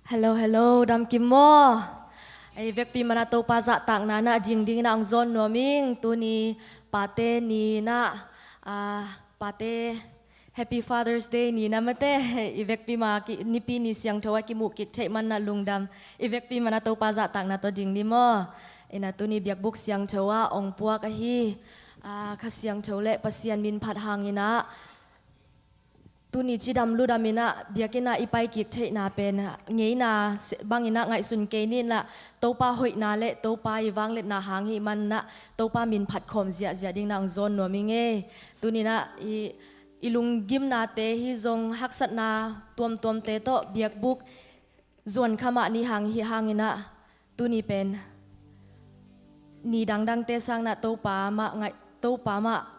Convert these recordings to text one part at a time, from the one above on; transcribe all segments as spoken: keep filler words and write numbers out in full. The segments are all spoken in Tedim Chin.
Hello, hello, dam kim maw? I vekpi mana Topa zahtakna na ding dingin a hong zawn nuam ing. Tuni pate ni na, ah, pate Happy Father's Day ni na mate. I vekpi ma ki, nipi ni siangtho a kimuh kik theih man na lungdam. I vekpi mana Topa zahtakna tawh ding ni maw? Ina tuni biakbuk siangtho a hong puak ahi, ah, Kha Siangtho le Pasian min phat hangin ah, tuni cidam ludam in ah biakinn ah i pai kik theihna pen ngeina se-, bangin ah ngaihsun kei ni in ah, Topa hoihna le Topa i vangliatna hang hih man ah Topa min phat khawm ziahziah dingin ah hong zawn nuam ing e. Tuni in ah i, i lunggimnate hi zong haksatna tuamtuamte tawh biakbuk zuan kha mah ni hang hi hangin ah, tuni pen ni dangdangte sang na Topa mah ngaih, Topa mah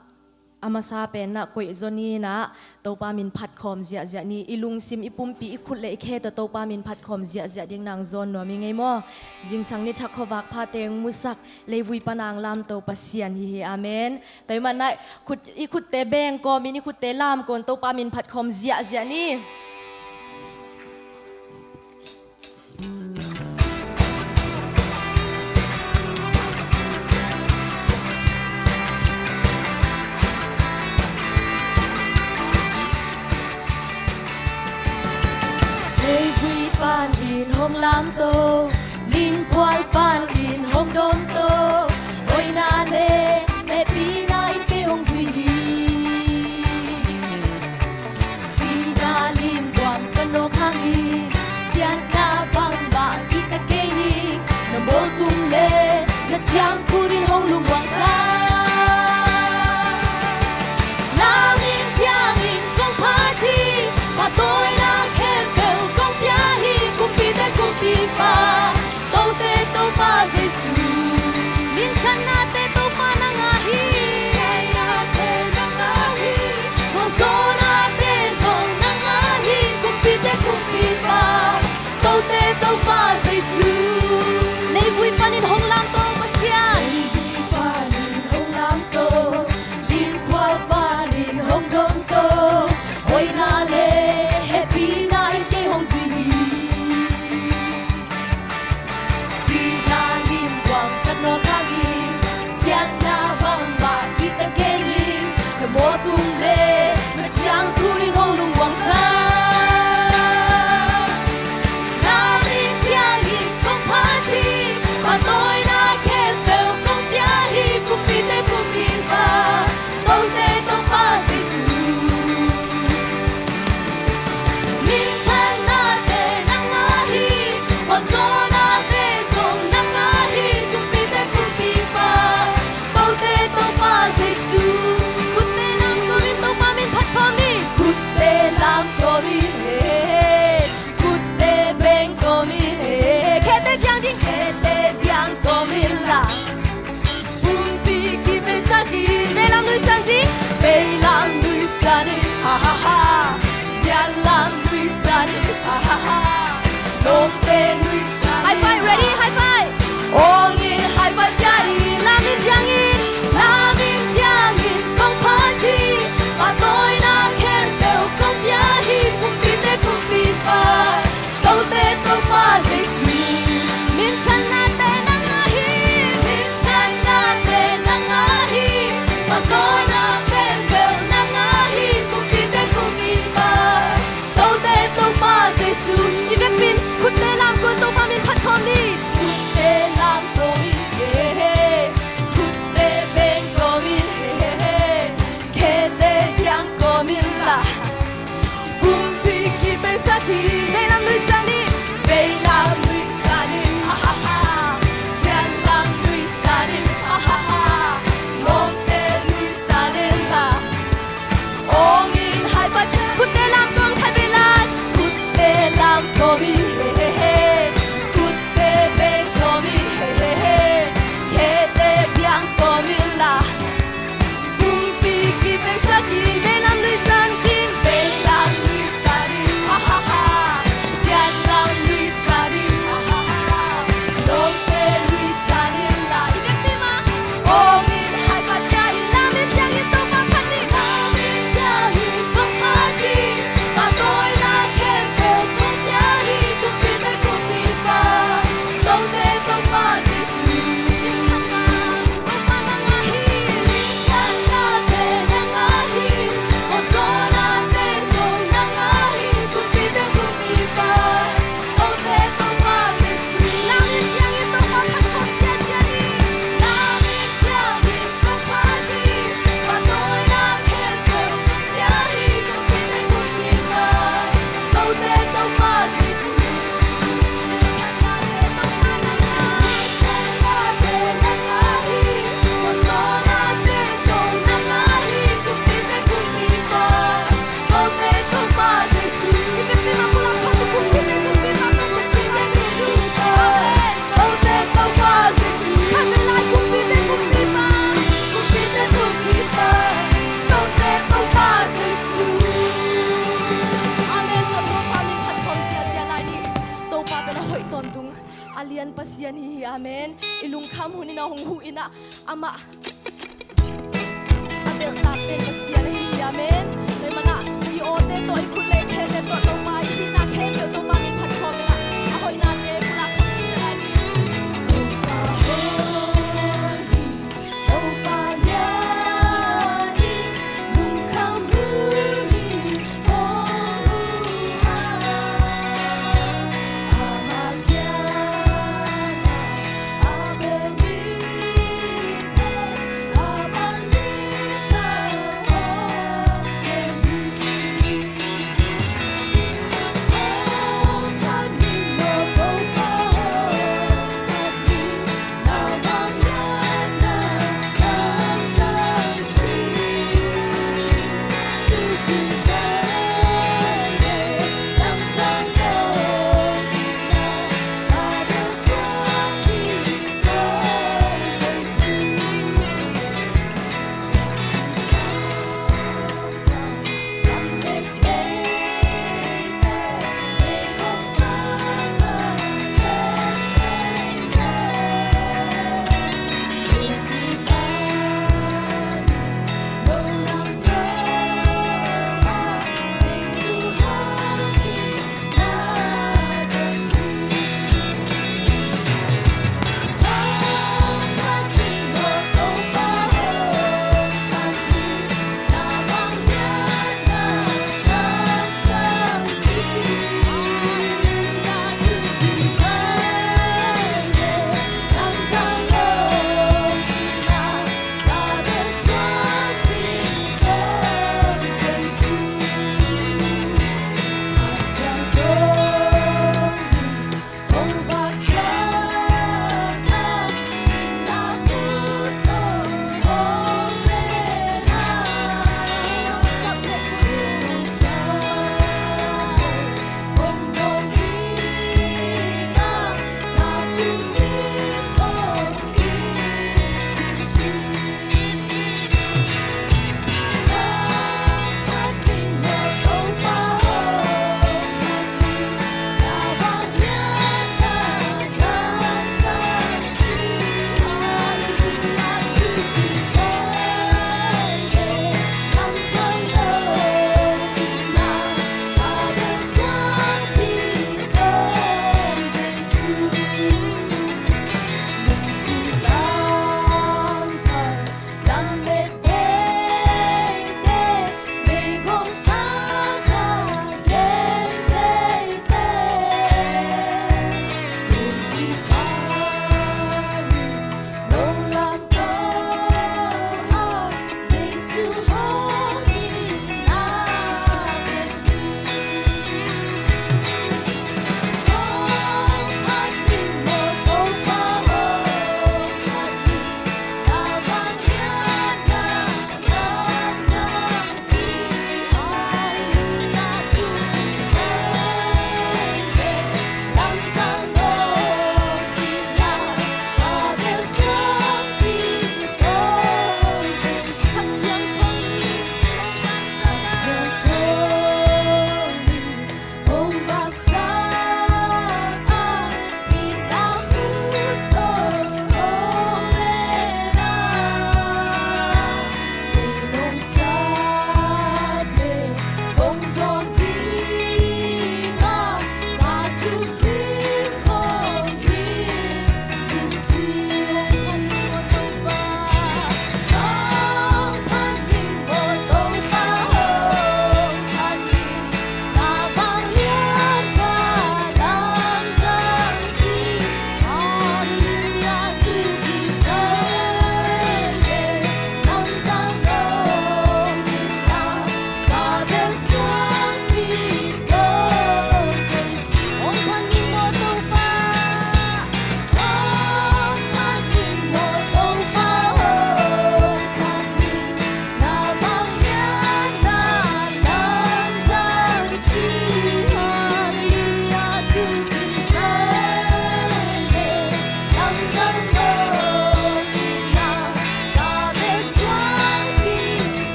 a masa pen na koih zaw ni na, Topa min phat khawm ziahziah ni. I lungsim, i pumpi, i khut le i khe tawh Topa min phat khawm ziahziah dingin ah hong zawn nuam ing e maw? Zingsang ni thak khuavak pha teng musak, leivui pan a hong lamto Pasian hi hi. Amen. Tua ahih man na khut, i khutte beng kawmin, i khutte lam kawmin Topa min phat khawm ziahziah ni. Leivui panin hong lamto, ningphual panin hong dawmto, hoihna le hehpihna in kei hong zui hi. Sihna limbuang ka nawk hangin, siatna bangmah kihta kei ning. Na mawltung le na ciangkhut in hong lungmuangsa. Na min ciangin kong phat hi, pahtawina khempeuh kong pia hi, kumpite kumpipa, tote Topa Jesu. Minthanna te Topa nang a hi. Minthanna te nang a hi. Khualzawhna te zong nang a hi. Kumpite kumpipa, tote Topa Jesu. Leivui panin hong lamto Pasian. Leivui panin hong lamto, ningphual panin hong dawmto, hoihna le hehpihna in kei hong zui hi. Sihna limbuang ka nawk hangin, siatna bangmah kihta kei ning. Na mawltung le na ciangkhut in hong lungmuangsa. Na min ciangin kong phat hi, pahtawina khempeuh kong pia hi, kumpite kumpipa, tote Topa Jesu. Minthanna te nang a hi, khualzawhna te zong nang a hi, kumpite kumpipa, tote Topa Jesu. Khutte lamto in Topa min phat khawm ni. Khutte lamto in, eh. Khutte beng kawmin, eh. Khete diang ding, khete diang kawmin la. Pumpi kivesak in. Veilam nuihsan ding. Veilam nuihsan in, ha, ha, ha. Zialam nuihsan in, ha, ha, ha. Lawmte nuihsan in. High five, ready? High five. Ong in high five pia in. Lam in ciangin, lam in ciangin kong phat hi. Pahtawina khempeuh kong pia hi. Kumpite kumpipa, tote Topa Jesu. Minthanna te nang a hi. Minthanna te nang a hi. Khualzawhna te zong nang a hi. Kumpite kumpipa, tote Topa Jesu. I vekpi in khutte lamto in Topa min phat khawm ni. Khutte lamto tawntung a lian Pasian hi hi. Amen. I lungkham hun in ah hong huh in ah, amah a belhtak pen Pasian ahi hi. Amen. Tua ahih manin ah i awte tawh, i khut le i khe tawh, Topa i hihna khempeuh Topa min phat khawm in ah, a hoihnate pulak khawm sese lai ni. Topa hoih hi, Topa lian hi, lungkham hun in hong huh a, amah kiangah a bel mite, a bang mite hong kem hi.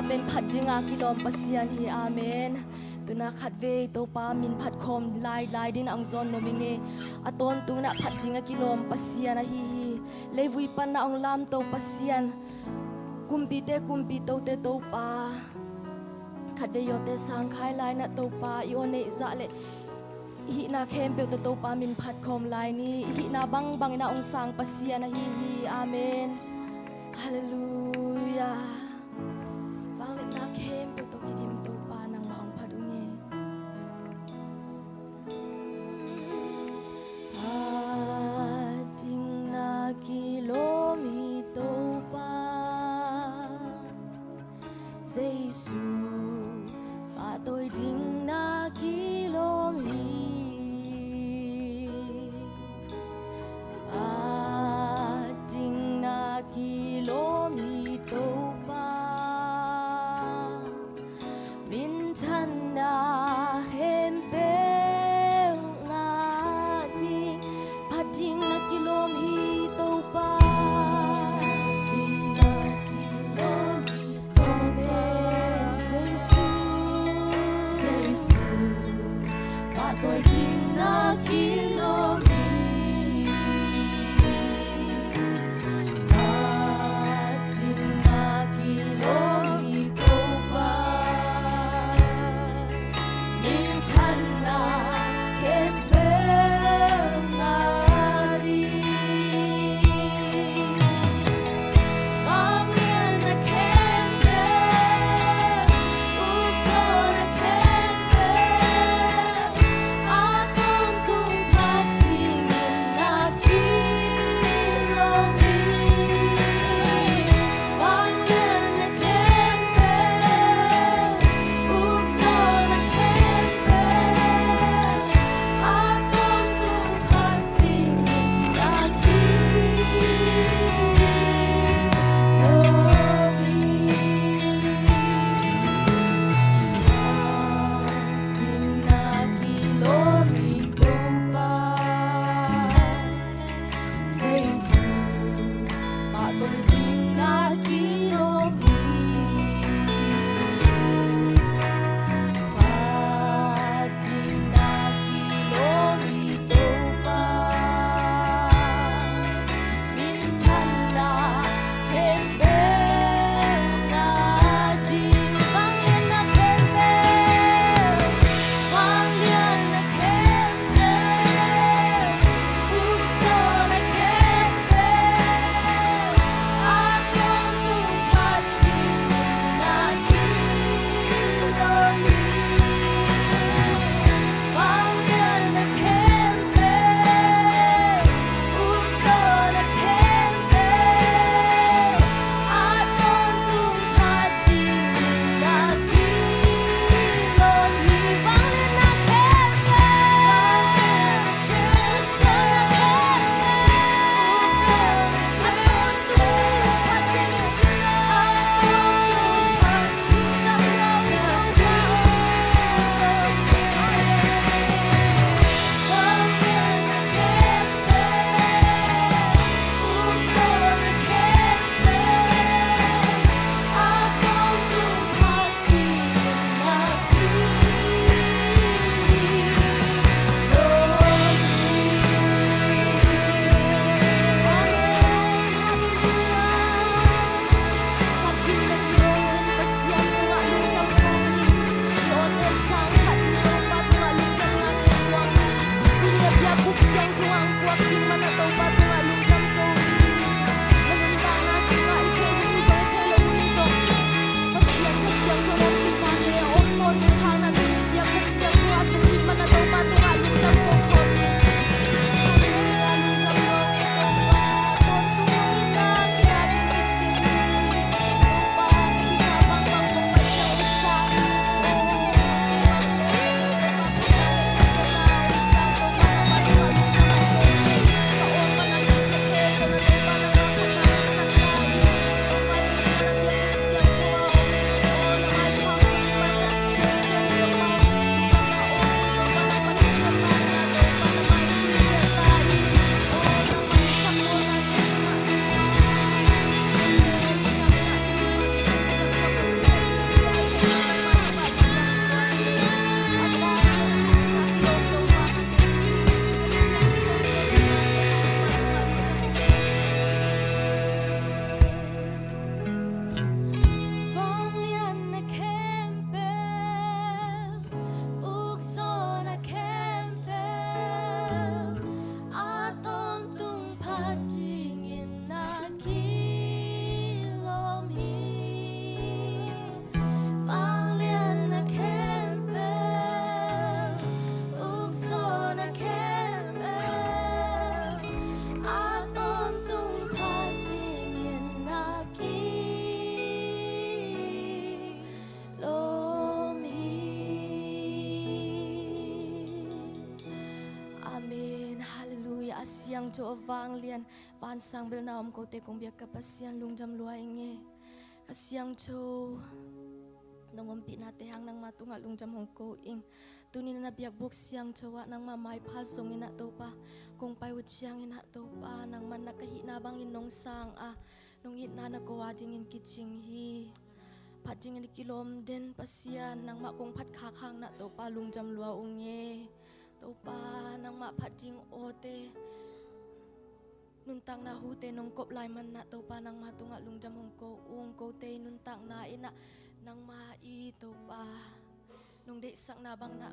Pen phat dinga kilawm Pasian hi. Amen. Tuna khatvei Topa min phat khawm lai lai dingin ang zawn nuam ing e. A tawntung inah phat dinga kilawm Pasian ahi hi. Leivui panna hong lamto Pasian, kumpite kumpi, tote Topa, khatvei yawte sangkhai lai inah Topa i aw neih zah le i hihna khempeuh tawh Topa min phat khawm lai ni. I hihna bangbang inah hong sang Pasian ahi hi. Amen. Halleluia. Vangliatna khempeuh tawh kidim Topa nangmah hong phat ung e. Phat dingna kilawm hi Topa, Jesu, pahtawi dingna kilawm hi. Phat dingna kilawm hi Topa, minthanna khempeuh ngah ding. Phat dingna kilawm hi Topa, phat dingna kilawm hi Topa, Jesu, Jesu, pahtawi dingna kilawm hi. Phat dingna kilawm hi Topa, minthanna khempeuh ngah ding. Vangliatna khempeuh, usawna khempeuh, a tawntung phat Siangtho a vanglian, vansang belna om kote kong biak ka Pasian, lungdam lua ing e. Ka Siangtho, nong ompihnate hang nangma tungah lungdam hong ko ing. Tuni na biakbuk siangtho ah nangma maipha zongin ah Topa kong pai uh ciangin ah Topa, nangman na ka hihna bangin nong sang a, nong itna na ko a dingin kicing hi. Phat dingin kilawm den Pasian, nangmah kong phat khak hang na Topa lungdam lua ung e. Topa, nangmah phat ding awte, nuntakna hute nong kop lai man na Topa, nangma tungah lungdam hong ko ung. Kote i nuntakna in ah nangma i Topa, nong deihsakna bang na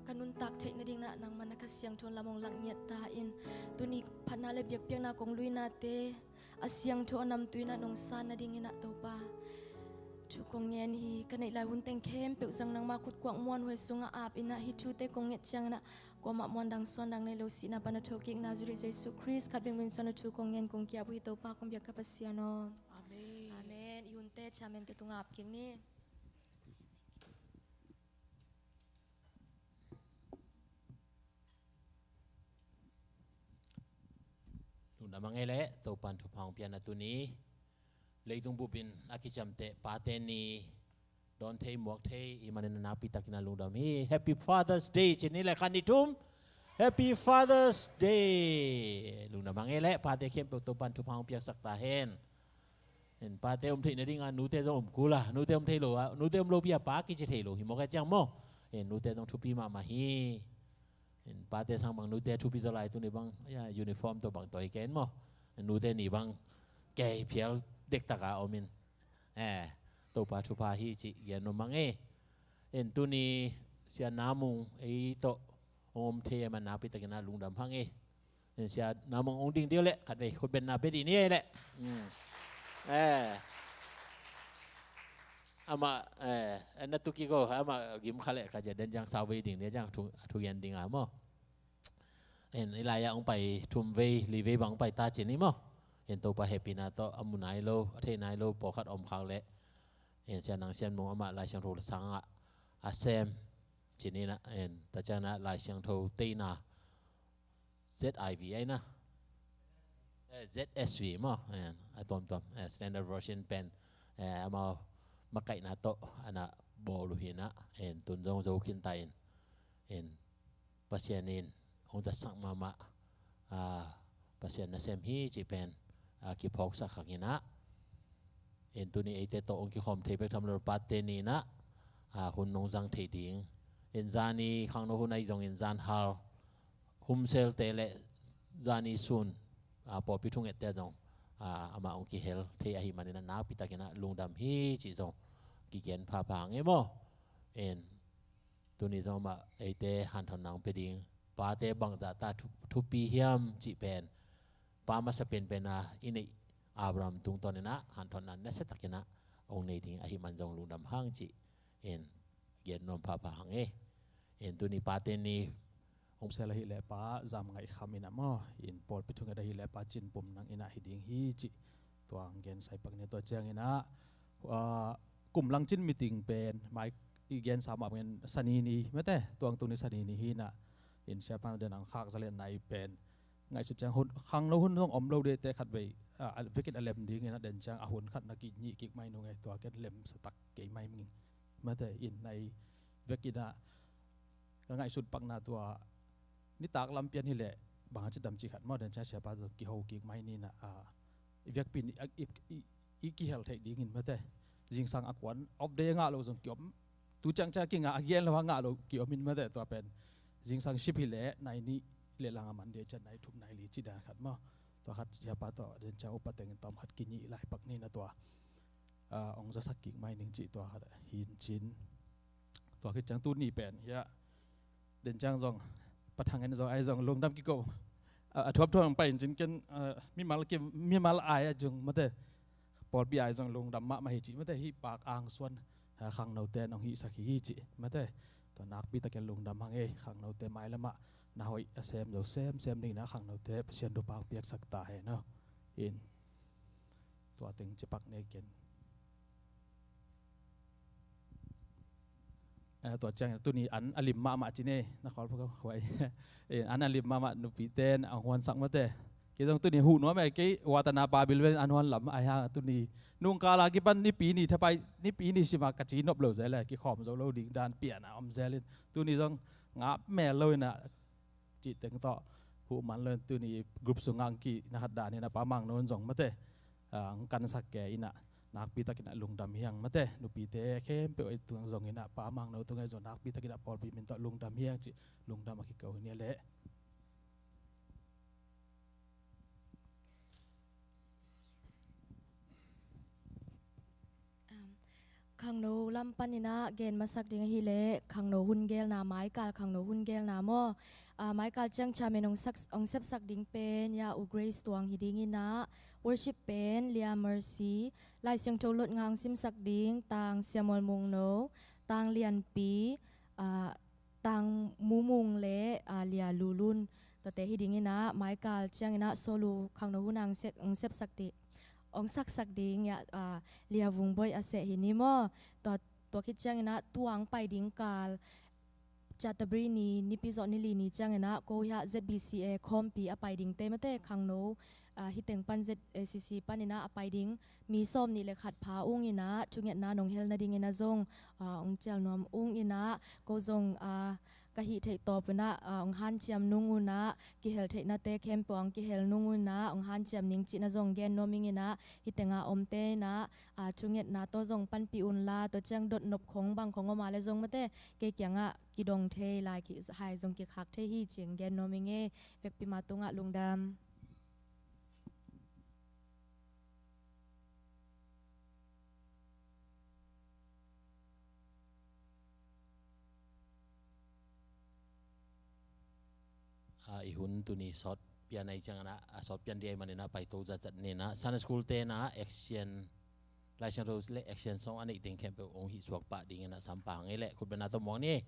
ka nuntak theih nading na nangma na Kha Siangtho lam hong lak ngiat ta in. Tuni phatna le biakpiakna kong luinate a siangtho a namtui na nong san nadingin ah Topa, thu kong ngen hi. Ka neih lai hun teng khempeuh zang nangma khutkuak muanhuai sungah ap in ah, hih thute kong nget ciangin ah kuamah muan dang suan dang nei lo, sihna pan a thokik Nazareth Jesu Khrist khat bek min suan a thu kong ngen kong ki-ap uh hi Topa, kong biak ka Pasian aw. Amen. Amen. I hunte chairman te tungah ap kik ni. Lungdam a ngei leh Topan thupha hong piakna tuni leitung bupin a kiciamteh pate ni dawn thei muak thei i hih manin a nakpi takin a lungdam hi. Happy Father's Day ci ni le khan ni thum. Happy Father's Day. Lungdam a ngei leh pate khempeuh Topan thupha hong piaksak ta hen. En, pate om theih nadinga nute zong om kul a, nute om thei lo a, nute om lopi a pa kici thei lo hi mawk e ciang maw. En, nute zong thupi mahmah hi. En, pate sang bang nute thupi zaw lai, tuni bang, ya, uniform tawh bang tawi ken maw. En, nute ni bang kei phial dektak a om in. Eh, Topa thupha hi cih gen nuam hang e. En, tuni Sia Na Mung ei tawh hong om thei a hih man nakpi takin a lungdam hang e. En, Sia Na Mung hong ding ding leh khatvei khutbenna pia dih ni ei leh. Mm. Eh. Amah, eh, na tu kik o, amah gim kha leh ka zia den ciang sau vei ding ding ciang thu, thu gen ding a maw. En, i lai-ah hong pai thum vei, li vei bang hong pai ta ci ni maw. En, Topa hehpihna tawh a mu nai lo, a thei nai lo pawlkhat om khak leh. En, Sia Nang Sian Mung amah Lai Siangtho sangah a sem ci ni na, en, tua ciangin a Lai Siangtho teina Z I V ai na. Eh, Z S V maw, en, a tuamtuam, eh, standard version pen, eh, amau makaihna tawh a na bawl uh hi na, en, tun zong zo khin ta in. En, Pasian in hong zatsak mahmah, ah, Pasian nasem hi cih pen, ah, kiphawksak khak in ah. En, tuni eite tawh hong kikhawm thei bek tham lo pate ni in ah, ah, hun hong zang thei ding. En, zani khangno hun ahi zongin zan hal humselte le zani sun, ah, pawlpi thungette zong, ah, amah hong kihel thei ahih manin ah nakpi takin ah lungdam hi cih zong kigen phapha hang e maw. En, tuni zong amah eite hanthawnna hong pia ding. Pate bangzah ta thu-, thupi hiam cih pen, pa masa penpen a i neih Abraham tungtawn in ah hanthawnna nasia takin ah hong nei ding ahih man zong lungdam hang cih en gen nuam phapha hang e. En, tuni pate ni hong sel ahih leh Pa Zam Ngaih Kham in ah maw, en, pawlpi thunget ahih leh Pa Cin Pum Nang in ah hi ding hi cih tua hong gen sai pak ni. Tua ciangin ah, ah, kum langcin meeting pen mai i gen sa mah pen Sani ni mate, tua hong tuni Sani ni hi in ah, en, siapa den ang khak zalet nai pen ngaihsut ciang hun, khangno hun zong om lo dehte khatvei, ah, a vekin a lem ding in ah, den ciang a hun khat na kinyih kik mai nung e, tua ken lemsa tak kei mai ming. Mate, en, nai vekin ah ka ngaihsut pakna tua nitak lam pian hi leh bang a ci tam cih khat maw, den ciang siapa zong kiho kik mai ni in ah, ah, i vekpi in i, i, i, i kihel theih dingin mate. Zingsang a kuan off day a ngah lo zong kiom, tu ciangciang a kingah a gen lo a ngah lo kiom in mate, tua pen zingsang sip hi leh nai nih le lang a Monday ciang nai thum nai li cih dan khat maw. Tua khat siapa tawh den ciang upa tengin tawm khat kinyih lai pak ni in ah tua, ah, hong zasak kik mai ning cih tua khat hi in cin. Tua khit ciang tuni pen hiah den ciang zong Pa Thang En zong ai zong lungdam kiko. A, a thuapthuap hong pai in cin ken, a, mimal kim, mimal ai a zong mate, pawlpi ai zong lungdam mahmah hi cih mate, hih Pak Ang Suan, a, khangnote nong hihsak hi cih mate. Tua nakpi takin lungdam hang e, khangnote mailam ah na hoih a sem zo semsem dingin ah khangnote Pasian thupha piaksak ta hen aw. En, tua teng ci pak ni ken. Eh, tua ciang tuni an a lim mahmah ci ne, na khawl pha ko huai. Eh, an a lim mahmah nupite in a huansak mate. Kei zong tuni huh nuam e, kei watana pa bil ven an huan lam ai hang tuni. Nungkala kipan nipi ni thapai, nipi ni sima ka ci nop lo zel e, kikhawm zo lo ding dan pian a om zel in. Tuni zong ngap mel lo in a cih teng tawh huh man lo in tuni group sungah ang ki na hat dan in a Pa Mang No in zong mate, ah, ang kansak ke in a nakpi takin a lungdam hi ang mate, nupite khempeuh i tung zong in a Pa Mang No tungah zong nakpi takin a pawlpi min tawh lungdam hi ang cih lungdam a kiko hi ni a leh. Um, khangno lam panin a gen masak ding ahih leh khangno hun gelna, maikal khangno hun gelna maw. Ah, maikal ciang chairman hong sak, hong sepsak ding pen ya U Grace Tuang hi ding in a, worship pen Lia Mercy, Lai Siangtho lotnga hong simsak ding Tang Sia Mual Mung No, Tang Lian Pi, ah, Tang Mu Mung le, ah, Lia Lu Lun. Tuate hi ding in a, maikal ciang in a solo khangno hun a hong sep, hong sepsak ding, hong saksak ding ya, ah, Lia Vung Boih a seh hi ni maw. Tua, tua khit ciang in a tua hong pai ding kal Canterbury ni, nipi zawh ni li ni ciang in a ko hiah Z B C A khawmpi a pai dingte mate khangno, ah, hih teng pan Z A C C panin a a pai ding mi sawm nih le khat pha ung in a thungetna nong hel nading in a zong, ah, hong cial nuam ung in a, ko zong, ah, ka hih theih tawp un a, ah, hong hanciam nung un a, kihel theihnate khempeuh hong kihel nung un a hong hanciam ning cihna zong gen nuam ing in a, hih tengah omte in a, ah, thungetna tawh zong panpih un la, tua ciang dotnop khong bang khong om a le zong mate kei kiangah kidong thei lai, kihai zong kikhak thei hi ci-in gen nuam ing e. Vekpi mah tungah lungdam. A, i hun tuni sawt pian ahi ciangin a, a sawt pian ding ahih manin a paito zatzat ni in a, Sunday School te in a action, Lai Siangtho le action song a neih teng khempeuh hong hih suak pah ding in a sam pah hang ei leh khutbetna tawh muang ni.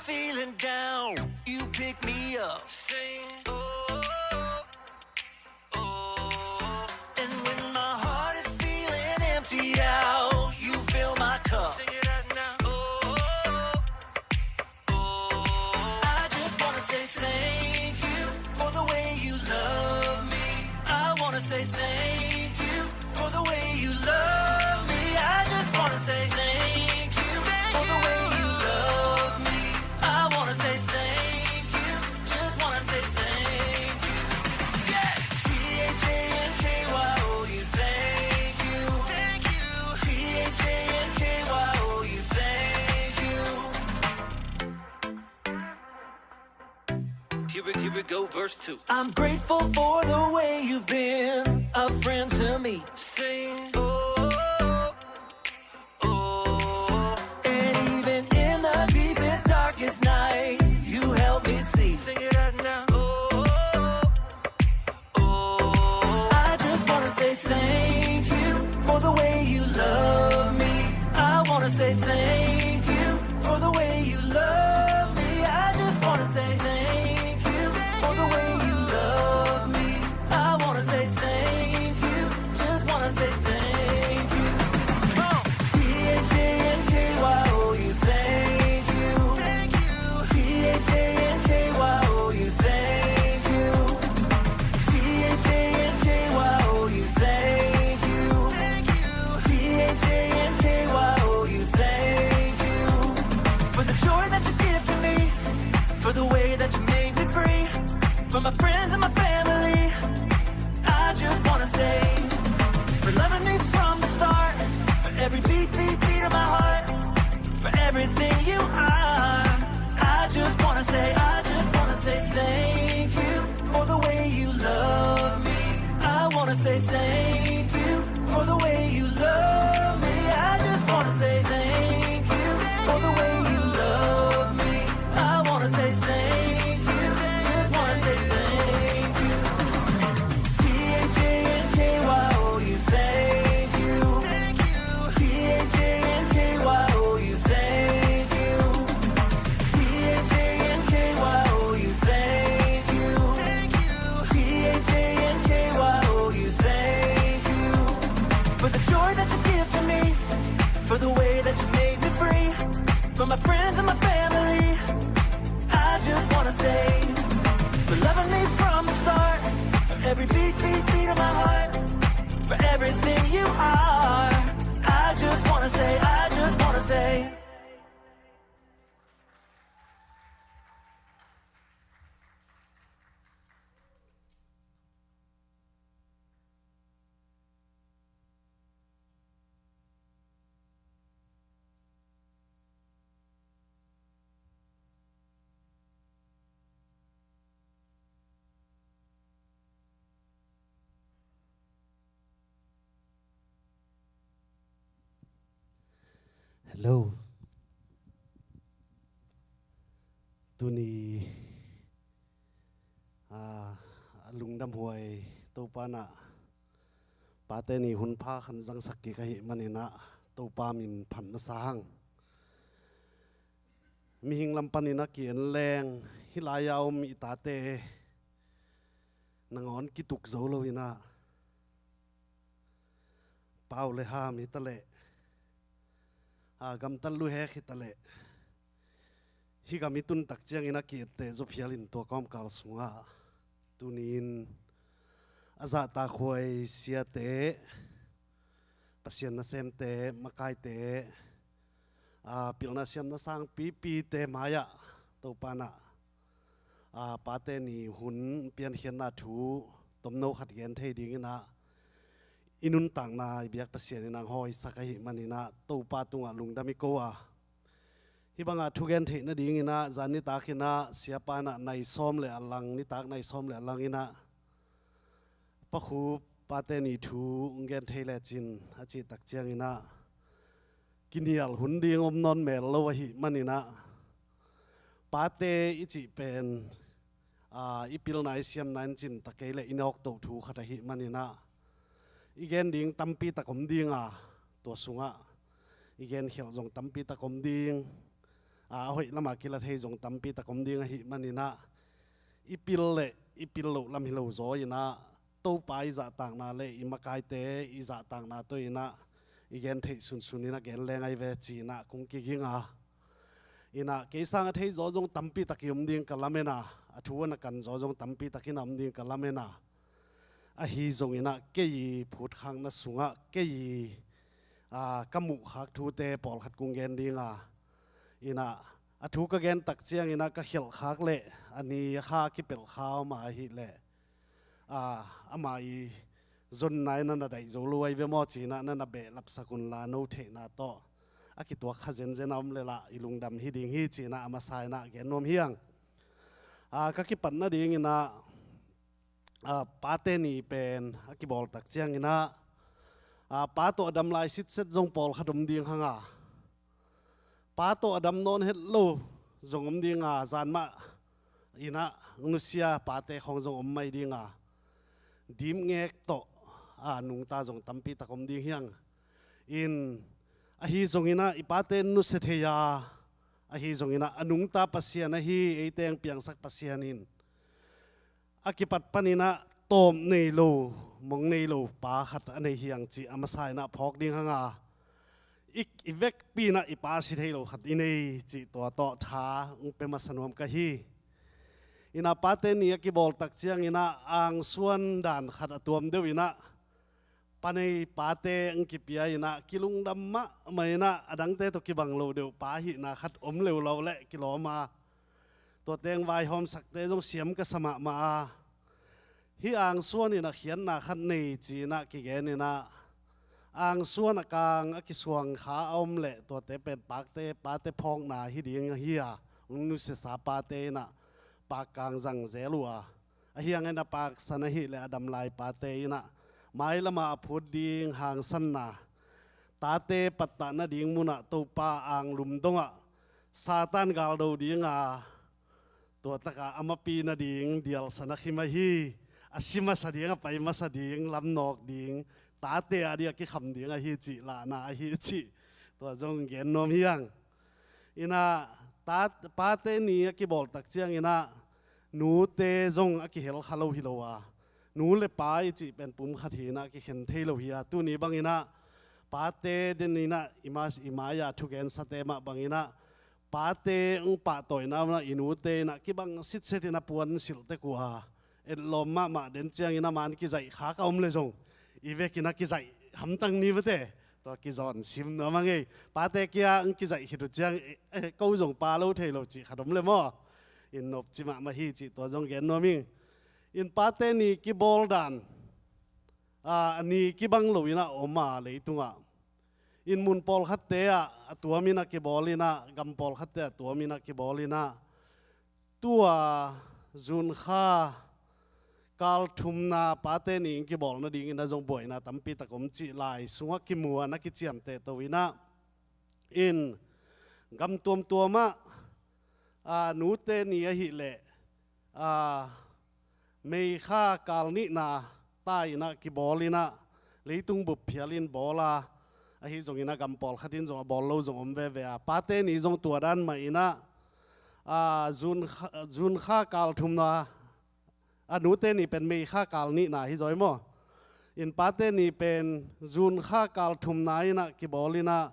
Feeling down, you pick me up. Sing, oh, oh, oh. And when my heart is feeling emptied out, you fill my cup. Sing it out now. Oh, oh, oh. I just wanna say thank you for the way you love me. I wanna say thank you for the way you love me. I just wanna say thank you for the way you love me. I wanna say thank you. Just wanna say thank you. Yeah. T H A N K Y O U, thank you. Thank you. T H A N K Y O U, thank you. Here we, here we go, verse two. I'm grateful for the way you've been a friend to me. Sing, oh, oh, oh. And even in the deepest, darkest night, you help me see. Sing it out now. Oh, oh, oh. Oh, I just wanna say thank you for the way you love me. I wanna say thank you for the way you love me. I just wanna say thank you for the way you love me. I wanna say thank you. Just wanna say thank you. Come on. T H A N K Y O U, thank you. Thank you. T H A N K Y O U, thank you. T H A N K Y O U, thank you. Thank you. T H A N K Y O U, thank you. For the joy that you give to me, for the way that you made me free, for my friends and my family. I just wanna say, for loving me from the start, for every beat, beat, beat of my heart, for everything you are. I just wanna say, I just wanna say thank you for the way you love me. I wanna say thank you for the way you love me. I just wanna say thank you for the way you love me. I wanna say thank you. Just wanna say thank you. T H A N K Y O U, thank you. T H A N K Y O U, thank you. T H A N K Y O U, thank you. T H A N K Y O U, thank you. For the joy that you give to me, for the way that you made me free, for my friends and my family. I just wanna say, for loving me from the start, for every beat, beat, beat of my heart, for everything you are. I just wanna say, I just wanna say. Hello. Tuni, ah, a lungdamhuai Topa in ah, Pate Ni hun pha khat zangsak kik ahih manin ah, Topa min phat masa hang. Mihing lam panin a ki-en leng, hih lai-a om i tate nangawn kituk zo loin ah, pau le ham hi taleh, a, gamtat luhek hi taleh, hih gam i tun tak ciangin a ki-etteh zaw phial in tua kawmkal sungah tuni-in a zahtakhuai siate, Pasian nasemte, makaite, a, pilna siamna sangpipite mai-ah Topa in ah, a, Pate Ni hun piankhiatna thu tomno khat gen thei dingin ah, i nuntakna i biak Pasian in hong hawisak ahih manin ah, Topa tungah lungdam i ko a. Hih bangah thugen theih nadingin ah, zan nitakin ah, siapa in ah nai sawm le a lang, nitak nai sawm le a langin ah, Pa Khup, Pate Ni thu hong gen thei lecin a cih tak ciangin ah, kinial hun ding om nawn mel lo ahih manin ah, pate i cih pen, a, i pilna i siamna in cin ta kei leh i nawktoh thu khat ahih manin ah, i gen ding tampi tak om ding a, tua sungah i gen khialh zong tampi tak om ding. a hoih lamah kila thei zong tampi tak om ding ahih maninah, i pil le i pil loh lam hi lo zaw inah, Topa i zahtakna le i makaite i zahtakna tawh inah i gen theih sunsun inah gen leng ai ve ci inah kong kiging a. Inah kei sang a thei zaw zong tampi tak i om ding ka lamen a, a thu a na kan zaw zong tampi tak inah om ding ka lamen a. Ahi zong inah kei i phutkhakna sungah kei i, a, ka muhkhak thute pawlkhat kong gen ding a. Inah a thu ka gen tak ciang inah ka khelhkhak le a ni a kha kipelh kha om a ahih leh, a, ama i zonna inah na daih zo lo ai ve maw ci inah na na behlapsak unla no theihna tawh a kituak kha zenzen a om le lah i lungdam hi ding hi ci inah a masa inah gen nuam hi ang. A, ka kipat nading inah, a, Pate Ni pen a kibawl tak ciang inah, a, pa tawh a dam lai sitset zong pawlkhat om ding hang a, pa tawh a dam nawn het lo zong om ding a, zan mah inah nusia pate khawng zong om mai ding a, dimngek tawh, a, nungta zong tampi tak om ding hi ang. In, ahi zong inah i pate nusia thei a, ahi zong inah a nungta Pasian ahi eite hong piangsak Pasian in a kipat pan inah tawm nei lo, mong nei lo pa khat a nei hi ang cih a masa inah phawk ding hang a, i, i vekpi inah i pa si thei lo khat i nei cih tua tawh tha hong pia masa nuam ka hi. Inah Pate Ni a kibawl tak ciang inah angsuan dan khat a tuam deuh inah, pa nei pate hong kipia inah kilungdam mahmah inah, a dangte tawh kibang lo deuh pa hihna khat om leu lo le kilawm a, tua teng vaihawmsakte zong siam ka sa mahmah a. Hih angsuan inah khiatna khat nei ci inah kigen inah, angsuan a kang a kisuang kha a om le tuate pen pakte, pate phawkna hi ding ahi a, hong nusiasa pate inah pak kang zang zel uh a. Ahi hangin a paksan ahih leh a dam lai pate inah mailamah a phut ding hangsanna, tate pattah nading munah Topa anglum dongah Satan galdo ding a, tua takah a mapi nading dialsa na khim ahi, a si masa ding, a pai masa ding, lamnawk ding, tate a ding a kikham ding ahi cih lahna ahi cih tua zong gen nuam hi ang. Inah, ta, Pate Ni a kibawl tak ciang inah nute zong a kihel kha lo hi lo a, nu le pa i cih pen pum khat hi inah kikhen thei lo hi a, tuni bang inah pate den inah i ma, i mai-a thugensate mah bang inah pate hong pahtawina unah i nute inah kibang sitset inah puan silh tek uh a, etlawm mahmah den ciang inah man kizaih khak a om le zong i vek inah kizaih hamtang ni mate. Tua kizawn sim nuam a ngei. Pate kia hong kizaih khit uh ciang, eh, eh, ko zong pa lo thei lo cih khat om le maw? In nopci mahmah hi cih tua zong gen nuam ing. In Pate Ni kibawl dan, a, a ni kibang lo inah om a leitungah. In mun pawlkhatte ah a tuam inah kibawl inah, gam pawlkhatte ah a tuam inah kibawl inah, tua June kha kal thumna Pate Ni in kibawl nading inah zong buaina tampi tak om cih lai sungah kimu a na kiciamteh to inah. In gam tuamtuam ah, a, nute ni ahih leh, a, May kha kal nihna ta inah kibawl inah leitung bup phial in bawl a, ahi zong inah gam pawlkhat in zong a bawl lo zong om veve a, Pate Ni zong tua dan mah inah, a, June kha, June kha kal thumna, a, nute ni pen May kha kal nihna hi zaw maw? In Pate Ni pen June kha kal thumna inah kibawl inah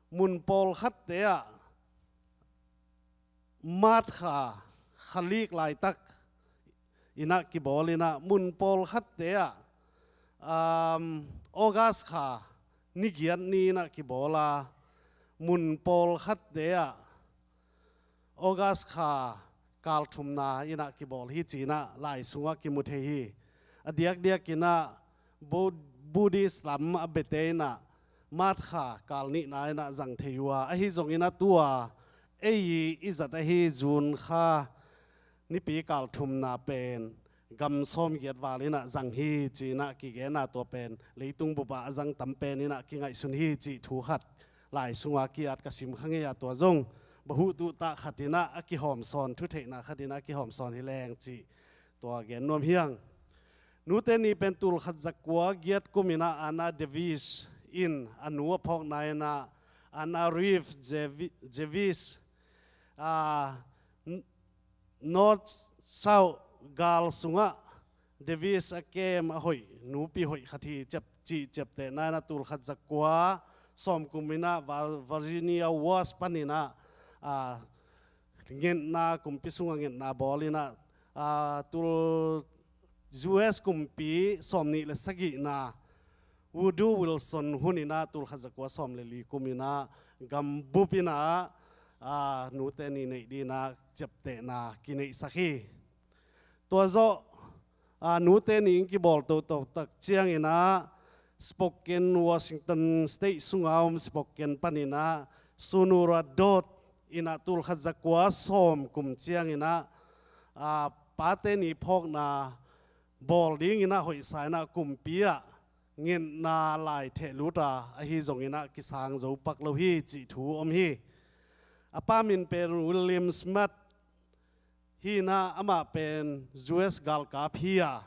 mun pawlkhatte ah March kha, kha lik laitak inah kibawl inah, mun pawlkhatte ah, um, August kha, ni giat ni inah kibawl a, mun pawlkhatte ah August kha kal thumna inah kibawl hi ci inah lai sungah kimu thei hi. A diakdiak inah Bu-, Buddhist lam a biate inah March kha kal nihna inah zang thei uh a, ahi zong inah tua ei i zat ahi June kha nipi kal thumna pen gam sawmgiat val inah zang hi ci inah kigen a, tua pen leitung bup ah a zang tam pen inah kingaihsun hi cih thu khat lai sungah ki-at ka sim kha ngei a, tua zong bahuh tuhtah khat inah a kihawmsawn, thutheihna khat inah a kihawmsawn hi leng cih tua gen nuam hi ang. Nute ni pen tul khat za kua giat kum inah Anna Davis in a nu a phawkna inah Anna Reeve Jevi-, Jevis Ah, n- North South gal sungah Davis a kem a hoih, nupi hoih khat hi ciap, cih ciaptehna in ah tulkhat zakua sawmkum in ah Va- Virginia Woolf panin ah, ah, ngetna, kumpi sungah ngetna bawl in ah, ah, tul U S kumpi sawmnih le sagihna Woodrow Wilson hun in ah tulkhat zakua sawm le li kum in ah gambup in ah, ah, nute ni neih ding in ah ciaptehna kineihsak hi. Tua zawh, ah, nute ni in kibawl toto tak ciangin ah Spokane, Washington State sunga om Spokane panin ah Sonora Dodd in ah tulkhat zakua sawmkum ciangin ah, ah, pate ni phawkna bawl ding in ah hoihsa in ah kumpi ah ngetna lai thehlut a, ahi zongin ah kisang zo pak lo hi cih thu om hi. A pa min pen William Smith hi in ah, amah pen U S galkap hi a,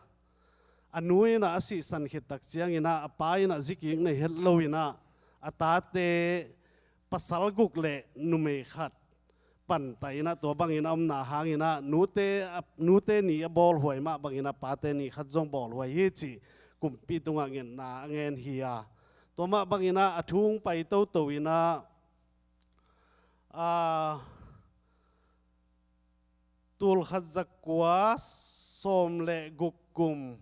a nu in ah a sihsan khit tak ciangin ah a pa in ah zikik nei het lo in ah a tate pasal guk le numei khat pantai in ah tua bangin a omna hangin ah nute, nute ni a bawlhuai mah bangin ah pate ni khat zong bawlhuai hi cih kumpi tungah ngetna a ngen hi a, tua mah bangin ah a thu pai toto in ah, ah, tulkhat zakua sawm le guk kum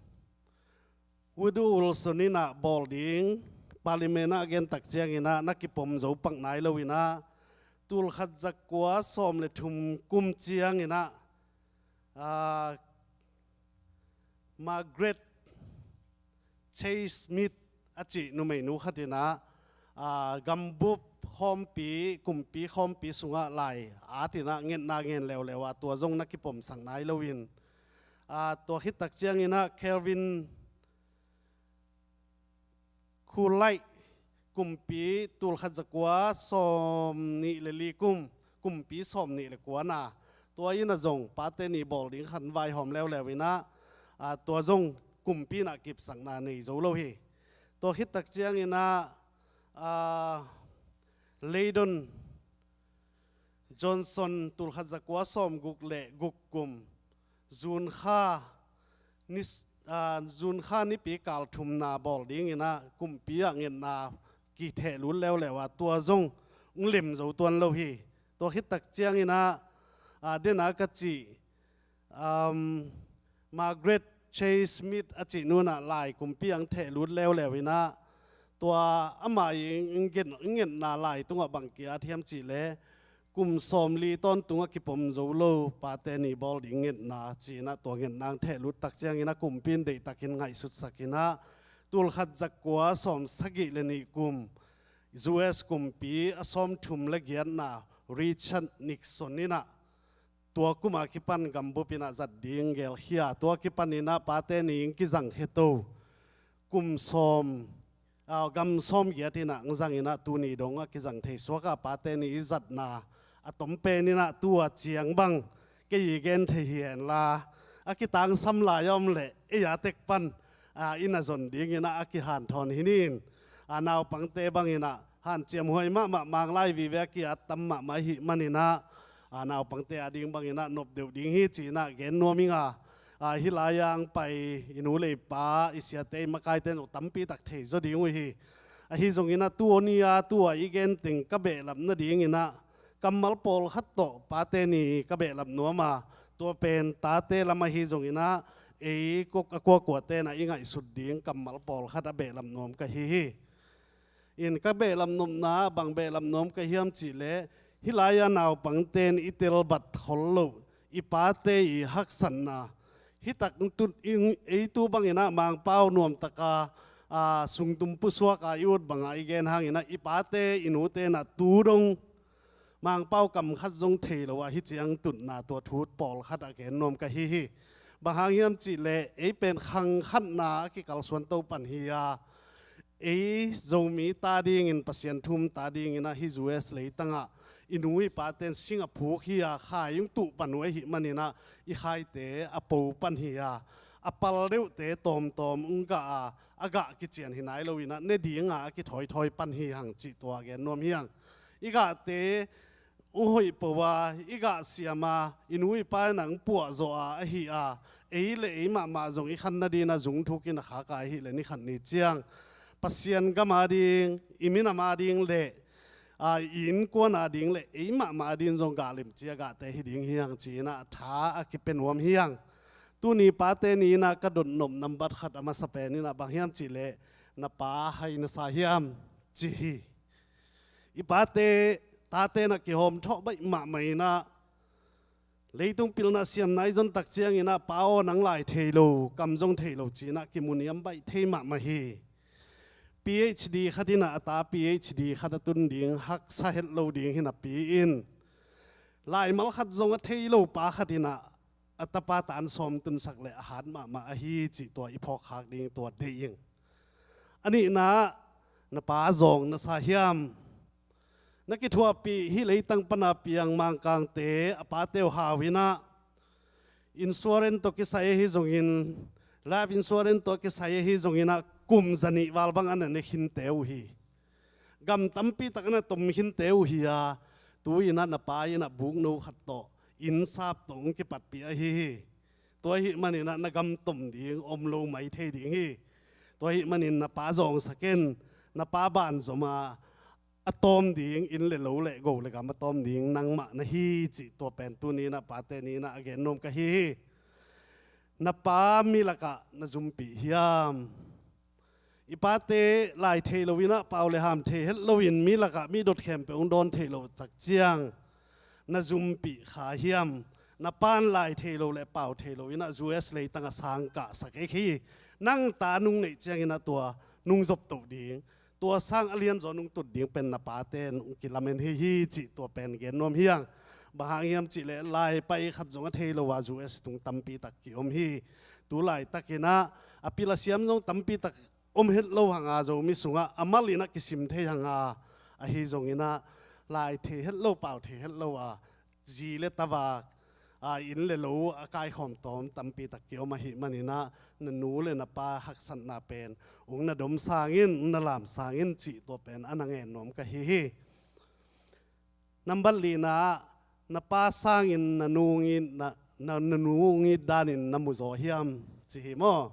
Woodrow Wilson in ah bawl ding, Parliament ah a gen tak ciangin ah na kipom zo pak nai lo in ah tulkhat zakua sawm le thum kum ciangin ah, ah, Margaret Chase Smith a cih numeinu khat in ah, ah, gambup khawmpi, kumpi khawmpi sungah lai at in ah ngetna ngen leuleu a, tua zong na kipomsak nai lo in, ah, tua khit tak ciangin ah Calvin Coolidge kumpi tulkhat zakua sawmnih le li kum, kumpi sawmnih le kuana, tua in ah zong pate ni bawl ding khat vaihawm leuleu in ah, ah, tua zong kumpi in ah kipsakna nei zo lo hi. Tua khit tak ciangin ah, ah, Lyndon Johnson tulkhat zakua sawmguk le guk kum June kha ni, ah, June kha nipi kal thumna bawl ding in ah kumpi ah ngetna kithehlut leuleu a, tua zong hong lem zo tuan lo hi. Tua khit tak ciangin ah, ah, den a ka cih, um, Margaret Chase Smith a cih nu in ah lai kumpi ah thehlut leuleu in ah, tua amah i nget, ngetna lai tungah bang ki-at hiam cih leh kum sawmli tawntung a kipom zo lo pate ni bawl ding ngetna ci in ah tua ngetna hong thehlut tak ciangin ah kumpi in deihtakin ngaihsutsak in ah tulkhat zakua sawmsagih le nih kum U S kumpi a sawmthum le giatna Richard Nixon in ah tua kum a kipan gambup in ah zat ding gelkhia, tua kipan in ah pate ni hong kizang khe to. Kum sawm, ah, gam sawmgiat in ah hong zang in ah tuni dong a kizang thei suak a, pate ni i zatna a tom pen in ah tua ciang bang kei i gen thei hi henla, a kitangsam lai a om leh ei a tek pan, ah, i na zon ding in ah a kihanthawn hi ni in, ah, naupangte bang in ah hanciamhuai mahmah, Manglai vive a ki-at tam mahmah ahih man in ah, ah, naupangte a ding bang in ah nop deuh ding hi ci in ah gen nuam ing a, ah, hih lai ah hong pai i nu le i pa, i siate, i makaite zong tampi tak thei zaw ding uh hi. Ahi zongin ah tu ni a tua i gen teng ka behlap nading in ah kammal pawlkhat tawh pate ni ka behlap nuam a, tua pen tate lam ahi zongin ah ei kua, a kuakuate in ah i ngaihsut ding kammal pawlkhat a behlap nuam ka hi hi. In ka behlap nopna ah bang behlap nuam ka hiam cih leh hih lai ah naupangte in i telbat khol loh i pate i haksatna, hih tak tun in ei tu bang in ah Mangpau nuam tak a, ah, sungtum pusuak a i ut bang a i gen hang in ah i pate i nute in ah tu dong Mangpau kam khat zong thei lo a, hih ciang tutna tua thu pawlkhat a gen nuam ka hi hi. Bang hang hiam cih leh ei pen khang khatna a kikalsuan to pan hi a, ei Zomi ta dingin, Pasian thu um ta dingin ah hih U S leitang ah i nu i pate in sing a phuk hi a, khai hong tuh pan uh ahih man in ah i khaite a po pan hi a, a pal deuhte tawmtawm hong gah a, a gah kician hi nai lo in ah ne ding a a kithawithawi pan hi hang cih tua gen nuam hi hang. I gahte hong hoih po a, i gah siam a, i nu i pa in hong puah zawh a, ahi a, ei le ei mahmah zong i khan nading a zung thuk in a kha kai ahih leh ni khat ni ciang Pasian gam ading, i minam ading le, a, i innkuan ading le ei mahmah ading zong gah limci a gahte hi ding hi hang ci-in a tha a kipia nuam hi hang. Tuni pate ni-in a ka dotnop nambat khat a masa pen in a bang hiam cih leh, na pa hai na sa hiam, ci hi. I pate, tate na kihawm thawh baih mahmah in a, leitung pilna siamna i zon tak ciangin a, pa aw nang lai thei lo, kam zong thei lo ci-in a kimuniam baih thei mahmah hi. PhD khat in a, a ta PhD khat a tun ding haksa het lo ding hi napi-in, laimal khat zong a thei lo pa khat in a, a tapa tan sawm tunsak leh a hat mahmah ahi cih tua i phawk khak ding tua deih ing. A nihna, na pa zawng na sa hiam? Na kithuahpih hih leitang pan a piang Mangkangte a pate uh hau in a, insurance tawh kisai ahi zongin, life insurance tawh kisai ahi zongin a, kum zanih val bang a na ne khinte uh hi. Gam tampi tak a na tom khinte uh hi a, tu-in a na pa in a bukno khat tawh, inn sap tawh hong kipatpih ahi hi. Tua ahih manin a na gam tom ding om lo mai thei ding hi. Tua ahih manin na pa zawngsak in, na pa banzom a, a tawm ding, inn le lo le go le gam a tawm ding nangmah na hi cih tua pen tuni-in a pate ni-in a gen nuam ka hi hi. Na pa mi lakah na zumpih hiam? I pate lai thei lo-in a pau le ham thei het loin mi lakah mi dot khempeuh hong dawn theih loh tak ciang na zumpih kha hiam? Na pa'n lai thei lo le pau thei lo-in a U S leitang a sang kahsak ek hi. Nang ta nung neih ciangin a tua nung zop toh ding, tua sang a lianzaw nung tut ding pen na pate nung kilamen hi hi cih tua pen gen nuam hi hang. Bang hang hiam cih leh lai pai khat zong a thei lo a U S tung tampi tak kiom hi. Tu laitakin a, a pil a siam zong tampi tak om het lo hang a, Zomi sungah a mal in a kisim thei hang a, ahi zongin a lai thei het lo, pau thei het lo a, zi le tavak, a, inn le lo a kaikhawm tawm tampi tak kiom ahih manin a, na nu le na pa haksatna pen ung na dom sangin, ung na lam sangin cih tua pen a na ngen nuam ka hi hi. Nambat lina, na pa sangin na nu hong it, na, na, na nu hong it danin na mu zaw hiam, ci hi maw?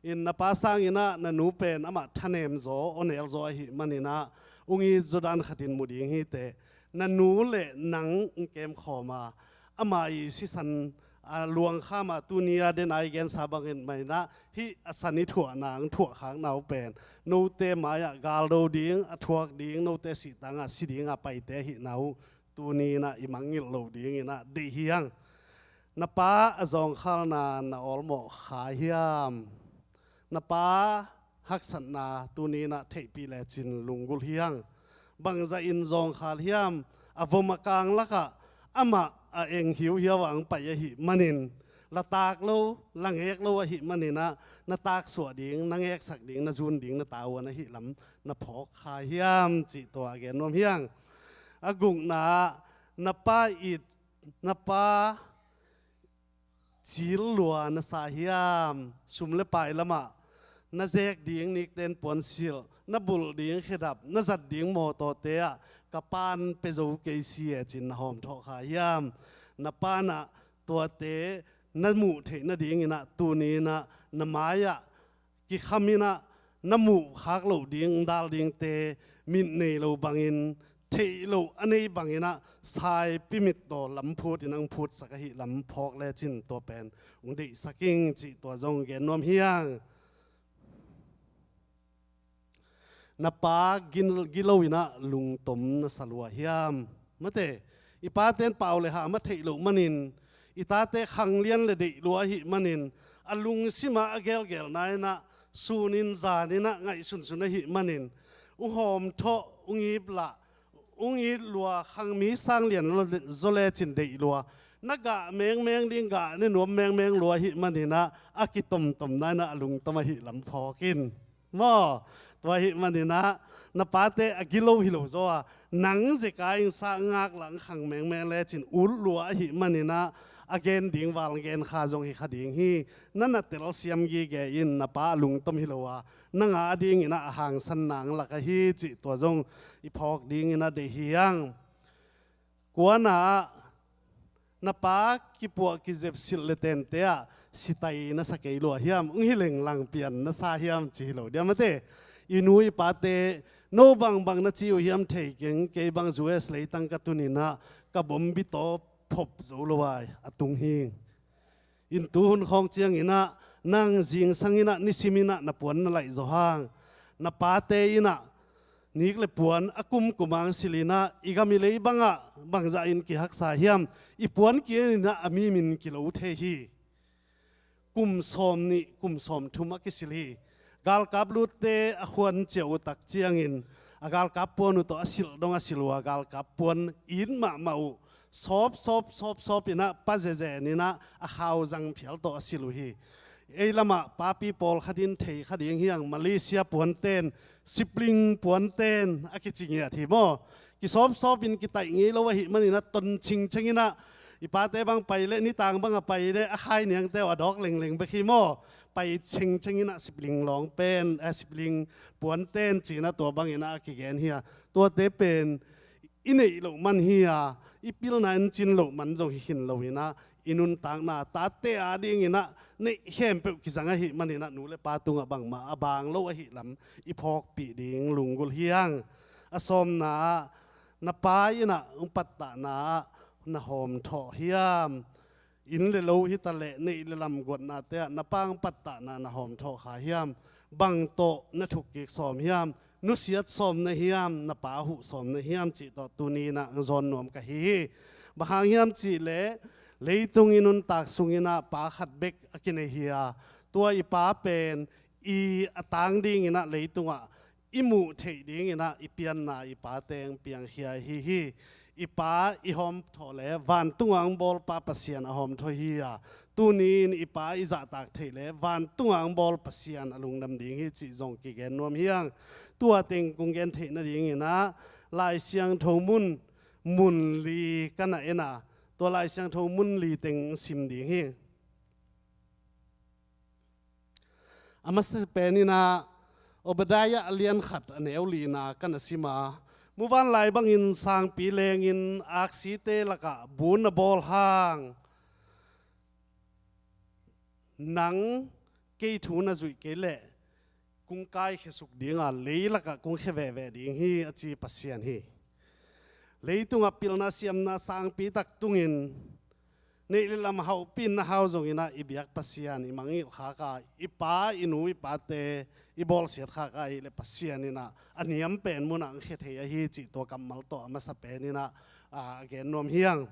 In na pa sangin a na nu pen amah thanem zaw, awnel zaw ahih manin a, hong it zaw dan khatin mu ding hi teh. Na nu le nang hong kemkhawm a, ama i sisan a luangkham a, tuni a den a i gensa bangin mai-in a, hih a san i thuahna, hong thuahkhakna uh pen note mai-ah galdo ding, a thuak ding, note sihtang a si ding a paite ahihna uh tuni-in a i mangngilh loh dingin a deih hi hang. Na pa a zawngkhalna na awlmawh kha hiam? Na pa haksatna tuni-in a theihpih lecin lunggulh hi hang. Bangzah in zawngkhal hiam? A vom a kang lakah amah a eng hiuhiau a hong pai ahih manin, la tak lo, la ngek lo ahih manin a, na taksuah ding, na ngeksak ding, na zun ding na tavuan ahih lam na phawk kha hiam cih tua a gen nuam hi hang. A gukna, na pa it, na pa cil lua na sa hiam? Sum le pai lamah na zek ding nikten puansilh, na bulh ding khedap, na zat ding mawtawte ah ka pa'n pia zo kei si e ci-in na hawmthawh kha hiam? Na pa'n a tuate na muh theih nadingin a tuni-in a na mai-ah kikham in a, na muh khak loh ding, dal dingte mit nei lo bangin, theih loh a nei bangin a, saipi mit tawh lam phut in hong phutsak ahih lam phawk lecin tua pen hong deihsak ing cih tua zong gen nuam hi hang. Na pa gin-, gilo in a lungtom na sa lua hiam? Mate, i pate'n pau le ham a theih loh manin, i tate khanglian le deih lua ahih manin, a lungsim ah a gelgelna in a, sun in zan in a ngaihsunsun ahih manin, hong hawmthawh, hong iplah, hong it lua, khangmi sang lian lo-, zaw lecin deih lua, na gah mengmeng ding, gah ne nuam mengmeng lua ahih manin a, a kitomtomna in a a lungtom ahih lam phawk in. Maw, tua ahih manin a, na pate a gilo hi lo zaw a, nang zeka in sa ngaklah hong khang mengmeng lecin ut lua ahih manin a, a gen ding val gen kha zong hi kha ding hi. Na na telsiam gige in, na pa a lungtom hi lo a, nang a dingin a a hangsan nang lak ahi cih tua zong i phawk dingin a deih hi hang. Kuana ah na pa kipuah kizep silh le tente ah sitai na sa kei lua hiam? Ung hi leng langpian na sa hiam ci hi lo diam a te? I nu i pate no bangbang na ci uh hiam thei keng, kei bang U S leitang ka tuninah ka bombi tawh phop zo lo ai a tung hi. In tuhun khawng cianginah nang zingsang inah nisim inah na puan na laih zaw hang, na pate inah nik le puan a kumkum ang silh inah i gam i lei bangah bangzah in kihaksa hiam? I puan ki-en inah a mimin kilo thei hi. Kum sawm nih kum sawm thum a kisil hi. Galkap lutte a khuan ciah uh tak ciangin a galkap puan uh tawh a silh dong a silh uh a, galkap puan it mahmah uh sawp sawp sawp sawp inah pa zezen inah a khauzang phial tawh a silh uh hi. Ei lamah papi pawlkhat in thei kha ding hiang, Malaysia puanten, sibling puanten a kici ngiat hi maw? Kisawpsawp in kitaih ngei lo ahih maninah ton chingcheng inah i pate bang pai leh, nitang bang a pai leh a khai niangte uh a dawk lengleng bek hi maw? Pai chingcheng inah sibling lawng pen, a sibling puanten cinah tua bang inah a kigen hi a, tuate pen i neih loh man hi a, i pilna in cin loh man zong hi khin lo inah i nuntakna tate a dinginah neih khempeuh kizang ahih maninah nu le pa tungah bangmah a bang lo ahih lam i phawkpih ding lunggulh hiang. A sawmna ah na pa inah hong pattahna ah na hawmthawh hiam? Inn le lo hitaleh neih le lam guatnate ah na pa hong pattahna na hawmthawh kha hiam? Bang tawh na thukkik sawm hiam? Nusiat sawm na hiam? Na pa huh sawm na hiam? Cih tawh tuni inah hong zawn nuam ka hi hi. Bang hang hiam cihleh leitung i nuntak sunginah pa khat bek a kinei hi a, tua i pa pen i a tang dinginah leitungah i muh theih dinginah i pianna i pa teng piangkhia ahi hi. I pa i hawmthawh le vantungah hong bawl pa Pasian a hawmthawh hi a, tuni-in i pa i zahtak theih le vantungah hong bawl Pasian a lungdam ding hi cih zong kigen nuam hiang. Tua teng kong gen theih nadinginah Lai Siangtho mun, mun li ka na en a, tua Lai Siangtho mun li teng sim ding hi. A masa peninah Obadiah a lian khat a neu lina ka na sim a, muvanlai bangin sangpi lengin aksite lakah bu na bawl hang, nang kei thu na zuih kei leh kong kaikhia suk dinga, lei lakah kong khia veve ding hi, a ci Pasian hi. Leitungah pilna siamna sangpi tak tungin neih le lam hauhpih in na hau zonginah i biak Pasian i mangngilh khak a, i pa i nu i pate i bawlsiat khak a, i le Pasian inah a niam pen munah ang khia thei ahi cih tua kammal tawh a masa peninah a gen nuam hiang.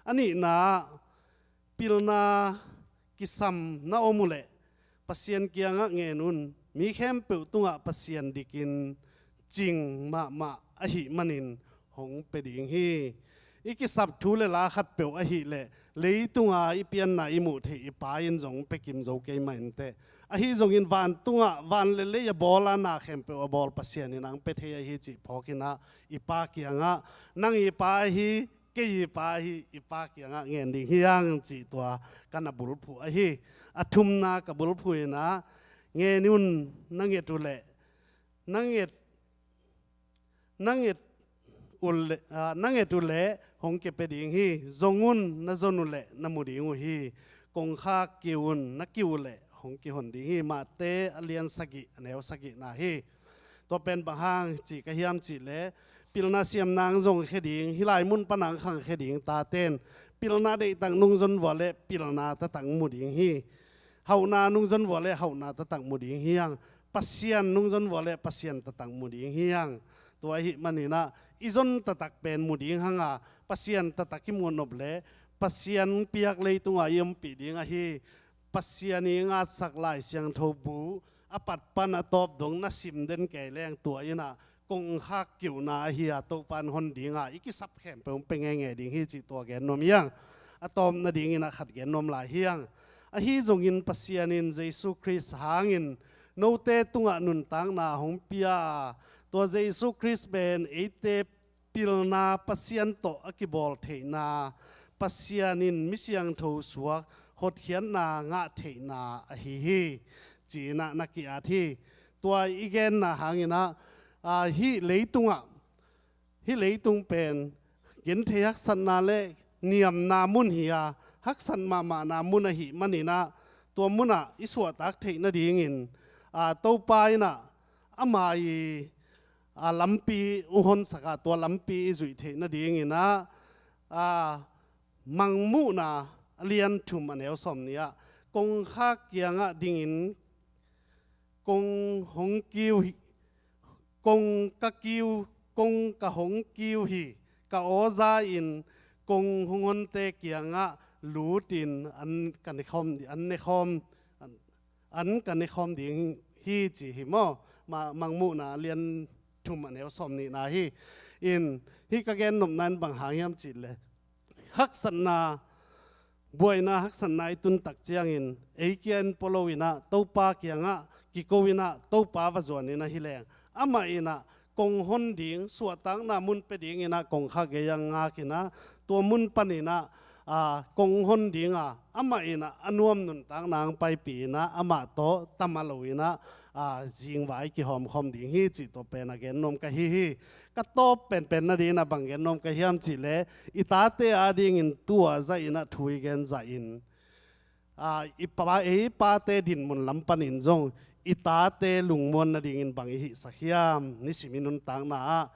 A nihna, pilna kisam na om uhleh Pasian kiangah ngen un. Mi khempeuh tungah Pasian dikin cing mahmah ahih manin hong pia ding hi. I kisap thu le la khatpeuh ahileh leitunga i pianna i muh theih i pa in zong pia kim zo kei mah inteh. Ahi zongin vantungah van le lei a bawl a, na khempeuh a bawl Pasian in ang pia thei ahi cih phawkinah i pa kiangah, nang i pa ahi, kei i pa ahi, i pa kiangah ngen ding hiang cih tua ka na bulphuh ahi. A thumna ka bulphuh inah, ngen un, na nget uhleh, na nget, na nget uhleh, ah, na nget uhleh hong kia pia ding hi. Zong un, na zon uhleh na mu ding uh hi. Kongkhak kiu un, na kiu uhleh hong kihon ding hi. Mate a lian sagih, a neu sagihna hi. Tua pen bang hang cih ka hiam cihleh, pilna siamna ang zong khia ding, hih lai mun pana ang khang khia ding taten pilna deihtak nungzon vua le pilna taktak mu ding hi. Hauhna nungzon vua le hauhna taktak mu ding hiang. Pasian nungzon vua le Pasian taktak mu ding hiang. Tua ahih maninah i zon taktak pen mu ding hanga, Pasian taktak i muh nop le Pasian piak leitunga i ompih ding ahi. Pasian i ngatsak Lai Siangtho bu a pat pan a tawp dong na sim den kei leng tua inah kongkhak kiuhna ahi a, Topan hon dinga i kisap khempeuh pia ngeingei ding hi cih tua gen nuam hiang. A tawpna dinginah khat gen nuam lai hiang. Ahi zongin Pasian in Jesu Khrist hangin note tungah nuntakna hong pia a, tua Jesu Khrist pen eite pilna Pasian tawh a kibawl theihna, Pasian in mi siangtho suak hotkhiatna ngah theihna ahi hi, ci-inah na ki-at hi. Tua i genna hanginah, aa, hih leitungah, hih leitung pen genthei haksatna le niamna mun hi a, haksat mahmahna mun ahih manin ah, tua munah i suahtak theih nadingin, a, Topa in ah ama i, a, lampi hong honsak a, tua lampi i zuih theih nadingin ah, a, Mangmuhna a lian thum a neu sawm nih ah, kongkhak kiangah dingin kong hong kiu hi, kong ka kiu, kong ka hong kiu hi, ka aw za-in kong hong honte kiangah lutin an ka ne khawm, an ne khawm, an, an ka ne khawm ding hi, ci hi maw. Ma-, Mangmuhna a lian thum a neu sawm nihna hi. In, hih ka gen nopna in bang hang hiam cih leh, haksatna, buaina haksatna i tun tak ciangin, ei kia in pua lo in ah, Topa kiangah kiko in ah, Topa va zuan in ah hi leng, amah in ah kong hon ding, suahtakna mun pia dingin ah kongkhak gei ah ngak in ah, tua mun panin ah, a, kong hon ding a, amah in ah a nuam nuntakna hong paipih in ah, amah tawh tam a lo in ah, a, zingvai kihawmkhawm ding hi, cih tua pen a gen nuam ka hi hi. Ka tawp penpen nadingin ah bang gen nuam ka hiam cih leh, i tate adingin tua zah in ah thu i gen zah in, a, i pa, ei pate dinmun lam panin zong i tate lungmuan nadingin bang i hihsak hiam, nisim i nuntakna ah.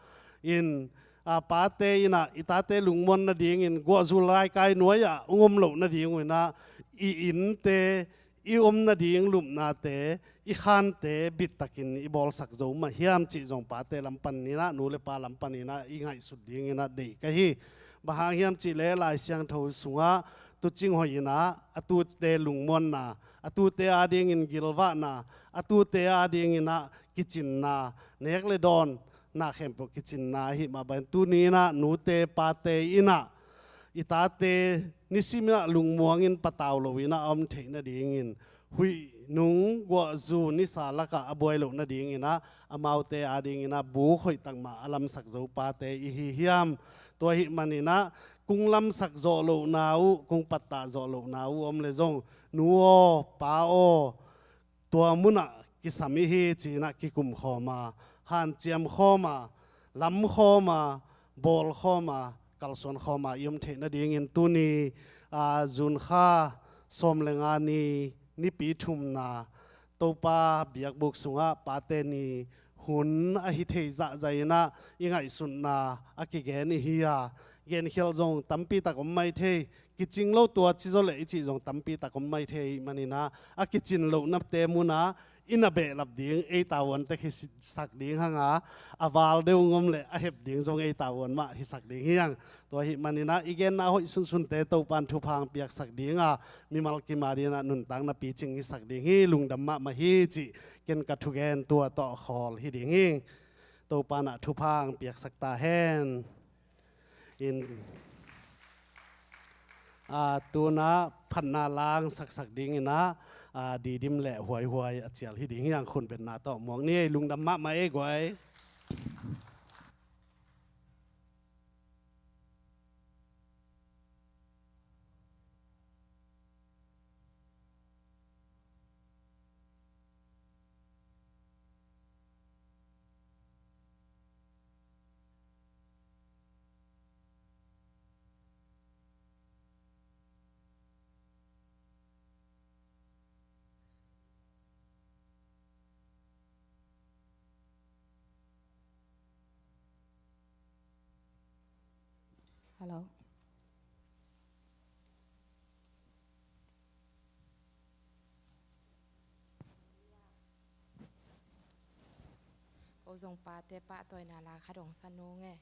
In, a, pate in ah i tate lungmuan nadingin guahzu laikai nuai-ah hong om loh nading uh in ah, i innte, i om nading lupnate, i khante bittakin i bawlsak zo mah hiam cih zong pate lam panin ah, nu le pa lam panin ah i ngaihsut dingin ah deih ka hi. Bang hang hiam cih leh Lai Siangtho sungah tuucing hoih in ah a tute lungmuanna, a tute adingin gilvahna, a tute adingin ah kicinna, nek le dawn na khempeuh kicinna ahih mah bangin, tuni in ah nute pate in ah i tate nisim in ah lungmuangin patau lo in ah a om theih nadingin, huih nung guahzu nisa lakah a buai loh nadingin ah, amaute adingin ah buk hoih tak mah a lamsak zo pate i hi hiam. Tua ahih manin ah kong lamsak zawh lohna uh, kong pattah zawh lohna uh om leh zong, nu aw, pa aw, tua munah kisam i hi, ci-in ah kikum khawm a, hanciam khawm a, lam khawm a, bawl khawm a, kalsuan khawm a i om theih nadingin tuni, a, June kha sawm le nga ni, Nipi thumna, Topa biakbuk sungah Pate Ni hun ahi thei zahzah in ah i ngaihsutna a kigen i hi a, genkhial zong tampi tak om mai thei, kicing lo tua ci zaw leh i cih zong tampi tak om mai thei ahih manin ah, a kicin lohnate munah i na behlap ding ei tavuan tek hisak ding hang a, a val deuh ngom leh a hep ding zong ei tavuan mah hisak ding hi hang. Tua ahih manin ah i genna hoih sunsunte Topa'n thupha hong piaksak ding a, mimal kim adingin ah nuntakna picing hisak ding hi. Lungdam mahmah hi cih ken ka thugen tua tawh khawl hi ding hi. Topa'n ah thupha hong piaksak ta hen. In, a, tu-in ah phatna la hong saksak dingin ah, a, Didim le Huaihuai a cial hi ding hi hang. Khutbetna tawh muak ni ei. Lungdam mahmah ei guai. Hello. Ko zong pate pahtawina la khat hong sa nung e.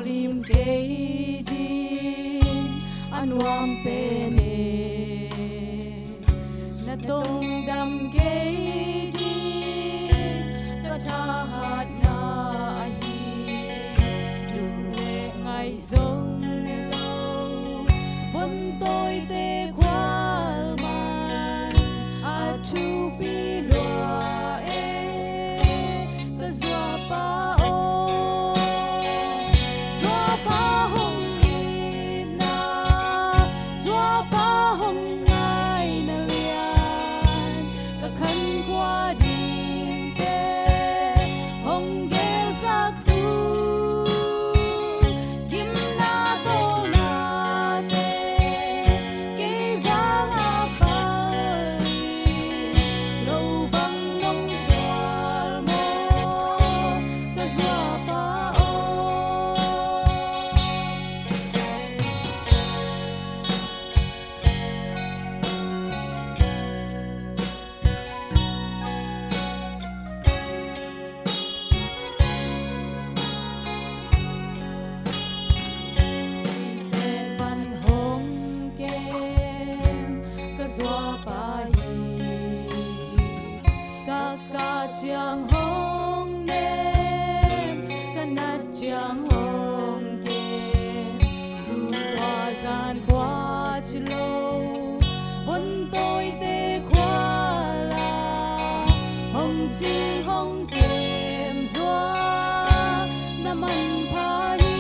lim kei ding a nuam pen e. Na tongdam kei ding ka thahatna ahi. Tung le ngai zong ne lo, von tawite khual man a thupi lua e. Ka zuapa aw, zuapa hong itna, zuapa hong ngaina lian, ka khankhua dingte hong gelsak tu. Gimna tawlnate kei vang a pal lo bang nong khual maw, ka zuapa aw. Sen pan hong kem ka zuapa hi. Ka kah ciang hong nem, ka nat ciang hong kem. Sum khua zan khua ci lo, von tawite khua la hong cing hong kem zua na manpha hi.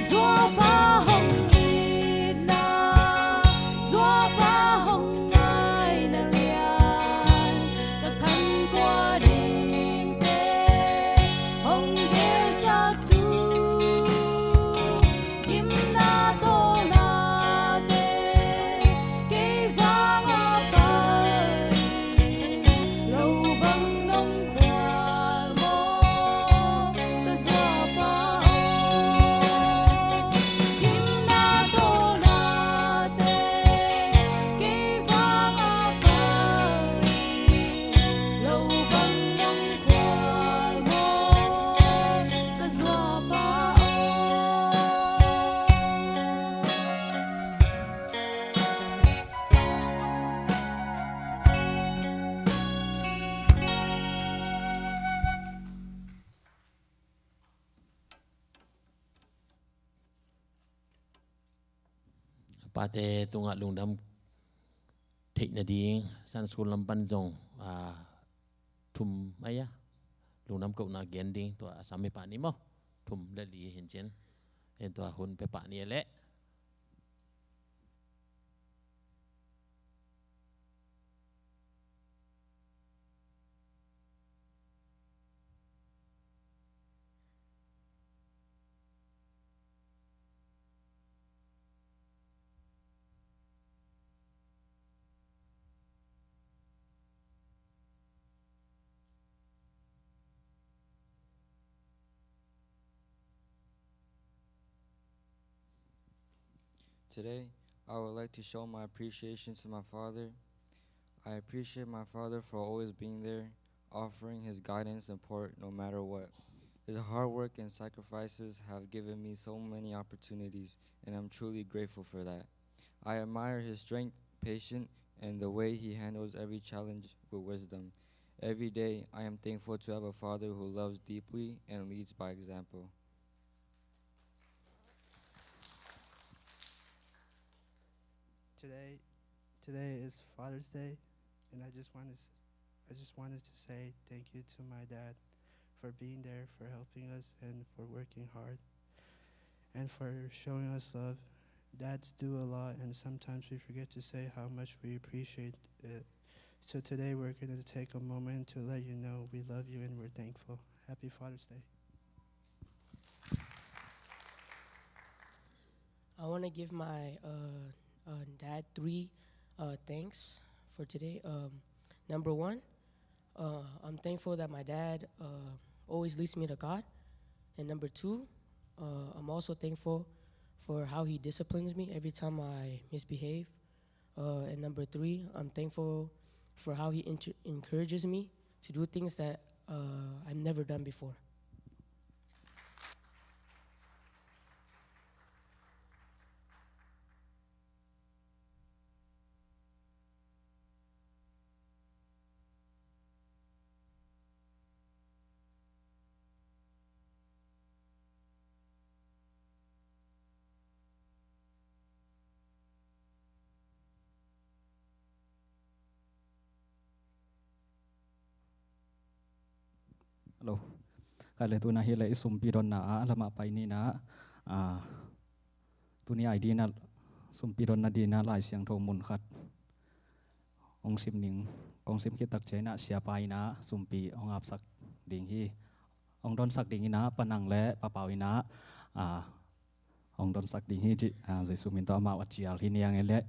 Zuapa hong itna, zuapa hong ngaina lian, ka khankhua dingte hong gelsak tu. Gimna tawlnate kei vang a pal lo bang nong khual maw, ka zuapa aw. Gimna tawlnate kei vang a pal lo bang nong khual maw, ka zuapa aw. Pate tungah lungdam theih nading Sunday school lam pan zong, ah, thum ahi a, lungdam kohna gen ding tua Assam mipa nih maw, thum le li hin cin, en tua hun pia pah ni leh. Today, I would like to show my appreciation to my father. I appreciate my father for always being there, offering his guidance and support no matter what. His hard work and sacrifices have given me so many opportunities, and I'm truly grateful for that. I admire his strength, patience, and the way he handles every challenge with wisdom. Every day, I am thankful to have a father who loves deeply and leads by example. Today, today is Father's Day, and I just want to, I just wanted to say thank you to my dad for being there, for helping us, and for working hard, and for showing us love. Dads do a lot, and sometimes we forget to say how much we appreciate it. So today we're going to take a moment to let you know we love you and we're thankful. Happy Father's Day. I want to give my, uh, uh, dad three, uh, thanks for today. Um, number one, uh, I'm thankful that my dad, uh, always leads me to God. And number two, uh, I'm also thankful for how he disciplines me every time I misbehave. Uh, and number three, I'm thankful for how he encour-, encourages me to do things that, uh, I've never done before. lo. Khaile tuna hileh i sumpi donna ah lamah pai nina, ah, tuni ai dina sumpi donna dina Lai Siangtho mun khat hong sim ning, hong sim khit tak ciangin ah siapa in ah sumpi hong apsak ding hi. Hong donsak ding in ah Pa Nang le Pa Pau in ah, ah, hong donsak ding hi cih, ah, Jesu min tawh amau a cial hi niang e leh.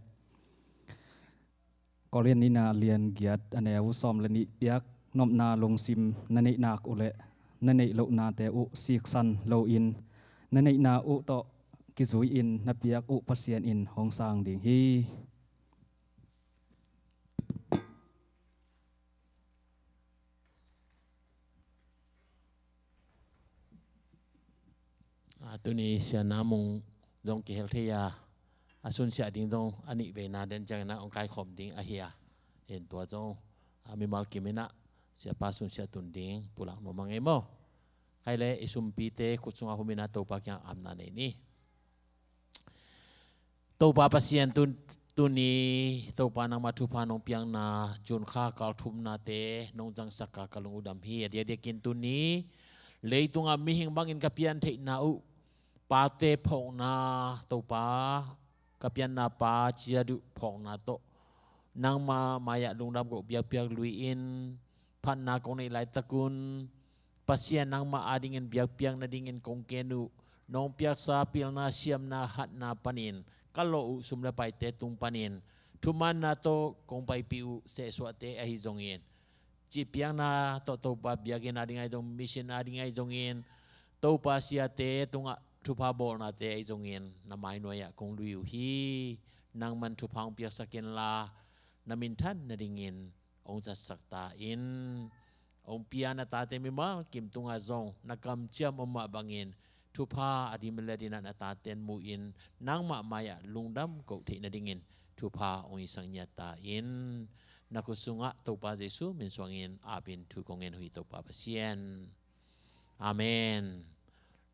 Korin nihna lian giat a neu sawm le nih, biak nopna lungsim na neih nak uh leh na neih lohnate uh siksan loin na neihna uh tawh kizui-in na piak uh Pasian in hong sang ding hi. A, tuni Sia Na Mung zong kihel thei a, a sunsiah ding zong a nih veina den ciangin ah hong kaikhawm ding ahi a, en tua zong, a, mimal kim in ah siapa sunsiah tun ding pulak nuam a ngei maw. Khaile i sumpite khut sungah hum in ah Topa kiang apna nei ni. Topa Pasian, tu, tuni Topa nangmah thupha nong piakna June kha kal thumnate nong zangsak a ka lung uh dam hi. A diakdiakin tuni leitungah mihing bangin ka piantheihna uh, pate phawkna, Topa ka pianna pa ciat uh phawkna tawh nangmah mai-ah lungdam kong biakpiak lui-in, phatna kong neih laitakun Pasian nangmah adingin biakpiak nadingin kong ken uh, nong piaksa pilna siamna hatna panin ka lawh uh sum le paite tung panin thumanna tawh kong paipih uh sehsuahte ahi zongin, cihpiakna tawh Topa biakinn ading ahi zong, mission ading ahi zongin, Topa siate tungah thupha bawlnate ahi zongin na mainuai-ah kong lui uh hi. Nangman thupha hong piaksak inla na minthan nadingin hong zatsak ta in. Hong pia na tate mimal kim tungah zong na kamciam om mah bangin thupha a dim le dinah na taten mu-in nangmah mai-ah lungdam koh theih nadingin thupha hong hisak ngiat ta in. Na khut sungah Topa Jesu min suangin apin thu kong ngen uh hi Topa Pasian. Amen.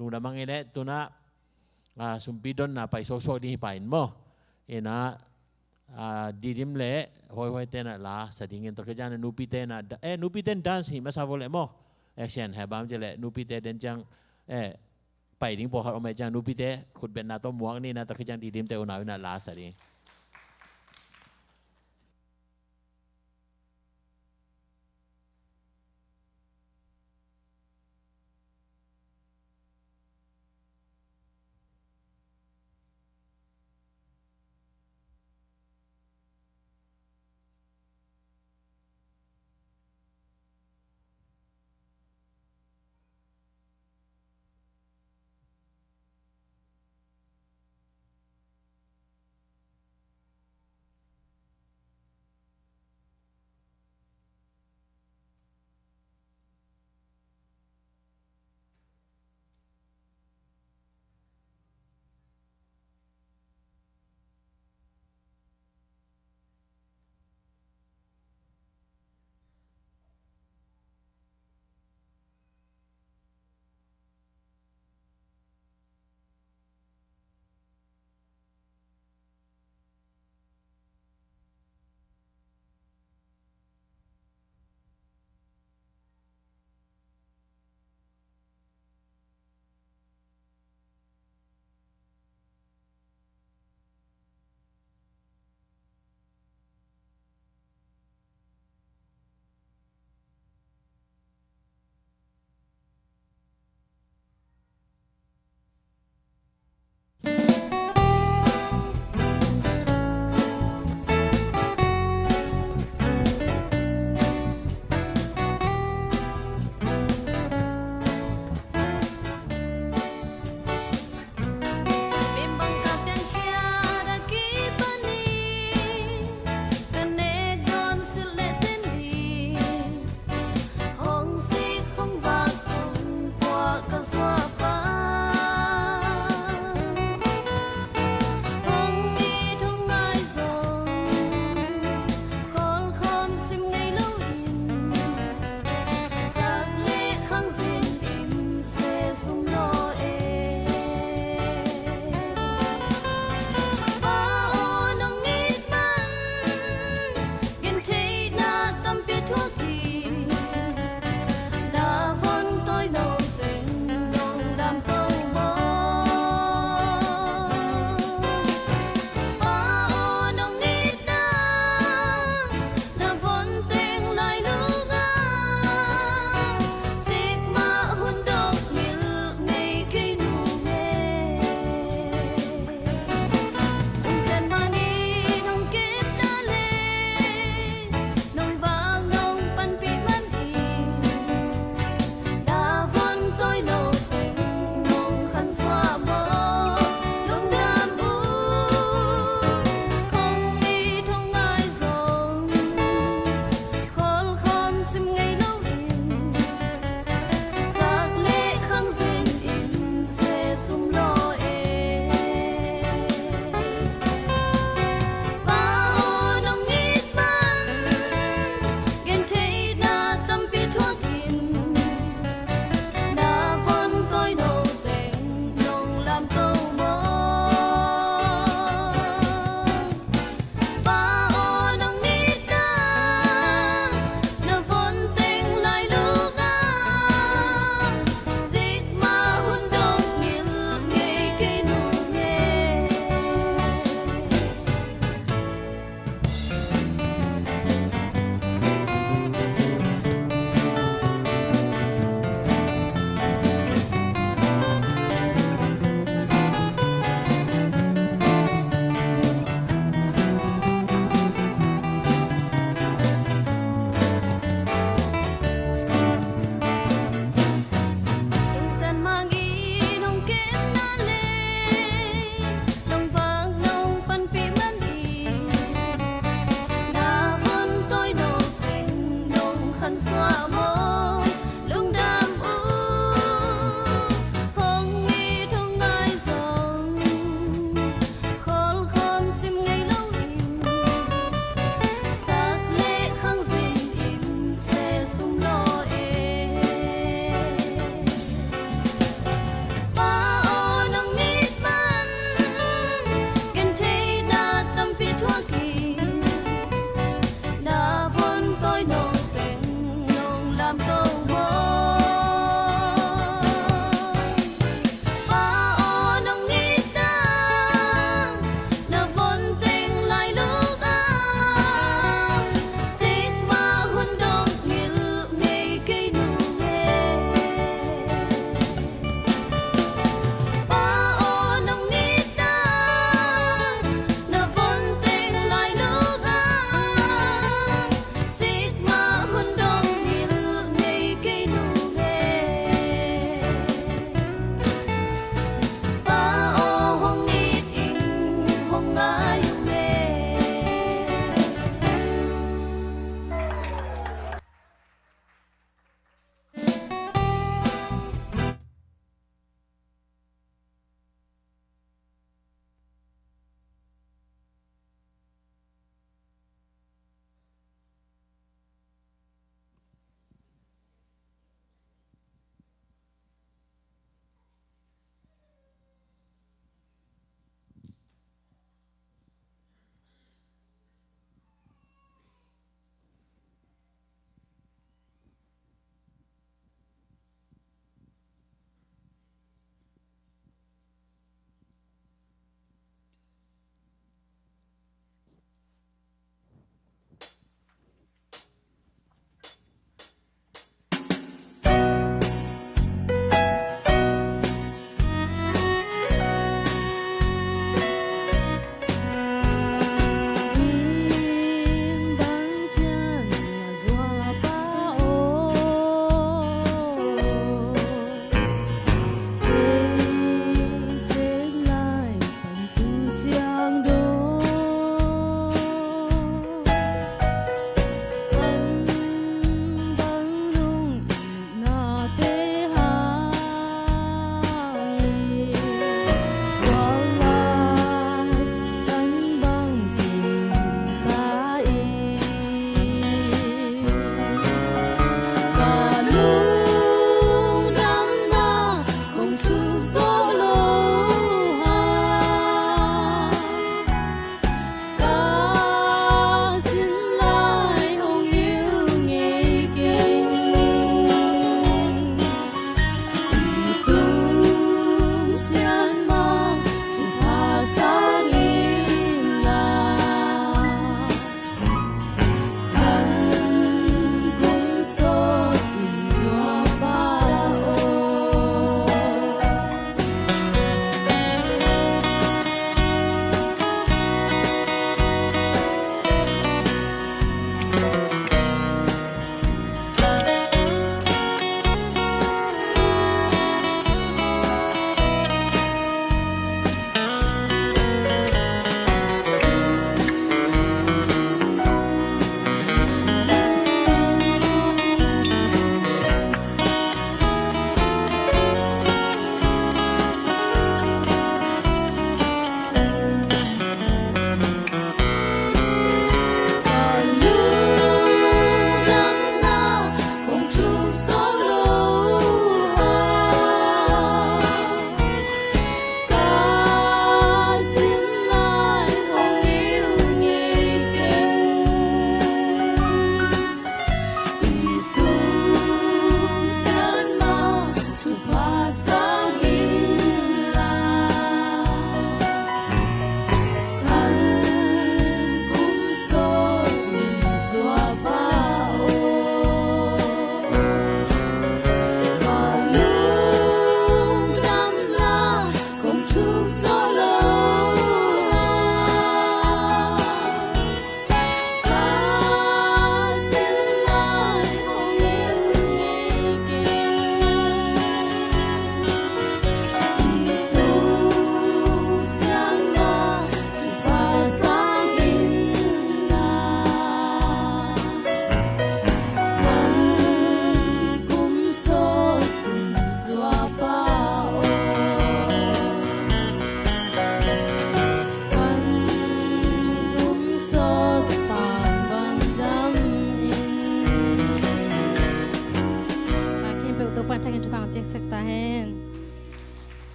Lungdam a ngei leh tuna, ah, sumpi donna pai suaksuak ding hi pah in maw. Ina, ah, Didim le Hoihoi tena la sa dingin, tua khit ciang nupite na da-, eh, nupite dance hi masa vo leh maw. Action, he bam ci leh nupite den ciang, eh, pai ding pawlkhat om eh ciang nupite khutbetna tawh muak ni na, tua khit ciang Didimte unau ina la sa ding.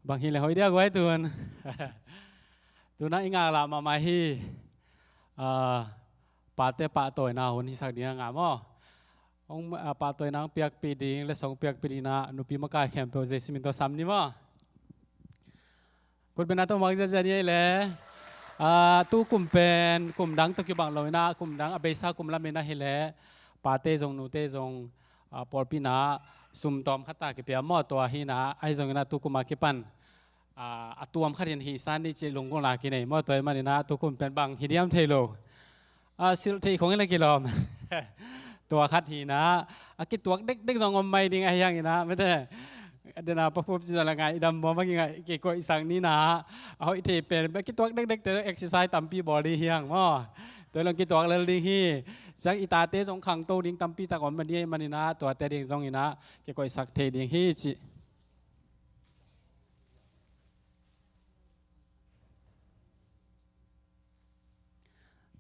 Bang hi le hoih dia guai tun. Tuna i ngaklah mahmah hi. Ah, pate pahtawina hun hisak ding a ngah maw. Hong, ah, pahtawina hong piakpih ding, letsong piakpih ding na nupi makai khempeuh Jesu min tawh sam ni maw. Kut bena tawh mak ziazia ni ei le. Ah, tu kum pen kum dang tawh kibang lo ina, kum dang a beisa kum lam ina hi le. Pate zong nute zong, ah, pawlpi na sum tawm khat ta kipia maw, tua hi na, ahi zong ina tu kum a kipan, ah, a tuam khat in hihsa ni cih lunggulhna kinei maw, tua hi man ina tu kum pen bang hi diam thei lo. Ah, silh theih khong in a kilawm. Tua khat hi na, a kituak dekdek zong om mai ding ahi hang ina, mete. Dena pa phup ci zala ngai dam maw, ma kingai kikoihsak ni na. A hoih thei pen, a kituak dekdek te exercise tampi bawl ding hi hang maw. Tua hi long kituak lel ding hi. Ciang i tate zong khangto ding tampi tak om ma ni ahi man ina, tuate ding zong ina, kikoihsak thei ding hi cih.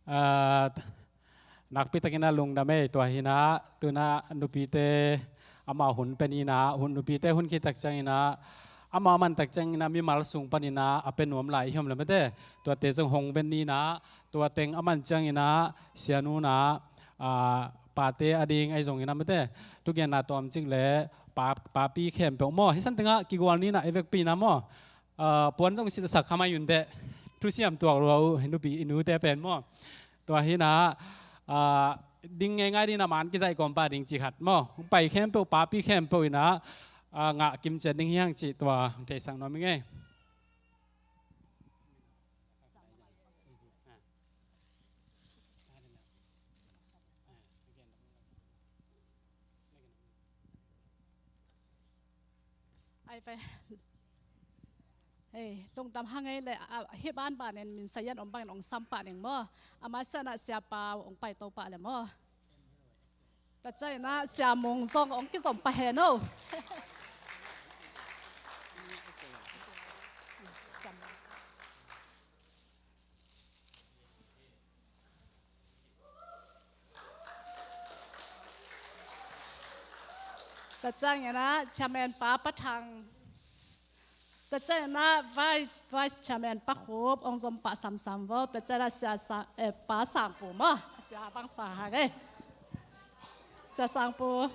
Ah, nakpi takin a lungdam ei, tua hi na, tuna nupite amau hun pen ina, hun nupite hun khit tak ciang ina, amau man tak ciang ina, mimal sung pan ina, a pe nuam lai i hiam le mete, tuate zong hong ven ni na, tua teng a man ciang ina, sianu na, ah, pate a ding ahi zong ina mete, tu genna tawm cik le, pa, papi khempeuh maw, hi san tengah kigual ni na, e vekpi na maw, ah, puan zong silsak kha mai un teh. Thusiam tuak lua uh, nupi i nute pen maw. Tua hi na, ah, ding ngeingai ding na man kizaih kawm pah ding ci khat maw. Hong pai khempeuh, papi khempeuh ina, ah, ngah kim ciat ding hi hang cih tua hong theisak nuam i ngei. Ai, pai. Hei, lungdam hang ei le, a, hih banbanin min sayan om bangin ong sam pah ning maw. A masa na Sia Pau ong pai to pah le maw. Tua ciang ina Sia Mung zong ong kizom pah hen o. Tua ciang ina Chairman pa Pa Thang. Tua ciang ina Vice, Vice Chairman Pa Khup, ong zom pah samsam vo. Tua ciang ina Sia Sa-, eh, Pa Sangpu maw. Sia bang sa hang ei. Sia Sangpu.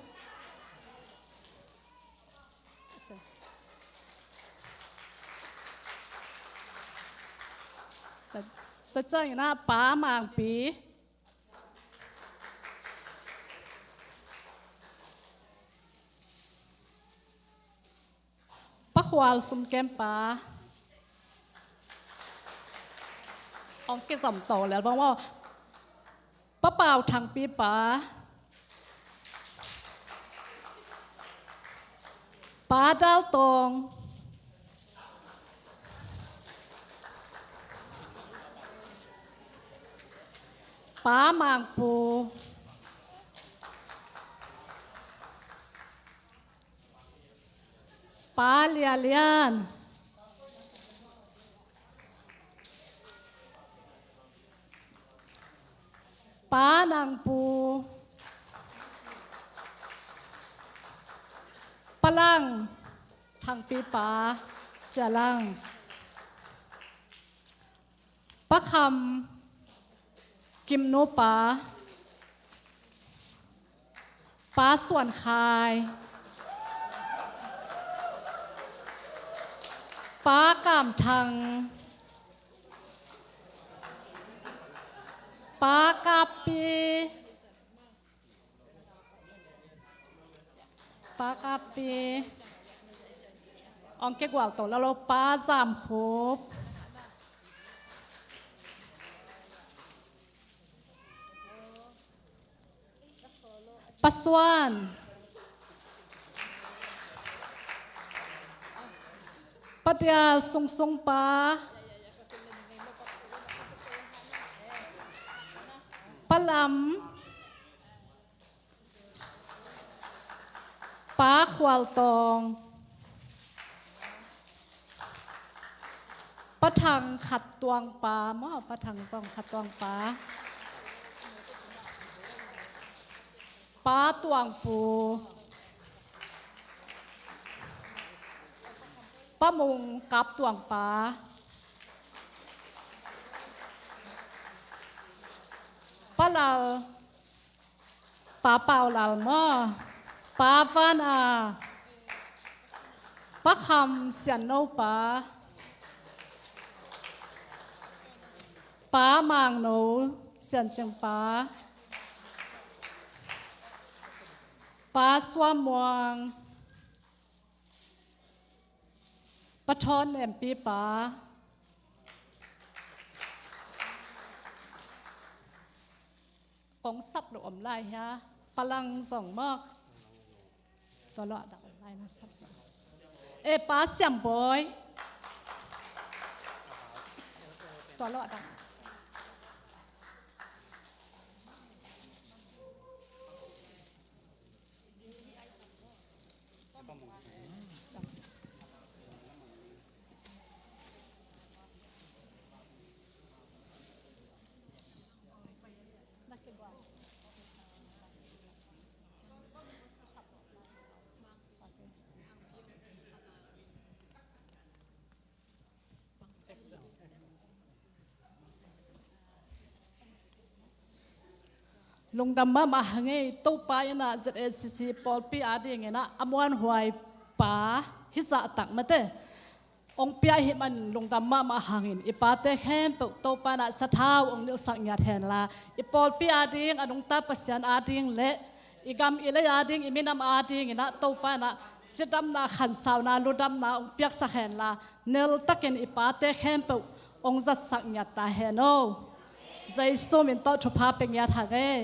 Tua, tua ciang ina Pa Mangpi. Pa Khual sumkem pa. Ong kizom to lel bang maw. Pa Pau Thangpi pa. Pa Dal Tong. Pa Mangpu. Pa Lia Lian. Pa Nang Pu. Pa Lang, Thangpi pa, Sia Lang. Pa Kham, Kim nu pa. Pa Suan Khai. Pa Kam Thang. Pa Kap Pi. Pa Kap Pi. Ong kigual to lalo, Pa Zam Khup. Pa Suan. Pa Dial Sung Sung pa. Pa Lam. Pa Khual Tawng. Pa Thang Khat Tuang pa maw, Pa Thang Zong Khat Tuang pa. Pa Tuang Pu. Pa Mung Kap Tuang pa, Pa Lal, Pa Pau Lal maw, Pa Van A, Pa Kham Sian No pa, Pa Mang No Sian Cing pa, Pa Suam Muang, Pa Thawn Nempi pa, kong sap lo om lai hia, Pa Lang Zong maw, tua lo a dang om lai na sap lo. E, Pa Siam Bawi, tua lo a dang. Lungdam mahmah hang ei. Topa in ah Z A C C pawlpi adingin ah a muanhuai pa hi zahtak mate hong pia ahih manin lungdam mahmah hangin i pate khempeuh Topa in ah sathau hong nilhsak ngiat henla, i pawlpi ading, a nungta Pasian ading le i gam i lei ading, i minam adingin ah Topa in ah cidamna, khansauna, ludamna hong piaksak henla, neltakin i pate khempeuh hong zatsak ngiat ta hen aw. Jesu min tawh thupha pia ngiat hang ei.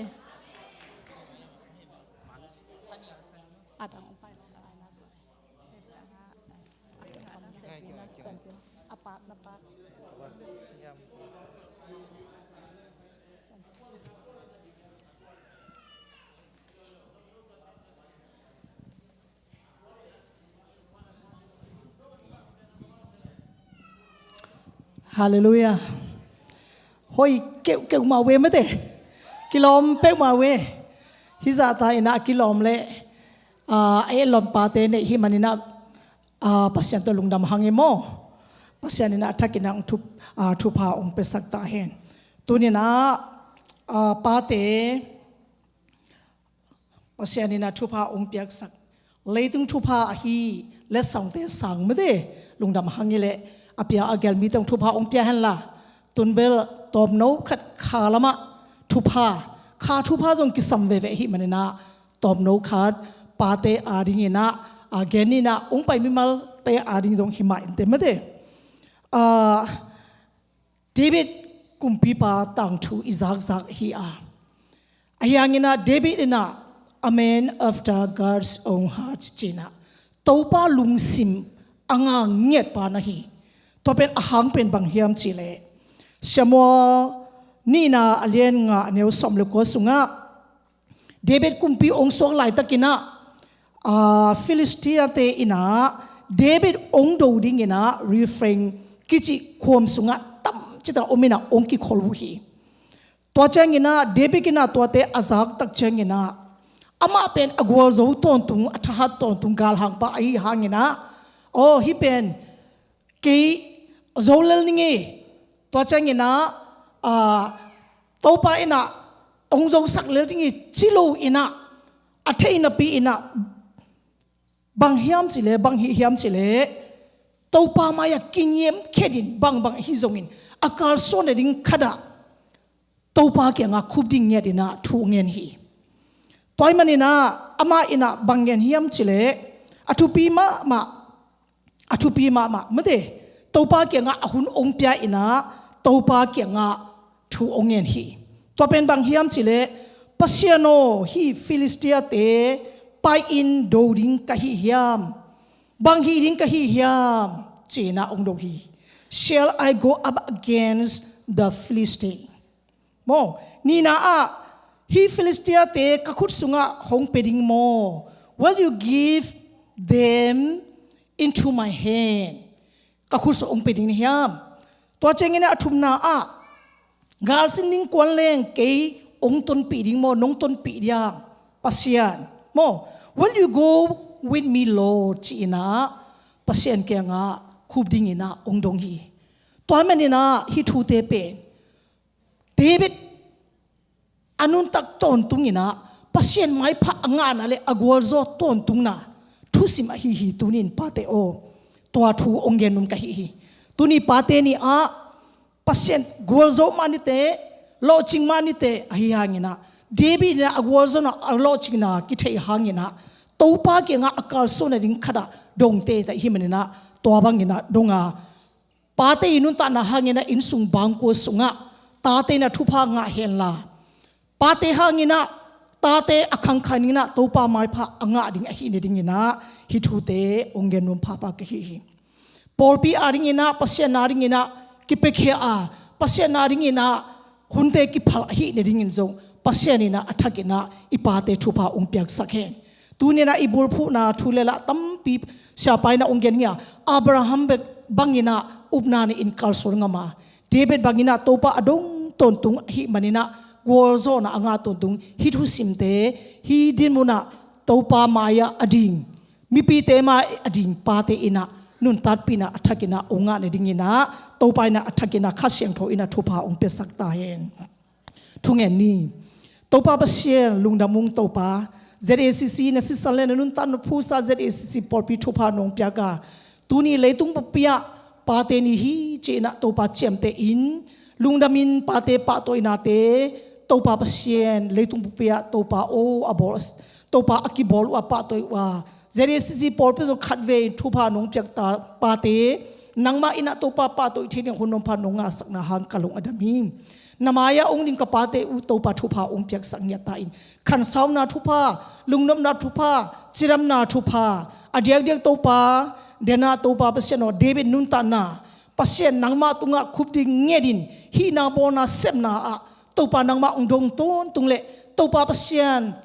Halleluiah. Hoi keuhkeuh mah ve mate. Kilawm peuhmah ve. Hih zahta in ah a kilawm le, aa, a etlawm pate neih hih manin ah, aa, Pasian tawh lungdam hang ei maw. Pasian in ah a thakin ah hong thup-, aa, thupha hong piasak ta hen. Tuni in ah, aa, pate, Pasian in ah thupha hong piaksak, leitung thupha ahi letsongte sang mate lungdam hang ei leh, a pia a gel mite hong thupha hong pia henla, tunbel tawmno khat kha lamah thupha, kha thupha zong kisam veve ahih manin ah, tawmno khat pate adingin ah, a gen in ah hong pai mimalte ading zong hi mah inteh mate. Aa, David kumpipa tangthu i zakzak hi a, ahi hangin ah David in ah, "A man after God's own heart," ci-in ah, Topa lungsim a ngak ngiat pa na hi. Tua pen a hang pen bang hiam cih leh, Samuel nihna a lian nga a neu sawm le kua sungah, David kumpi hong suak laitakin ah, aa, Filistia-te in ah David hong do dingin ah Rephaim kici khuam sungah tamcih tak om in ah hong kikhol uh hi. Tua ciangin ah David in ah tuate a zak tak ciangin ah, amah pen a gualzo tawntung, a thahat tawntung galhangpa ahi hangin ah, "Aw, hih pen kei zo lel ning ei. Tua ciangin ah, aa, Topa in ah hong zosak lel ding hi," ci lo in ah, a theih napi in ah, bang hiam cih leh, bang hih hiam cih leh, Topa mai-ah kiniamkhiatin, bangbang ahi zongin a kalsuan nading khatah Topa kiangah khup ding ngiatin ah thu hong ngen hi. Tua ahih manin ah amah in ah bang ngen hiam cih leh, a thupi mahmah, a thupi mahmah mate, Topa kiangah a hun hong pia in ah Topa kiangah thu hong ngen hi. Tua pen bang hiam cih leh, "Pasian aw, hih Filistia-te pai-in do ding ka hi hiam? Bang hih ding ka hi hiam?" ci-in ah hong do hi. "Shall I go up against the Philistine?" Maw, nihna ah, "Hih Filistia-te ka khut sungah hong pia ding maw? Will you give them into my hand?" Ka khut sungah hong pia ding na hiam? Tua ciangin ah a thumna ah, "Galsin ding kuan leng kei hong tonpih ding maw, nong tonpih diam, Pasian maw? Will you go with me, Lord?" ci-in ah, Pasian kiangah khup dinginah hong dong hi. Tua maninah hih thute pen David a nuntak tawntunginah Pasian maipha a ngahna le a gualzawh tawntungna thusim ahi hi. Tunin pate aw, tua thu hong gen nuam ka hi hi. Tuni pate ni-ah Pasian gualzo mah nite, lawhcing mah nite ahi hanginah, David inah a gualzawhna a lawhcingna kitheih hanginah Topa kiangah a kalsuan nading khatah dongte ta ihi maninah tua banginah donga, pate i nuntakna hanginah innsung bangkua sungah tate inah thupha ngah henla, pate hanginah tate a khangkhan inah Topa maipha a ngah ding ahih nadinginah hih thute hong gen nuam phapha ka hi hi. Pawlpi a dinginah, Pasian a dinginah kipiakhia a, Pasian a dinginah hunte kiphal ahih nadingin zong Pasian inah a thakinah i pate thupha hong piaksak hen. Tuninah i bulphuhna thu le la tampi siapa inah hong gen hi a, Abraham banginah upna nei-in kalsuan ngam a, David banginah Topa a dong tawntung ahih maninah gualzawhna a ngah tawntung hih thusimte hih dinmunah Topa mai-ah a ding, mipite mai-ah a ding pate inah nuntakpihna a thakinah hong ngah nadinginah Topa inah a thakinah Kha Siangtho inah thupha hong piasak ta hen. Thungen ni. Topa Pasian, lungdam ung Topa. Z A C C na sisan le na nuntak na phusa Z A C C pawlpi thupha nong piak a, tuni leitung bup-ah pate ni hi ci-inah Topa ciamteh in, lungdamin pate pahtawihnate Topa Pasian, leitung bup-ah Topa aw a bawl, Topa a kibawl uh a pahtawi uh a, Z A C C pawlpi zong khatvei thupha nong piak ta pate, nangmah inah Topa pahtawi thei ding hun nong pha nong ngahsakna hang ka lung a dam hi. Na mai-ah hong ding ka pate uh Topa thupha hong piaksak ngiat ta in. Khansauna thupha, lungnopna thupha, cidamna thupha, a diakdiak Topa, denah Topa Pasian aw, David nuntakna, Pasian nangmah tungah khup ding ngetin, hihna bawlna sepna ah Topa nangmah hong dong tawntung le Topa Pasian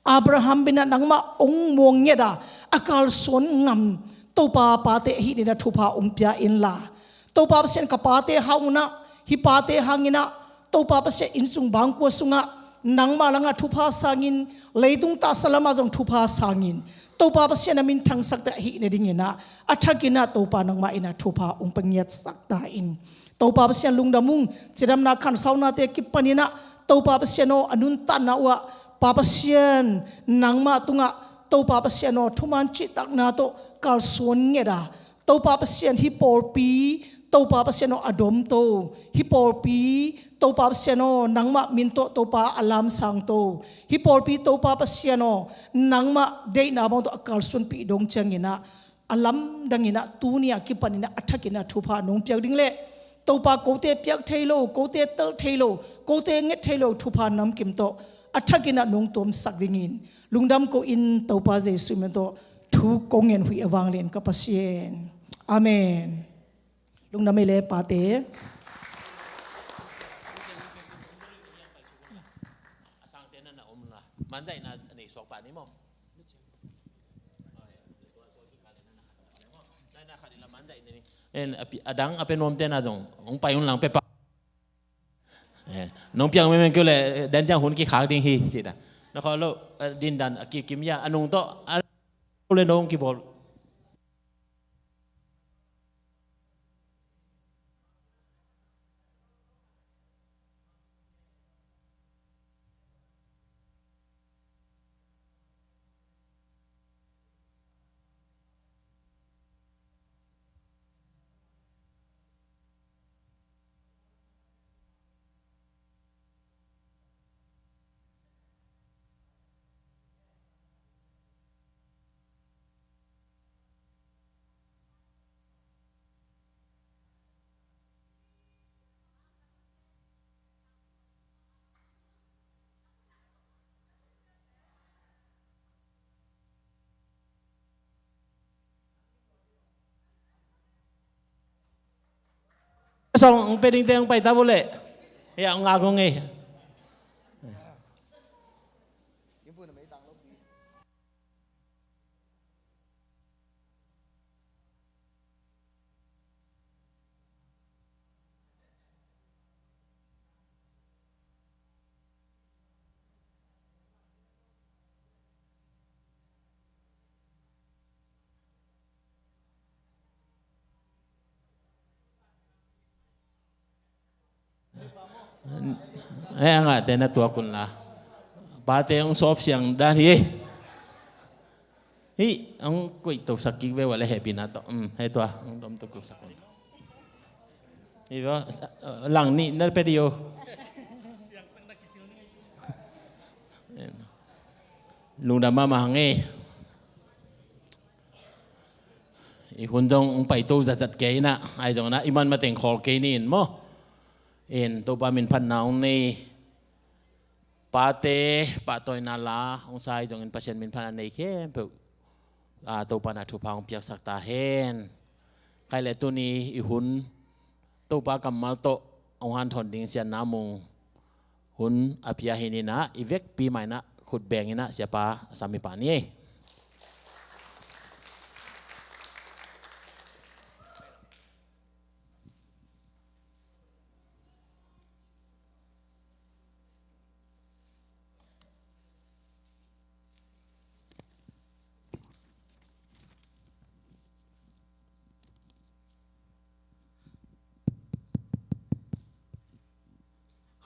Abraham bangin nangmah hong muang nget a, a kalsuan ngam Topa pate ahih dingin thupha hong pia inla, Topa Pasian ka pate hauh un ah, hih pate hangin ah Topa Pasian innsung bangkua sungah nangmah langah thupha sangin, leitung taksa lamah zong thupha sangin, Topa Pasian na min thangsak ta ahih nadingin ah a thakin ah Topa nangmah in ah thupha hong pia ngiatsak ta in. Topa Pasian lungdam ung, cidamna khansaunate kipanin ah Topa Pasian aw, a nuntakna uh ah Pa Pasian nangmah tungah Topa Pasian aw, thuman cihtakna tawh kalsuan nget a, Topa Pasian hih pawlpi Topa Pasian aw a domto, hih pawlpi Topa Pasian aw nangmah min tawh Topa a lamsangto, hih pawlpi Topa Pasian aw nangmah deihna bang tawh a kalsuanpih dong ciangin ah a lamdangin ah tuni a kipanin ah a thakin ah thupha nong piak ding le Topa kote piak thei lo, kote tel thei lo, kote nget thei lo thupha namkim tawh a thakin ah nong tuamsak dingin lungdam ko in Topa Jesuh min tawh thu kong ngen uh hi a vanglian ka Pasian. Amen. Lungdam ei le pate. En, a pi-, a dang a pia nuamte na zong hong pai un lang pia pah. Eh, nong piang mengmeng kei uh leh, dan ciang hun kikhak ding hi, ci ta. Na khawh loh, eh, dindan a kikim ya, a nung tawh, a lo le nong kibawl. Song, ang pwedeng tayong paitabo le. Ya, ang agong eh. Eh, a ngahte na tuak un la. Pate hong sawp siang dan hi. Hih hong koih tosak kik ve uh a le hehpihna tawh. Hei tua hong dom tosak un. Hih tua lang nih na pia dih uh. Lungdam mahmah hang ei. I hun zong hong paito zatzat kei inah, ahi zong inah i man mateng khawl kei ni in maw. In Topa min phatna hong nei. Pate pahtawina la hong sa ahi zongin Pasian min phatna nei khempeuh, a, Topa na thupha hong piaksak ta hen. Khaile tuni i hun Topa kammal tawh hong hanthawn ding Sian Na Mung hun a pia hi inah, i vekpi mah inah khut beng inah siapa a sam hi pah ni.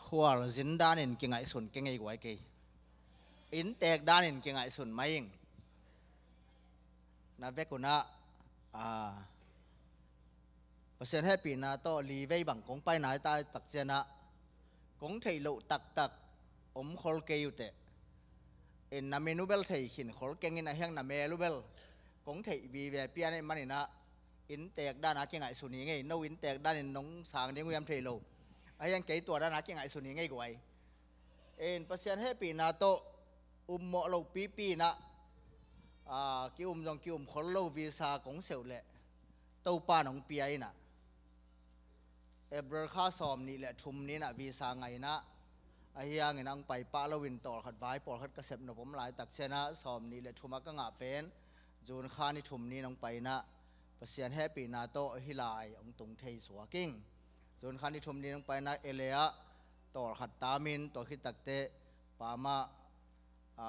Khualzin danin kingaihsun kei ngei guai kei. Inntek danin kingaihsun mai ing. Na vek unah, a, Pasian hehpihna tawh li vei bang kong pai nai ta tak cianah kong theih loh taktak om khol kei uh teh. In na min uh bel thei khin khol keng in a hiang na mel uh bel kong theih vive pian ahih maninah inntek dana kingaihsun hi ngei. No inntek danin nong sang ding uh hiam thei lo. A hiang kei tua dana kingaihsun hi ngei guai. In Pasian hehpihna tawh ummawh loh pipi inah, a, ki-um zong ki-um khol lo visa kong seuh leh Topa nong pia inah April kha sawm nih le thum ni inah visa ngai inah, a hiangin hong pai pah loin tawlkhat vai pawlkhat ka sep nop om laitak cianah sawm nih le thum a ka ngah pen June kha ni thum ni in hong pai inah Pasian hehpihna tawh hih lai hong tung thei suak ing. June kha ni thum ni in hong pai inah L A ah tawlkhat tamin tua khit takteh Pamah, a,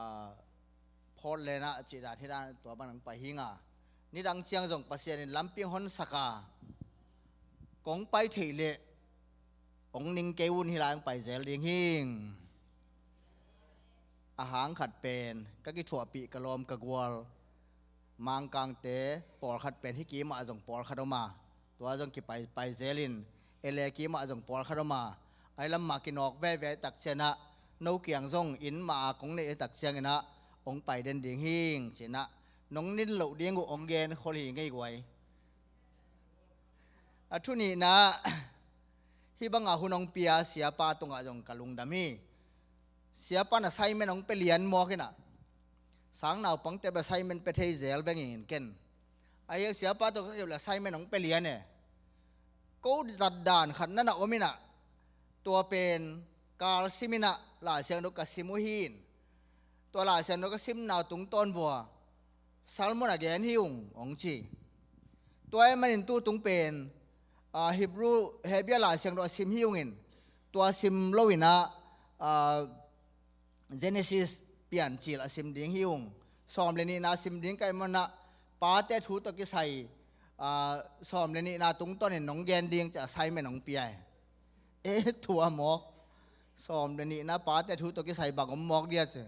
Portland ah cih dan hi dan tua bang nang pai hi nga. Nidang ciang zong Pasian in lampi hong honsak a kong pai theih leh hong ning kei un hih lai hong pai zel ding hing. A hang khat pen ka kithuahpih ka lawm ka gual Mangkangte pawlkhat pen hih kimah zong pawlkhat om a, tua zong kipai pai zelin L A kimah zong pawlkhat om a, ahi lam mah kinawk veve tak cianah no kiang zong inn mah a kong neih tak cianginah hong pai den ding hing cinah nong nin loh ding uh hong gen khol hi ngei guai. A thu nihna, hih banga hun hong pia siapa tungah zong ka lungdam hi. Siapa in assignment hong pia lian mawk inah, sang naupangte bel assignment pia thei zel veng ing in ken. Ahi hang siapa tawh ka keu leh assignment hong pia lian e. Ko zat dan khat na na om inah, tua pen kal sim inah Lai Siangtho ka sim uh hi in. Tua Lai Siangtho ka simna uh tungtawn vua Salmon a gen hi ung hong ci. Tua ahih manin tutung pen, a, Hebrew, Hebrew Lai Siangtho a sim hi ung in, tua sim lo inah, a, Genesis Piancil a sim ding hi ung. Sawm le nihna a sim ding ka hih manah pate thu tawh kisai, a, sawm le nihna tungtawnin nong gen ding ci assignment hong pia hi. E, tua mawk. Sawm le nihna pate thu tawh kisai bang om mawk dia ci.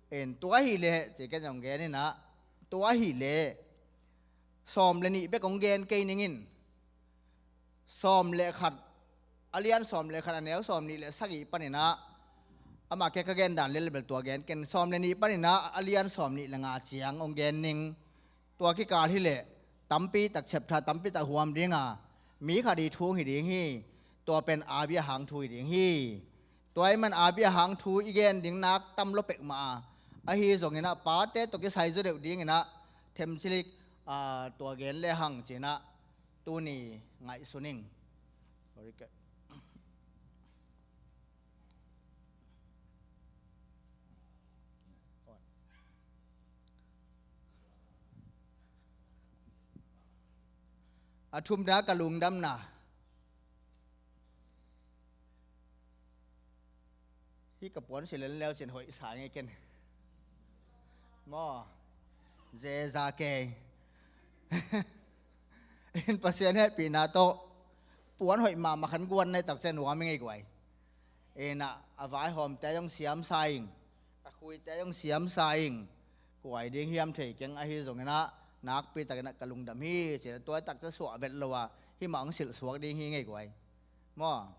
En, tua hi leh ci ken zong gen inah, tua hi leh sawm le nih bek hong gen kei ning in. Sawm le khat, a lian sawm le khat, a neu sawm nih le sagih paninah, amah ke ka gen dan lel bel tua gen ken, sawm le nih paninah a lian sawm nih le nga ciang hong gen ning. Tua kikal hi leh tampi tak chapter tampi tak huam ding a, mi khat i thu hi ding hi. Tua pen Abia hang thu hi ding hi. Tua ahih man Abia hang thu i gen ding nak tam lo pek mah a, ahi zonginah pate tawh kisai zaw deuh dinginah themcilik, a, tua gen le hang cinah tuni ngaihsun ing. A thumna ka lungdamna. Hih ka puan si len leu cin hoih sa ngei ken. Maw? Zeza kei. In Pasian hehpihna tawh puan hoih mahmah khan guan nai tak cian nuam i ngei guai. Inah a vaihawmte zong siamsa ing, a khuite zong siamsa ing. Kuai ding hiam thei keng, ahi zonginah nakpi takinah ka lungdam hi, ci-inah tua takciang suah vet lo a, himah hong silhsuak ding hi ngei kuai. Maw?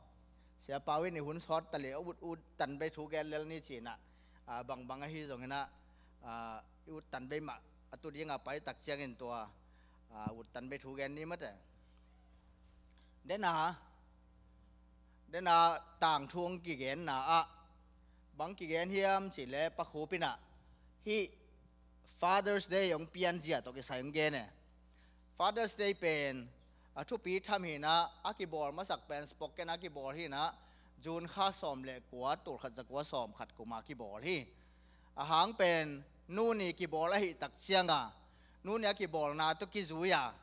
Sia Pau in i hun sawt ta le, a ut ut tan bei thu gen lel ni ci-inah, a, bangbang ahi zonginah, a, i ut tan bei mah a tu dinga pai takciangin tua, a, ut tan bei thu gen ni mate. Dena, dena tangthu hong kigenna ah bang kigen hiam cih leh Pa Khup inah hih Father's Day hong pianzia tawh kisai hong gen e. Father's Day pen a thupi tham hinah, a kibawl masak pen Spokane a kibawl hinah, June kha sawm le kua, tulkhat zakua sawm khat kuma kibawl hi. A hang pen nu ni kibawl ahih takcianga, nu ni a kibawlna tawh kizui a,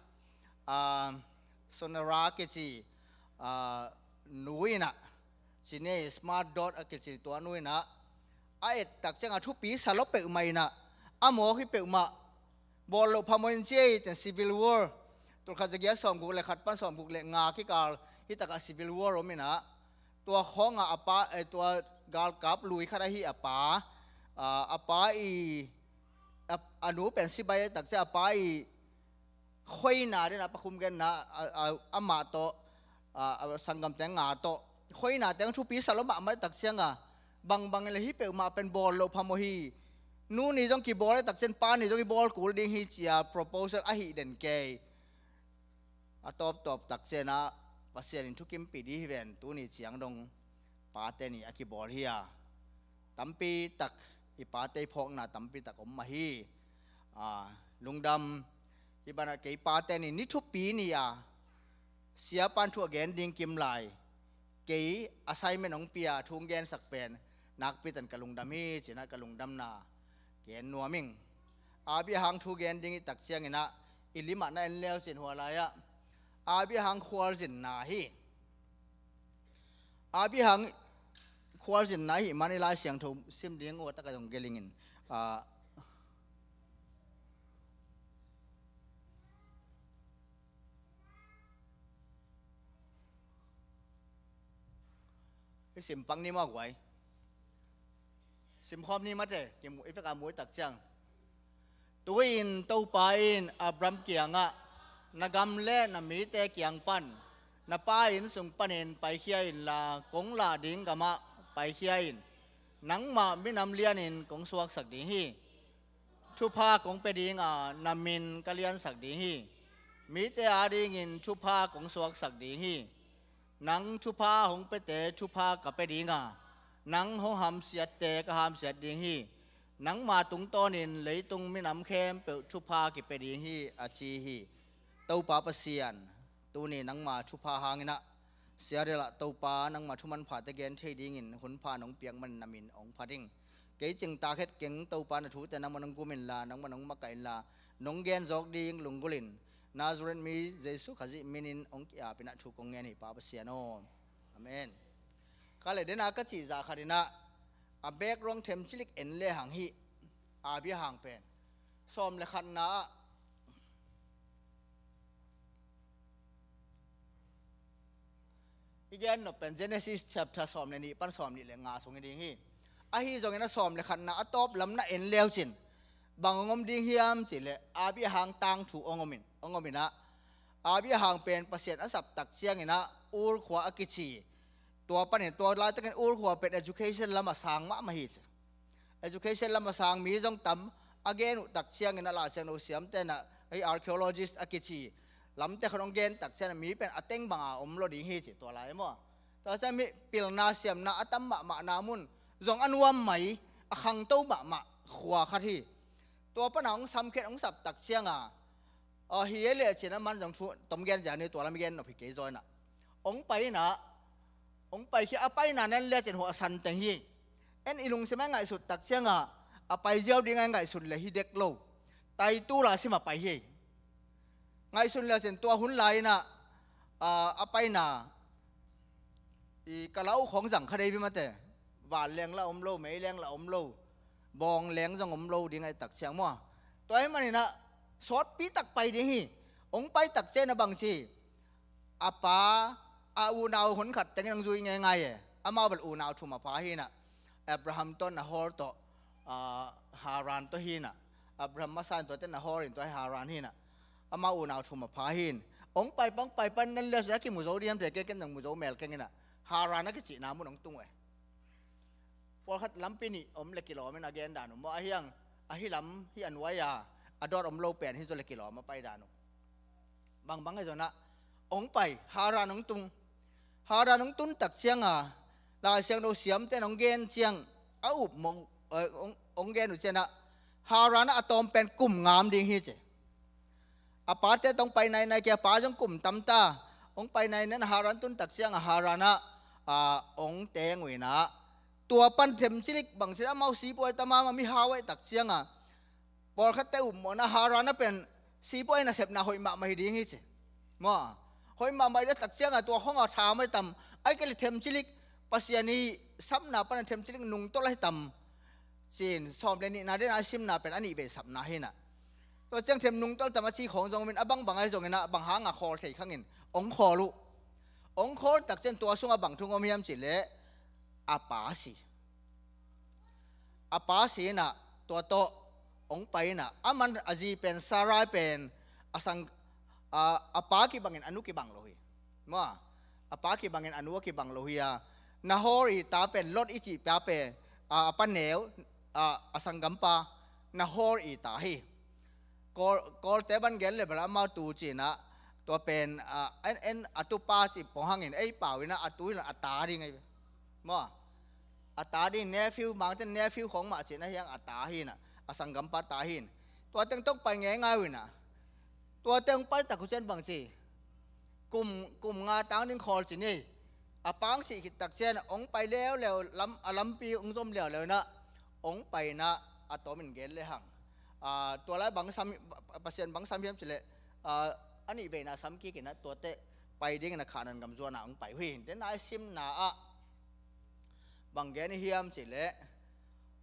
a, Sonora kici, a, nu inah, ci ni, Smart Dodd a kici tua nu inah a et takcianga thupi sa lo peuhmah inah, a mawk hi peuhmah, bawl loh phamawh in ci ei, cian Civil War, tulkhat zagiat sawmguk le khat pan sawmguk le nga kikal hi takah Civil War om inah, tua khawngah a pa, eh, tua galkap lui khat ahi a pa, a, a pa i, a, a nu pen sibai ahih takciang a pa i khoina dena Pa Khup genna, a, a, amah tawh, a, a, sanggamte nga tawh khoina teng thupi sa lo mahmah takcianga, bangbang le hi peuhmah pen bawl loh phamawh hi. Nu ni zong kibawl ahih takciang pa ni zong i bawl kul ding hi, ci-a proposal ahih den kei. A tawptawp takcianah Pasian in thukimpih ding hi ven, tuni ciang dong pate ni a kibawl hi a, tampi tak i pate i phawkna tampi tak om mah hi. A, lungdam. Hih banah kei pate ni, ni thupi ni a, siapan thu a gen ding kim lai, kei assignment hong pia thu hong gensak pen nakpi tan ka lungdam hi, ci-inah ka lungdamna gen nuam ing. Abi hang thu gen ding i takcianginah i limah na en leu cin hua lai-ah abi hang khualzinna hi. Abi hang khualzinna hi man i Lai Siangtho sim ding uh a taka zong gelingin, a, i simpang ni maw guai? Simkhawm ni mate, kimu, i veka mu i takciang. Tu-in Topa in Abraham kiangah, na gam le na mite kiang pan, na pa inn sung panin paikhia inla, kong lah ding gamah paikhia in. Nangmah minam lianin kong suaksak ding hi. Thupha kong pia dinga na min ka liansak ding hi. Mite adingin thupha kong suaksak ding hi. Nang thupha hong piate thupha ka pia dinga, nang hong hamsiatte ka hamsiat ding hi. Nangma tungtawnin leitung minam khempeuh thupha kipia ding hi, a ci hi. Topa Pasian, tuni nangma thupha hanginah sia delah Topa, nangma thu manphate gen thei dingin hunpha nong piak manin na min hong phat ing. Kei cingtak het keng Topa, na thute nangmah nong gum inla, nangmah nong makaih inla, nong gen zawk ding lunggulhin Nazareth mi Jesu Khazih minin hong ki-apinah thu kong ngen hi, Pa Pasian aw. Amen. Ka le dena ka cih zah khatinah a background themcilik en lehang hih Abraham pen sawm le khatna ah i gen nop pen Genesis chapter sawm le nih pan sawm nih le nga sung hi ding hi. Ahi zongin a sawm le khatna a tawp lam na en leucin bang hong om ding hiam cihleh Abraham tangthu hong om in, hong om inah Abraham pen Pasian a saptak cianginah Ur khua a kici. Tua panin tua laitakin Ur khua pen education lam a sang mahmah hi ci. Education lam a sang mi zong tam, a gen uh tak ciangin a Lai Siangtho siamte inah hih archaeologist a kici lamte khawng hong gen tak ciangin mi pen a teng banga om lo ding hi ci tua lai maw. Tua ciang mi pilna siamna a tam mahmahna mun zong a nuam mai, a khangto mahmah khua khat hi. Tua pana hong samkhiat hong sap tak cianga, aw, hi ei leh cin a man zong thu tom gen zia ni, tua lam i gen nop hi kei zaw inah. Hong pai inah, hong paikhia a paina nen lecin huah a san teng hi. En i lungsim a i ngaihsut tak cianga a pai ziau ding a i ngaihsun le hi dek lo. Taitu la sim a pai hi. Ngaihsun lecin tua hun lai inah, a, a paina i ka lau khawng zang kha dei vi mate. Van leng la om lo, mei leng la om lo, bawng leng zong om lo ding a i tak ciang maw. Tua hi maninah sawtpi tak pai ding hi. Hong pai tak ciang a bang ci, a pa, a unau hun khat tengin hong zui ngeingai e. Amau bel unau thum a pha hinah, Abraham tawh, Nahor tawh, ah, Haran tawh hinah. Abraham masa in tuate Nahor in tua hi Haran hinah. Amau unau thum a pha hin. Ong pai pang pai pan nan le a kimu zo ding hiam, te ken ken nang mu zo mel keng hinah. Haran a kicihna mun ong tung uh e. Pawlkhat lampi nih om le kilawm in a gen dan uh maw, ahi hang, ahi lam hi a nuai a, a dawt om lo pen hi zaw le kilawm a pai dan uh. Bangbang ahi zongin ah ong pai, Haran ong tung. Haran ong tun tak ciangin, Lai Siangtho siamte in ong gen ciang, a upmawh, eh, ong, ong gen uh ciangin ah, Haran ah a tawm pen kum ngam ding hi ci. A pate tawh ong pai nainai kei a, pa zong kum tam ta. Ong pai nainai in Haran tun tak ciangin Haran ah, ah, ong teng uh inah, tua pan themcilik bangci amau sipuai tam a, mihau ahih tak ciangin, pawlkhatte upmawhna Haran ah pen sipuai nasepna hoih mahmah hi ding hi ci. Maw, hoih mahmah hi ding tak ciangin tua khong a tha mai tam, ahih kei leh themcilik Pasian i sapna pan a themcilik nungtolh ahi tam. Cin sawm le nihna dena i simna pen a nih vei sapna hinah. Tua ciang them nungtolh tam a ci khong zong om in, a bangbang ahi zongin ah bang hanga khawl thei khangin ong khawl uh. Ong khawl tak ciang tua sungah bang thu ong om hiam cih leh a pa si. A pa si inah tua tawh ong pai inah, aman a zi pen Sarai pen a sang, a, a pa kibangin a nu kibang lo hi. Maw, a pa kibangin a nu a kibang lo hi a, Nahor i ta pen, Lot i cih pa pen, a, a pa neu, a, a sanggampa Nahor i ta hi. Kawl, Kawlte ban gen le bel amau tu cinah, tua pen, a, en, en a tupa cih pong hangin ei pau inah a tu inah a ta ding ahi ve. Maw, a ta ding, nephew, Mangte nephew khong mah cinah, ahi hang a ta hinah, a sanggampa ta hin. Tua teng tawh pai ngeingai uh inah. Tua teng pai tak uh ciang bang ci. Kum, kum nga tang ding khawl ci ni. A pa ong sih khit tak ciang ong pai leuleu, lam, a lampi ong zom leuleu inah, ong pai inah a tawm in gen le hang. Ah, tua lai bang sam, Pasian bang sam hiam cih leh, ah, a nih veina sam kik inah tuate pai dingin a Khanaan gam zuan ah ong pai uh hi. Dena i simna ah bang gen i hiam cih leh,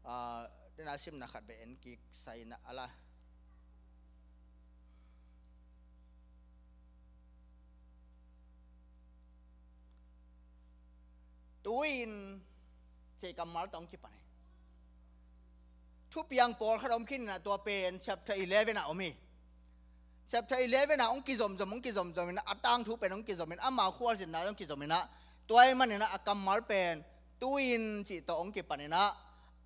ah, dena i simna khat beh en kik sai inah a la. Tu-in cih kammal tawh ong kipan hi. Thupiang pawlkhat om khin inah, tua pen chapter eleven ah om hi. Chapter eleven ah ong kizomzom, ong kizomzom inah, a tangthu pen ong kizom in, amau khualzinna ong kizom inah, tua ahih man inah a kammal pen tu-in cih tawh ong kipan inah,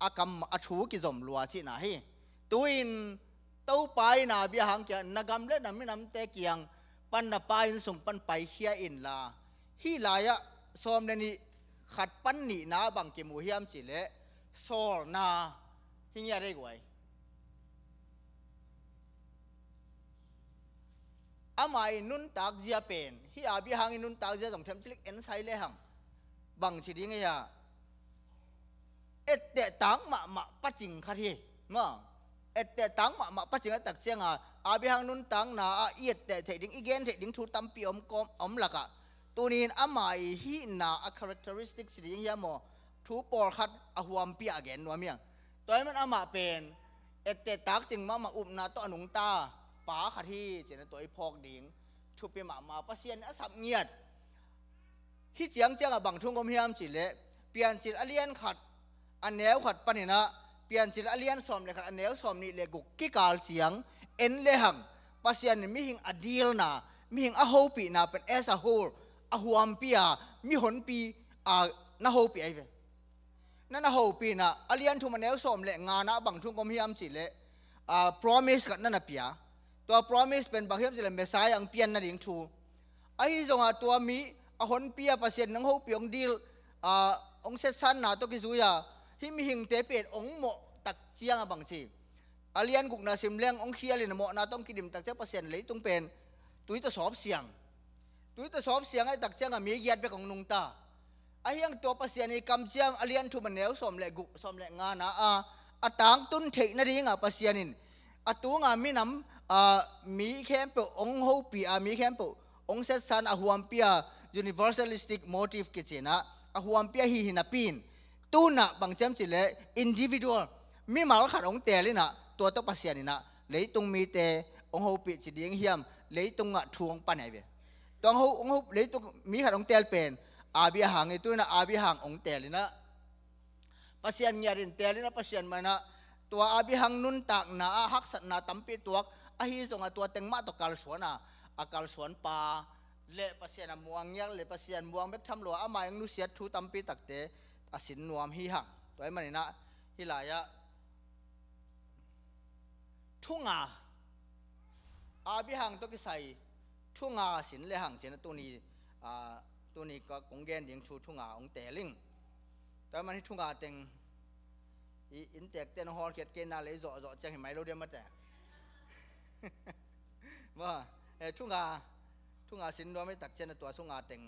a kam, a thu kizom lua cihna hi. Tu-in Topa in Abraham kiang, na gam le na minamte kiang pan, na pa inn sung pan paikhia inla, hih lai-ah sawm le nih khat pan nihna bang kimu hiam cih leh, sawlna hi ngiat ei guai. Ama i nuntak zia pen, hih Abraham i nuntak zia zong themcilik en sai le hang, bang ci ding ei a, etteh tak mahmah pacing khat hi. Maw, etteh tak mahmah pacing a tak ciangin, Abraham nuntakna ah i etteh theih ding, i gen theih ding thu tampi om kawm, om lakah, tuni-in ama i hihna a characteristic ci ding hiam maw, thu pawlkhat a huampi a gen nuam hi hang. Tua ahih man amah pen etteh tak cing mahmah, upna tawh a nungta pa khat hi cih na tua i phawk ding thupi mahmah, Pasian in a sap ngiat. Hih ciang ciangah bang thu ong om hiam cih leh, Piancil a lian khat, a neu khat pan inah, Piancil a lian sawm le khat, a neu sawm nih le guk kikal ciang en le hang, Pasian in mihing a deal-na, mihing a hopihna pen as a whole, a huampi a, mihonpi a na hopih ahi ve. Na na hopih inah, a lian thum a neu sawm le ngana bang thu ong om hiam cih leh, ah, promise khat na na pia. Tua promise pen bang hiam cih leh Messiah ong pian nading thu. Ahi zongin tua mi a honpi a, Pasian in ong hopih, ong deal, ah, ong setsanna tawh kizui a, hih mihingte pen ong mawh tak ciangin bang ci. A lian gukna sim leng ong khial in, a mawhna tawh ong kidim tak ciang Pasian leitung pen tui tawh sawp siang. Tui tawh sawp siang ahih tak ciangin mi giat bek ong nungta. Ahi hang tua Pasian i kamciam a lian thum a neu sawm le guk, sawm le ngana ah, a tangtun theih nadingin Pasian in a tunga minam, ah, mi khempeuh ong hopih a, mi khempeuh ong setsan a huampi a, universalistic motive kici inah, a huampi ahi hi napi-in, tu-in ah bang ci hiam cih leh individual, mimal khat ong teel inah, tua tawh Pasian inah leitung mite ong hopih ci ding hiam, leitungah thu ong pan ahi ve. Tua ong ho, ong ho, leitung mi khat ong teel pen, Abraham i tu-in ah Abraham hong teel in ah, Pasian ngiat in teel in ah, Pasian mah in ah tua Abraham nuntakna ah haksatna tampi tuak, ahi zongah tua teng mah tawh kalsuan a, a kalsuan pa le Pasian a muang ngiat le Pasian muang bek tham lo a, ama eng nusiat thu tampi takte a sin nuam hi hang. Tua ahih manin ah hih lai-ah thu nga, Abraham tawh kisai thu nga sin le hang ci-in ah tuni, ah, tuni ka kong gen ding thu, thu nga hong teel ing. Tua ahih manin hih thu nga teng i innteekte in hong hawlkhiat kei na leh i zawhzawh ciang hi mai lo diam maw te. Maw, eh, thu nga, thu nga sin nuam i tak ciang ah tua thu nga teng,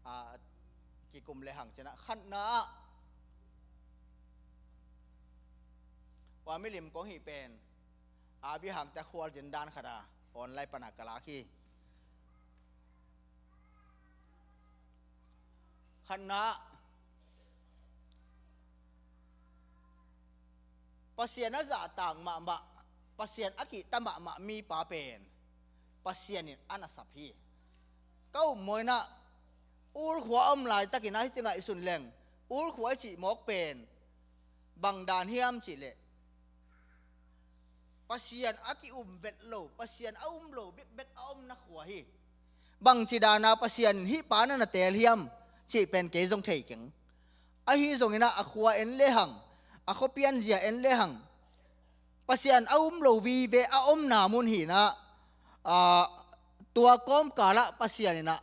ah, kikum le hang ci-in ah, khatna ah tua milim kong hih pen Abraham te khualzin dan khat a online pan a ka lak hi. Khatna, Pasian a zahtak mahmah, Pasian a kihta mahmah mipa pen Pasian in a nasep hi. Ka upmawhna, Ur khua a om laitakin ah hih ci ngaihsun leng, Ur khua i cih mawk pen bang dan hiam cih leh, Pasian a ki-um vet lo, Pasian a um lo bekbek a omna khua hi. Bangci dan a Pasian in hih pa na na teel hiam cih pen kei zong thei keng. Ahi zongin ah a khua en le hang, a khuapian zia en le hang, Pasian a um lo vive a omna mun hi-in ah, ah, tua kawmkal ah Pasian in ah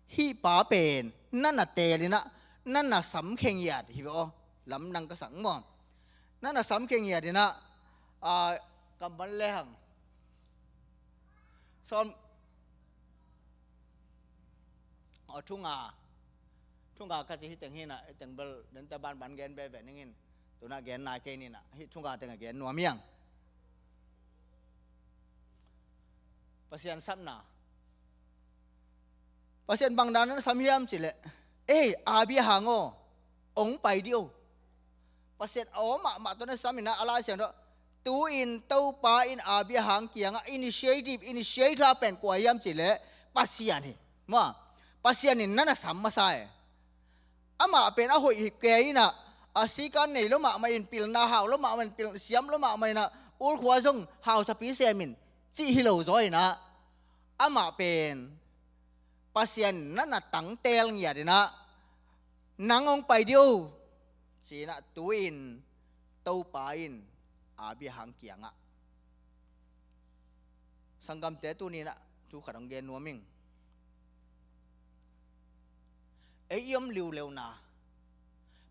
hih pa pen na na teel in ah, na na sam khe ngiat hi ve aw. Lamdang ka sak maw? Na na sam khe ngiat in ah, ah, kammal le hang sawm, aw, thu nga, thu nga ka ci hih teng hi-in ah, hih teng bel dente banban gen veve ning in, tu-in ah gen nai kei ni-in ah, hih thu nga teng a gen nuam hi hang. Pasian sapna. Pasian bang dan a na sam hiam cih leh, ei, Abraham aw, hong pai dih o. Pasian a aw mahmah tawh na sam in ah, a Lai Siangtho, tu-in Topa in Abraham kiangah initiative, initiator pen kua hiam cih leh Pasian hi. Maw, Pasian in na na sam masa e. Amah pen a hoih hi kei in ah, a sikan nei lo mahmah in, pilna hau lo mahmah in, pil siam lo mahmah in ah, Ur khua zong hausapi sem in cih hi lo zaw in ah, amah pen Pasian in na na tang teel ngiat in ah, nang hong pai dih o, ci-in ah tu-in Topa in Abraham kiangah. Sanggamte, tuni-in ah thu khat hong gen nuam ing. Ei i om liuliuna,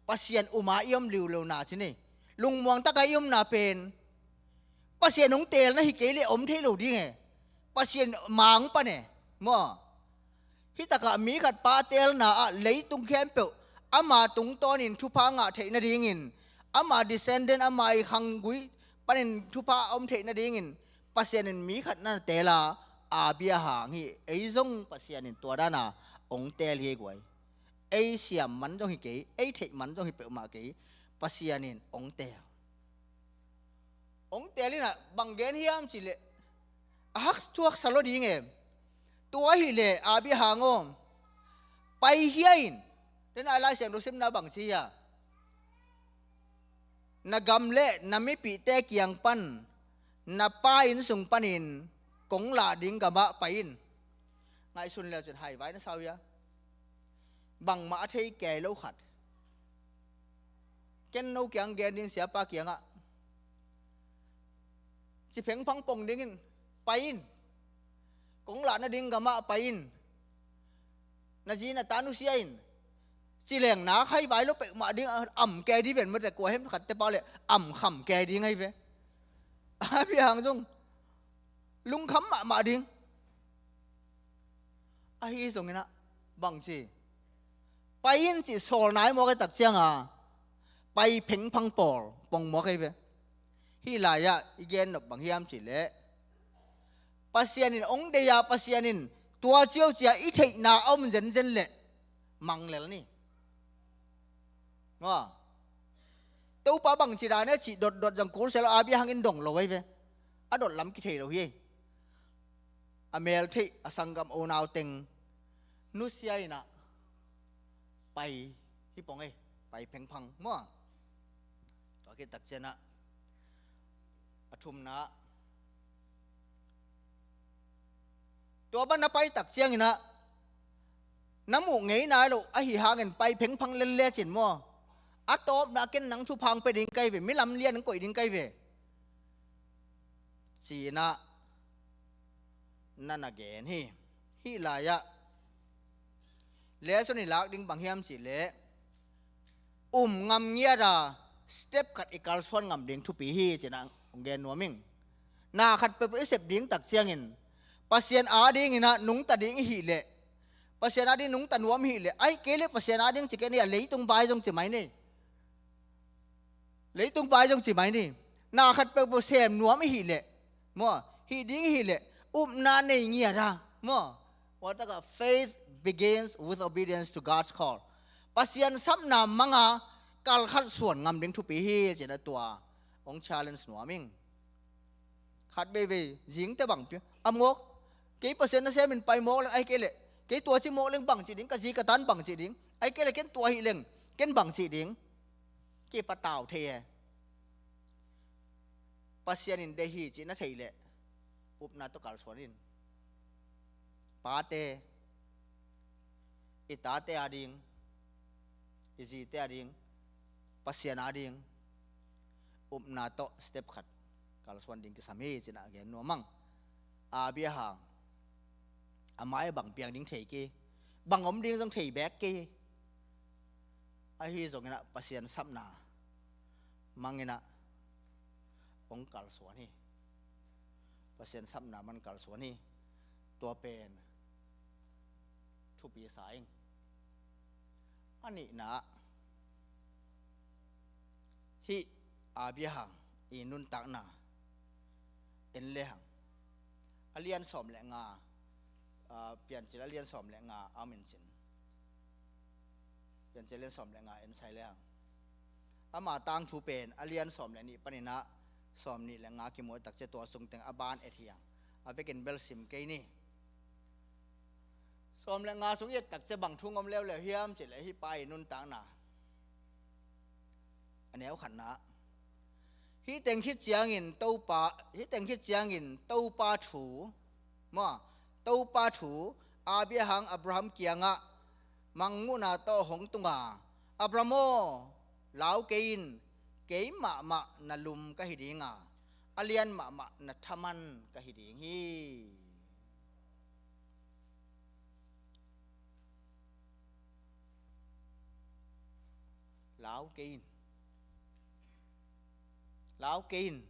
Pasian um a i om liuliuna ci ni. Lungmuang tak a i omna pen Pasian hong teelna hi kei leh om thei lo ding e. Pasian ma hong pan e. Maw? Hih takah mi khat pa teelna ah leitung khempeuh ama tungtawnin thupha ngah theih nadingin, ama descendant, ama i khanggui panin thupha a om theih nadingin Pasian in mi khat na teel a, Abraham hi. Ei zong Pasian in tua dan a hong teel hi guai. Ei siam man zong hi kei, ei theih man zong hi peuhmah kei, Pasian in hong teel. Hong teel in ah bang gen hiam cih leh, a hak thuaksa lo ding e. Tua hi leh Abraham aw, pai khia in. Tua-in ah Lai Siangtho simna bang ci hiam? Na gam le na mipihte kiang pan, na pa inn sung panin kong lah ding gamah pai in. Ngaihsun le cin haivai na sa uh hia? Bangmah a thei kei lo khat. Ken no kiang gen ding, siapa kiangah, ci phengphang pong dingin, pai in. Kong lah nading gamah pai in. Na zi na ta nusia in. Ci leng nak haivai lo peuhmah ding, am kei dih ven maw te, kua hem khatte pau leh am kham kei ding ahi ve. Abraham zong lungkham mahmah ding. Ahi zongin ah bangci, pai in cih sawl nai mawk a, tak ciang a pai phengphang pawl pong mawk ahi ve. Hih lai-ah i gen nop bang hiam cih leh, Pasian in hong deih a, Pasian in tua ciaucia i theihna a om zenzen leh mang lel ni. Maw? Topa bangci dan e cih dotdot zong kul sia lo, Abraham in dong lo ahi ve. A dot lam kithei lo hi. A mel theih a sanggam unau teng nusia in ah, pai hi pong ei, pai phengphang maw. Tua khit tak ciangin ah a thumna, tua bang na pai tak ciangin ah na muh ngei nai lo ahi hangin pai phengphang lel lecin maw, a tawpna ken nang thupha hong pia ding ka hi ve, mi lamlian hong koih ding ka hi ve, ci-in ah na na gen hi. Hih lai-ah lesson i lak ding bang hiam cih leh, um ngam ngiat a step khat i kalsuan ngam ding thupi hi ci-in ah hong gen nuam ing. Na khat peuhpeuh i sep ding tak ciangin Pasian adingin ah nungta ding i hih leh, Pasian ading nungta nuam i hih leh, ahih kei leh Pasian ading ci kei ni, a leitung vai zong ci mai ni. Leitung vai zong ci mai ni. Na khat peuhpeuh sem nuam i hih leh maw, hih ding i hih leh, upna nei ngiat a maw. Tua takah faith begins with obedience to God's call. Pasian sapna mang a kal khat suan ngam ding thupi hi ci-in ah tua hong challenge nuam ing. Khat veivei zingte bang pia a mawk, kei Pasian nasem in pai mawk leng, ahih kei leh kei tua ci mawk leng bang ci ding, ka zi ka tan bang ci ding, ahih kei leh ken tua hi leng ken bang ci ding. Kipatau thei e. Pasian in deih hi cih na theih leh upna tawh kalsuan in. Pate, i tate ading, i zite ading, Pasian ading upna tawh step khat kalsuan ding kisam hi ci-in ah gen nuam ing. Abraham, a mai bang piang ding thei kei, bang om ding zong thei bek kei. Ahi zongin ah Pasian sapna mang in ah hong kalsuan hi. Pasian sapna mang kalsuan hi. Tua pen thupi sa ing. A nihna, hih Abraham i nuntakna en lehang, a lian sawm le nga, ah, Piancil a lian sawm le nga a om in cin, Piancil a lian sawm le nga en sai lehang, ama tangthu pen a lian sawm le nih panin ah sawm nih le nga kimu tak ciang tua sung teng a ban et hi hang. A vekin bel sim kei ni. Sawm le nga sung i et tak ciang bang thu hong om leuleu hiam cih leh hih pa i nuntakna, a neu khatna, hih teng khit ciangin Topa, hih teng khit ciangin Topa thu maw, Topa thu Abraham, Abraham kiangah mangmuhna tawh hong tung a, Abraham aw, lau kei in, kei mahmah na lum ka hi ding a, a lian mahmah na thaman ka hi ding hi. Lau kei in. Lau kei in.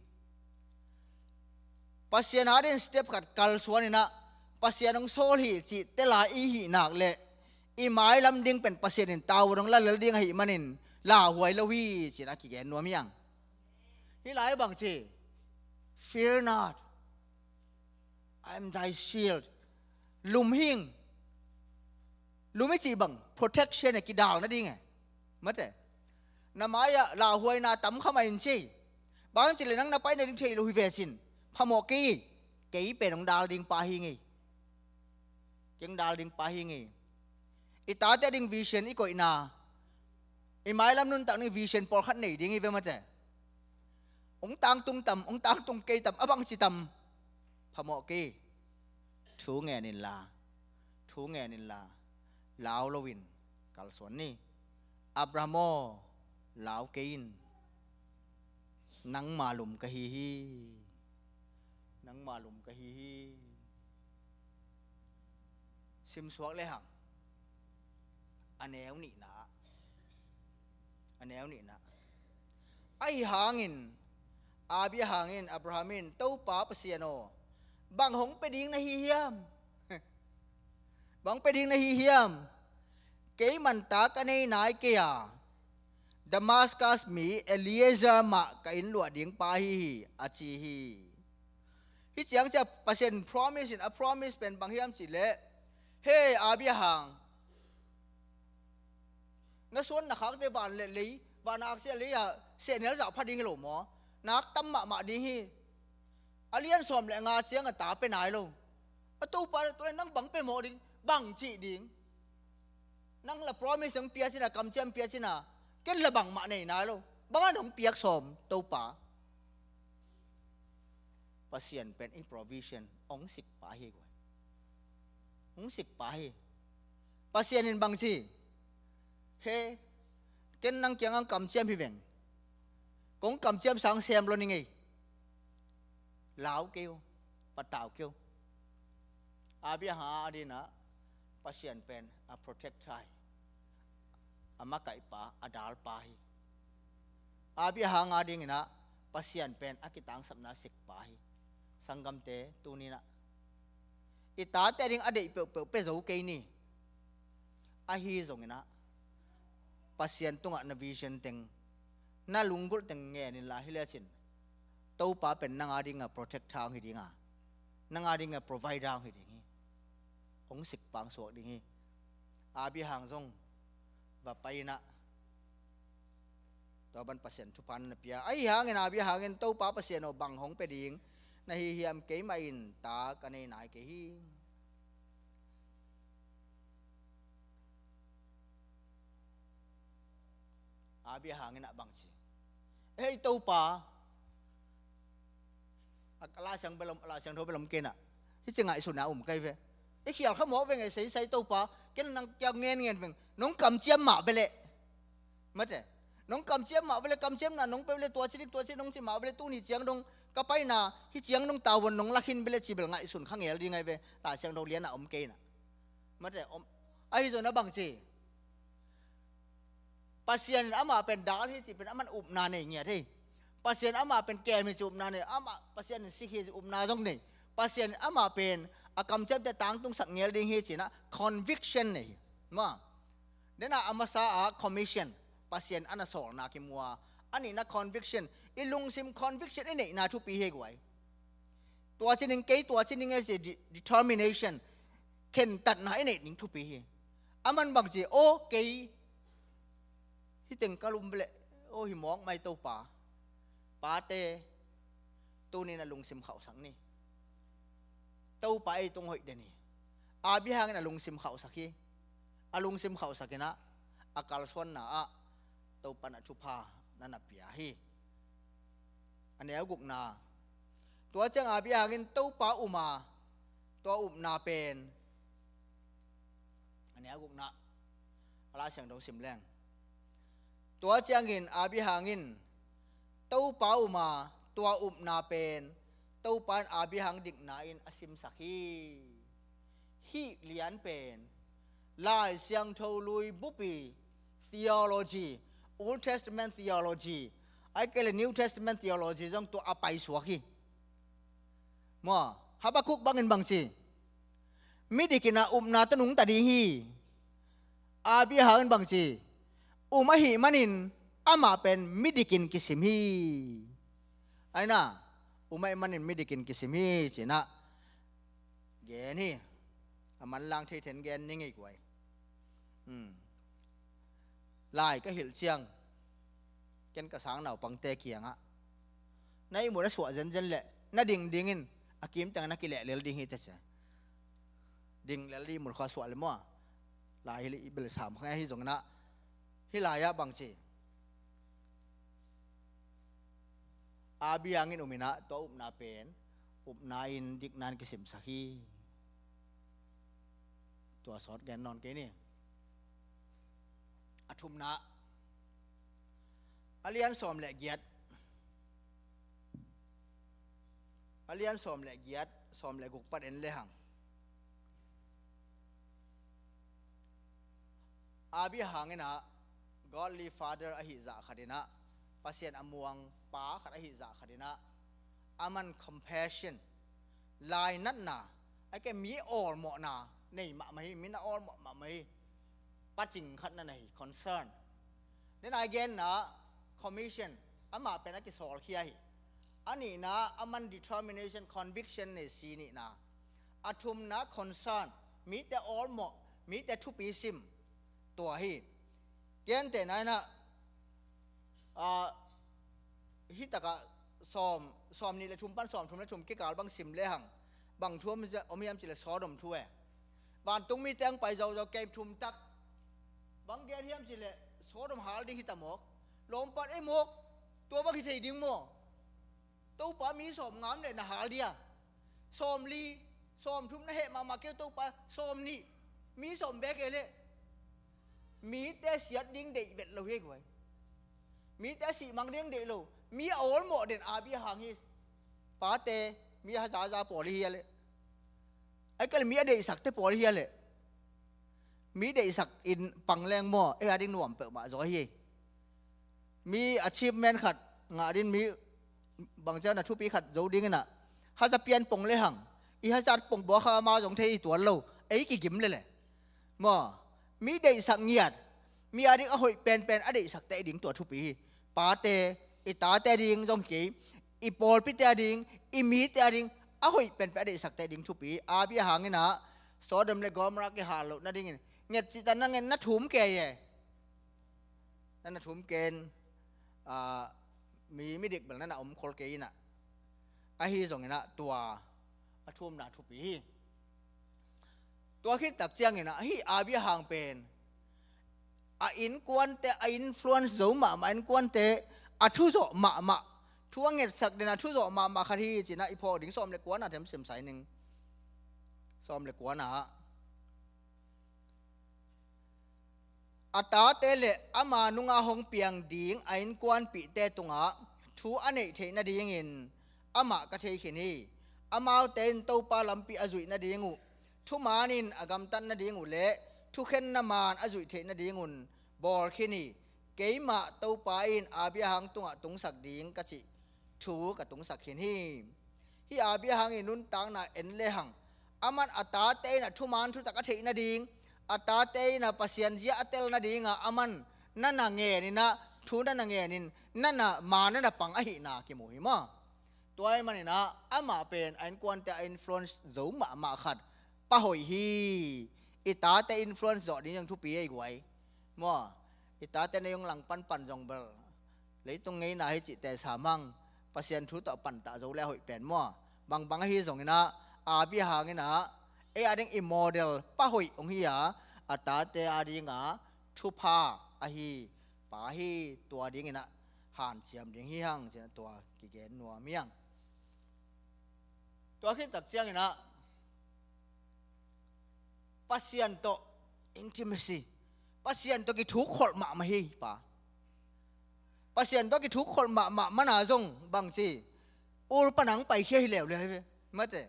Pasian adingin step khat kalsuan in ah, Pasian hong sawl hi cih tel a i hih nak leh, i mailam ding pen Pasian in tau dong la lel ding ahih manin lauhuai lo hi ci-in a kigen nuam hi hang. Hih lai bang ci, "Fear not, I am thy shield." Lum hing. Lum i cih bang protection e, kidal nading e. Mate. Na mai-ah lauhuaina tam kha mah in ci. Bang ci leh nang na pai nading thei lo hi ve cin, phamawh kei, kei pen hong dal ding pa hi ngei. Kei hong dal ding pa hi ngei. I tate ding vision i koihna, i mailam nuntak ding vision pawlkhat nei ding hi ve mate. Hong tangtung tam, hong tangtung kei tam, a bang ci tam, phamawh kei. Thu ngen inla, thu ngen inla, lau loin kalsuan ni. "Abraham aw, lau kei in. Nangma lum ka hi hi. Nangma lum ka hi hi." Simsuak lehang, a neu nihna, a neu nihna, ahi hangin, Abraham in, Abraham in, "Topa Pasian aw, bang hong pia ding na hi hiam? Bang hong pia ding na hi hiam? Kei man ta ka nei nai kei a, Damascus mi Eliezer mah ka inn luah ding pa hi hi," a ci hi. Hih ciang ciah Pasian promise in, a promise pen bang hiam cih leh, "Hei Abraham, na suan na khakte van le lei, van a aksia lei-ah sehnel zah pha ding hi lo maw? Nak tam mahmah ding hi. A lian sawm le nga ciang a ta pia nai lo. A Topa, tua leh nang bang pia mawk ding, bang cih ding? Nang la promise hong pia cin a, kamciam pia cin a, ken la bangmah nei nai lo. Bang a nong piak sawm Topa? Pasian pen i provision hong sikpa hi guai. Hong sikpa hi. Pasian in bang ci? He, ken nang kiangah kamciam hi veng. Kong kamciam sang sem lo ning ei. Lau kei uh, patau kei uh. Abraham a dingin ah Pasian pen a protector hi. A makaihpa, a dalpa hi. Abraham a dingin ah Pasian pen a kitangsapna sikpa hi. Sanggamte, tuni-in ah i tate a ding a deih peuhpeuh pia zo kei ni. Ahi zongin ah Pasian tungah na vision teng, na lunggulh teng ngen inla, hi lecin Topa pen nang a dingin protector hong hi ding a, nang a dingin provider hong hi ding hi. Hong sikpa hong suak ding hi. Abraham zong va pai-in ah tua bang Pasian thupha na pia. Ahi hangin Abraham in, Topa Pasian aw, bang hong pia ding na hi hiam? Keimah in ta ka nei nai kei hi. Abraham in ah bang ci? Hei Topa, a, a Lai Siang bel om, a Lai Siangtho bel om kei-in ah, hih ci ngaihsun a um kei ve. I khial kha mawk veng e, seisai Topa, ken nang kiang ngen ngen veng. Nong kamciam mah ve leh, mate, nong kamciam mah ve leh, kamciamna nong pia ve leh, tua ci ding, tua ci ding nong ci mah ve leh, tuni ciang dong ka paina, hih ciang dong tavuan nong la khin ve leh, ci bel ngaihsun kha ngel ding ahi ve. Lai Siangtho lian ah om kei-in ah, mate, om. Ahi zongin ah bang ci? Pasian in amah pen dal hi cih pen aman upna nei ngiat hi. Pasian amah pen kem hi cih upna nei, amah Pasian in sik hi cih upna zong nei. Pasian in amah pen a kamciamte tangtungsak ngel ding hi ci-in ah conviction nei hi. Maw? Dena a masa ah commission, Pasian a na sawlna kimu a. A nihna conviction, i lungsim conviction i neihna thupi hi guai. Tua ci ning kei, tua ci ning e ci, de-, determination, khentatna i neih ding thupi hi. Aman bang ci? Aw kei, hih teng ka lum ve leh, aw hi mawk mai Topa. Pate, tuni-in a lungsim khauhsak ni. Topa ei tung hoih den hi. Abraham in a lungsim khauhsak hi. A lungsim khauhsak in ah a kalsuanna ah Topa in ah thupha na na pia hi. A neu gukna. Tua ciang Abraham in Topa um a, tua upna pen. A neu gukna. A Lai Siangtho sim leng. Tua ciangin Abraham in Topa um a, tua upna pen Topa in Abraham dikna in a simsak hi. Hih lian pen Lai Siangtho lui bupi theology, Old Testament theology, ahih kei leh New Testament theology zong tua a paisuak hi. Maw, Habakkuk bangin bang ci? Midik in ah upna tawh nungta ding hi. Abraham in bang ci? Um ahih manin amah pen midik in kisim hi. Aina, um ahih manin midik in kisim hi ci-in ah gen hi. A manlang thei then gen ning ei guai. Hmm. Lai ka hilh ciang, ken ka sang naupangte kiangah, na ihmut a suah zenzen leh na ding dingin a kim tengah na kilehlel ding hi teh ci. Ding lel ding, ihmut khawng a suah leh maw. Lai hi leh i bel sam kha hi zongin ah, hih lai-ah bang ci? Abraham in um in ah tua upna pen upna in dikna in kisimsak hi. Tua sawt gen nawn kei ni. A thumna, a lian sawm le giat, a lian sawm le giat, sawm le guk pan en lehang, Abraham in ah godly father ahih zah khat in ah, Pasian a muang pa khat ahih zah khat in ah, aman compassion, lainatna, a ke mi awlmawhna nei mahmah hi, mi na awlmawh mahmah hi. Pacing khat na nei hi, concern. Then a genna, commission, amah pen a kisawlkhia hi. A nihna, aman determination, conviction nei, si nihna. A thumna, concern, mite awlmawh, mite thupi sim, tua hi. Gentehna in ah, ah, hih takah sawm, sawm nih le thum pan sawm thum le thum kikal bang sim lehang, bang thu om hiam cih leh Sodom thu e. Vantung mite hong pai zawzaw, kei thum tak, Bang gen hiam cih leh, Sodom hal ding hi ta mawk. Lawmpat ei mawk. Tua bang hi thei ding maw? Topa mi sawm ngam leh na hal dia. Sawm li, sawm thum na heh mahmah kei uh, Topa sawm nih. Mi sawm bek ei leh. Mite siat ding deih vet lo hi guai. Mite sih mang ding deih lo. Mi a awlmawh den Abraham hi. Pate, mi a zaza pawl hi a leh. Ai kal mi a deihsakte pawl hi a leh. Mi deihsak in pang leng maw, ei a ding nuam peuhmah zaw hi. Mi achievement khat ngah ding, mi bangcia na thupi khat zo ding inah, haza pian pong le hang, i hazat pong bua kha ma zong thei hi tuan lo, ei kigim lele. Maw, mi deihsak ngiat, mi a ding a hoih penpen a deihsak teh ding tua thupi hi. Pate, i tate a ding zong hi kei, i pawlpite a ding, i mite a ding, a hoih penpen a deihsak teh ding thupi hi. Abraham inah, Sodom le Gomorrah kihal loh nadingin nget cihtan na ngen na thum kei e. Na na thum ken, ah, mi, midik bel na na om khol kei inah. Ahi zong inah tua a thumna thupi hi. Tua khit tak ciang inah, hih Abraham pen a innkuante, a influence zo mahmah, a innkuante a thuzawh mahmah, thu a ngetsak den a thuzawh mahmah khat hi ci inah i phawk ding. Sawm le kuana them simsai ning. Sawm le kuana ah, a tate le ama nunga hong piang ding a innkuanpihte tungah thu a neih theih nadingin amah ka thei khin hi. Amaute in Topa lampi a zuih nading uh, thumaan in a gamtat nading uh le thukhenna maan a zuih theih nadingun bawl khin hi. Keimah Topa in Abraham tungah tungsak ding ka cih thu ka tungsak khin hi. Hih Abraham ii nuntakna en lehang, aman a tate in a thumaan thutak a theih nading, a tate in a Pasian zia a tel nadingah aman na na ngen inah, thu na na ngen in, na na maan na na pang ahihna kimu hi maw? Tua ahih manin ah amah pen a innkuante a influence zo mahmah khat pa hoih hi. I tate influence zawh ding zong thupi ei guai. Maw, i tate na hong langpan pan zong bel leitung ngeina hi cih teh sam hang, Pasian thu tawh pantah zo le a hoih pen maw? Bangbang ahi zong inah, Abraham inah, ei a ding i model pa hoih hong hi a, a tate a dingah thupha ahi pa hi. Tua ding inah hanciam ding hi hang ci inah tua kigen nuam hi hang. Tua khit tak ciang inah Pasian tawh intimacy, Pasian tawh kithukkholh mahmah hi pa. Pasian tawh kithukkholh mahmah mana zong bangci, ul pan ang paikhia hi leuleu hi ve. Mate,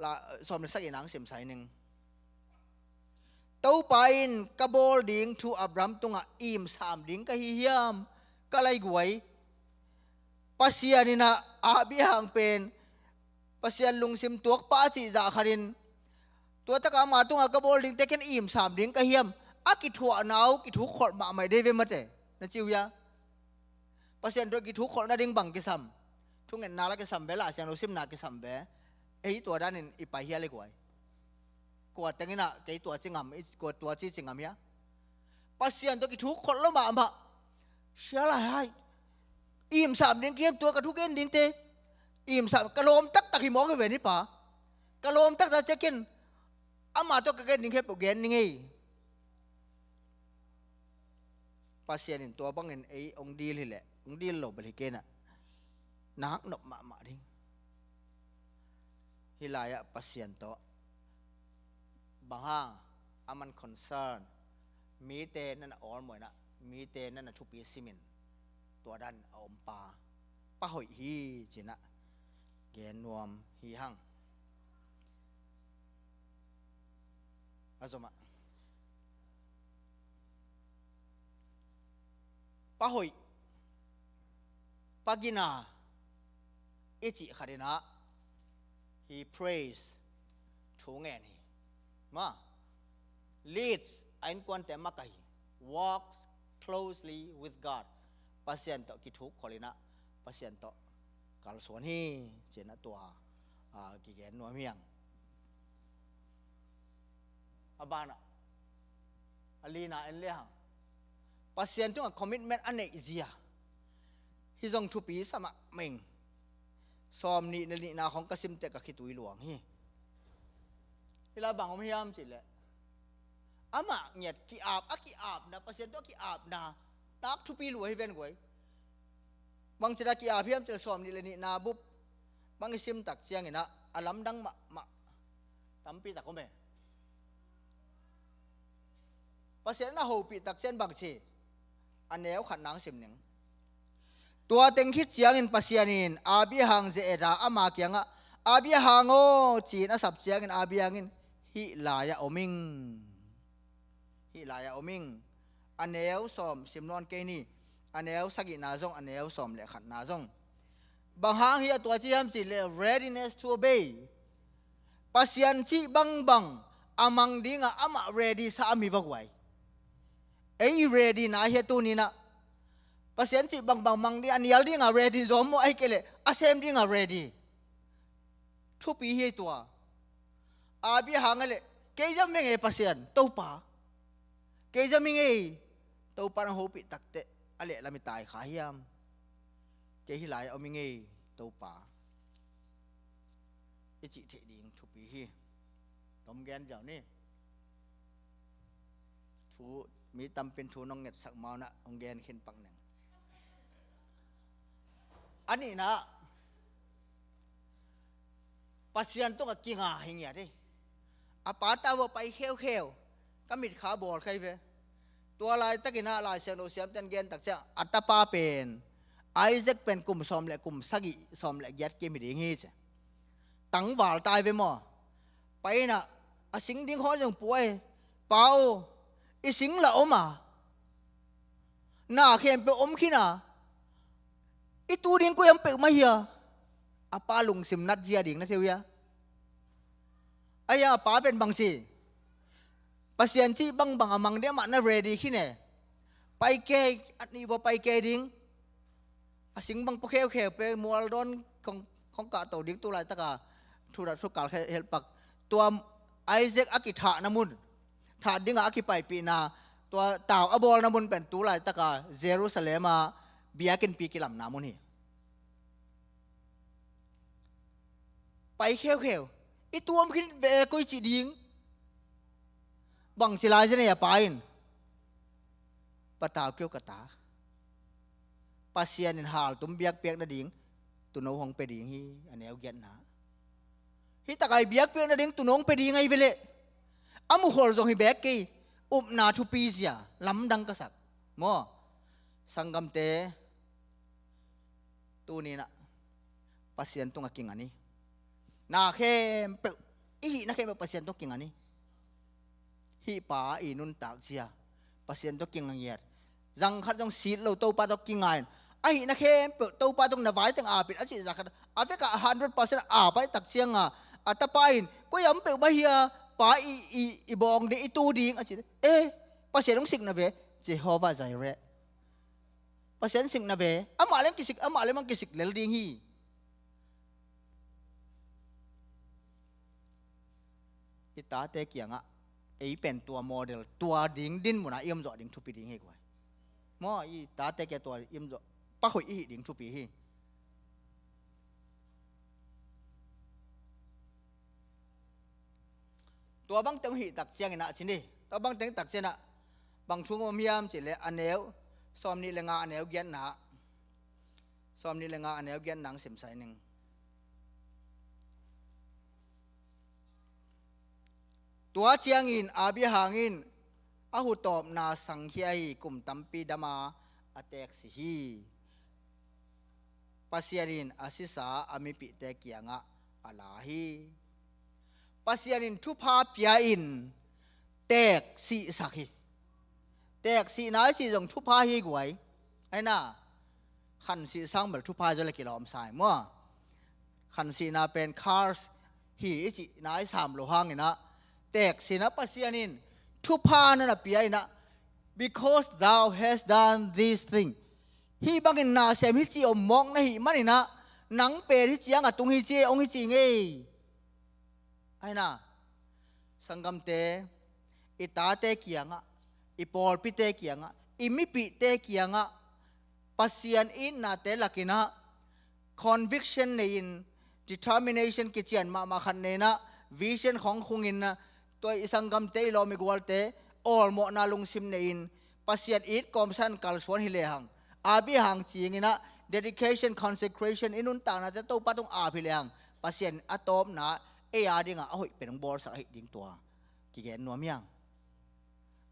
la, sawm le sagih nang simsai ning. Topa in ka bawl ding thu Abraham tungah imsam ding ka hi hiam? Ka lai guai. Pasian inah Abraham pen Pasian lungsim tuakpa a cih zah khatin, tua takah ama tungah ka bawl dingte ken imsam ding ka hiam? A kithuahna uh kithukkholh mahmah dei ve mate. Na ci uh hia? Pasian tawh kithukkholh nading bang kisam? Thungetna la kisam ve, la siangtho simna kisam ve. Ei tua danin i pai hia le guai? Kua teng inah kei tua ci ngam, kua tua ci ci ngam hia? Pasian tawh kithukkholh lo mahmah. Sia lai hai. Imsam ding kiam tua ka thugen dingte. Imsam, ka lawm taktak hi mawk hi ve ni pa. Ka lawm taktak ciakin ama tawh ka gen ding khempeuh gen ni ngei. Pasian in tua bangin ei hong dil hileh, hong dil lo bel hi kei inah, nak nop mahmah ding. Hih lai-ah Pasian tawh bang hang, aman concern, mite na na awlmawh inah, mite na na thupi simin, tua dan a om pa, pa hoih hi ci inah gen nuam hi hang. A zomah, pa hoih, pa gina i cih khat inah, he prays, thu ngen hi. Maw, leads, a innkuante makaih hi. Walks closely with God. Pasian tawh kithukkholh inah, Pasian tawh kalsuan hi ci inah tua, ah, kigen nuam hi hang. A banah, a lina en lehang, Pasian tungah commitment a neih zia. Hih zong thupi sa mahmah ing. Sawm nih na nihna khong ka sim teh ka khitui luang hi. Hih lai bang om hiam cih leh, Amah ngiat ki-ap, a ki-apna, Pasian tawh a ki-apna, nak thupi lua hi ven guai. Bangci a ki-ap hiam cih leh sawm nih le nihna bup bang i sim tak ciangin ah a lamdang mahmah tampi tak om e. Pasian in a hopih tak ciang bangci, a neu khat nang sim ning. Tua teng khit ciangin Pasian in Abraham ze-et a ama kiangah, "Abraham aw," ci-in a sap ciangin Abraham in, "Hih lai-ah om ing. Hih lai-ah om ing." A neu sawm sim nawn kei ni. A neu sagihna zong, a neu sawm le khatna zong. Bang hang hiam tua ci hiam cih leh readiness to obey. Pasian cih bangbang a mang dingah amah ready sa a mi va guai. Ei i ready na hi a tuni-in ah. Pasian cih bangbang mang ding, a nial dingah ready zaw maw, ahih kei leh a sem dingah ready. Thupi hi tua. Abraham a leh, "Kei zam ing ei Pasian, Topa. Kei zam ing ei, Topa, nang hopih takteh a lehlam i tai kha hiam? Kei hih lai-ah om ing ei, Topa," i cih theih ding thupi hi. Tom gen ziau ni. Thu, mi tampin thu nong ngetsak ma-in ah hong gen khin pak ning. A nihna, Pasian tungah kinga hi ngiat hi. A pa tawh a pai kheukheu. Ka mitkha bawl kha hi ve. Tua laitakin ah Lai Siangtho siamte'n gen tak ciang, a tapa pen, Isaac pen kum sawm le kum sagih, sawm le giat kim hi ding hi ci. Tangval ta hi ve maw. Pai-in ah, a sing ding khawng zong pua hi. "Pa aw, i sing lah om a, na khempeuh om khin a, i tu ding koi-ah om peuhmah hia?" A pa lungsim nat zia ding na thei uh hia? Ahih hang a pa pen bangci, Pasian cih bangbang a mang ding amah na ready khin e. Pai kei, a nih vua pai kei ding. A sing bang pua kheukheu pen mual dawn khong, khong kah to ding tu laitaka thu dah thu kal khe helpak. Tua Isaac a kithahna mun, thah dingah a kipaipihna, tua tau a bawlna mun pen tu laitaka Jerusalem ah biakinnpi kilamna mun hi. Pai kheukheu. I tu om khin ve koi ci ding. Bangci lai zen ei a pa in. Patau kei o ka ta. Pasian in haltum biakpiak nading tuuno hong pia ding hi, a neu giatna. Hih takai biakpiak nading tuuno hong pia ding ahi ve leh. A mukhol zong hi bek kei, upna thupi zia, lamdang ka sak. Maw, sanggamte, tuni-in ah Pasian tungah kinga ni. Na khempeuh, i hihna khempeuh Pasian tungah kinga ni. Hih pa i nuntak zia, Pasian tungah kinga ngiat. Zang khat zong sit lo, Topa tungah kinga in. A hihna khempeuh Topa tungah na vai teng ap in a cih zah khat, a vekah a hundred percent ap ahih tak ciangin, a tapa in, "Koi-ah om peuhmah hia, Pa, i, i, i bawng ding, i tu ding?" a ci. "Eh, Pasian hong sikna ve, Jehovah Jireh. Pasian sikna ve, amah leng kisik, amah leng mang kisik lel ding hi." I tate kiangah ei pen tua model, tua ding dinmun ah i om zawh ding thupi ding hi guai. Maw, i tate kiang tua i om zawh, pahhuai i hih ding thupi hi. Tua bang teng hih tak ciangin ah ci ni. Tua bang teng tak ciangin ah bang thu om hiam cih leh a neu sawm nih le nga, a neu giatna. Sawm nih le nga, a neu giatna hong simsai ning. Tua ciangin Abraham in a hutawpna sangkhia hi, kum tampi dam a, a teeksi hi. Pasian in a sisa a mipihte kiangah a la hi. Pasian in thupha pia in teeksihsak hi. Teeksihna i cih zong thupha hi guai. Ahi na, khansih sang bel thupha hi zaw leh kilawm sa hi maw. Khansihna pen curse hi i cihna i sam loh hangin ah, teeksihna Pasian in thupha na na pia in ah, "Because thou hast done this thing." Hih bangin nasem hih ci om mawk na hih manin ah, nang pen hih ciang a tung hi ci, hong hi ci ngei. Ahi na, sanggamte, i tate kiangah, i pawlpite kiangah, i mipihte kiangah, Pasian itnate lakin ah conviction nei in, determination kician mahmah khat nei in ah, vision khong khung in ah, tua i sanggamte, i lawm i gualte, awlmawhna lungsim nei-in Pasian it kawmsan kalsuan hi lehang, Abraham cinginah dedication, consecration, i nuntaknate Topa tung ap hi lehang, Pasian a tawpna ei a dingah a hoih pen hong bawlsak ahih ding tua kigen nuam hiang.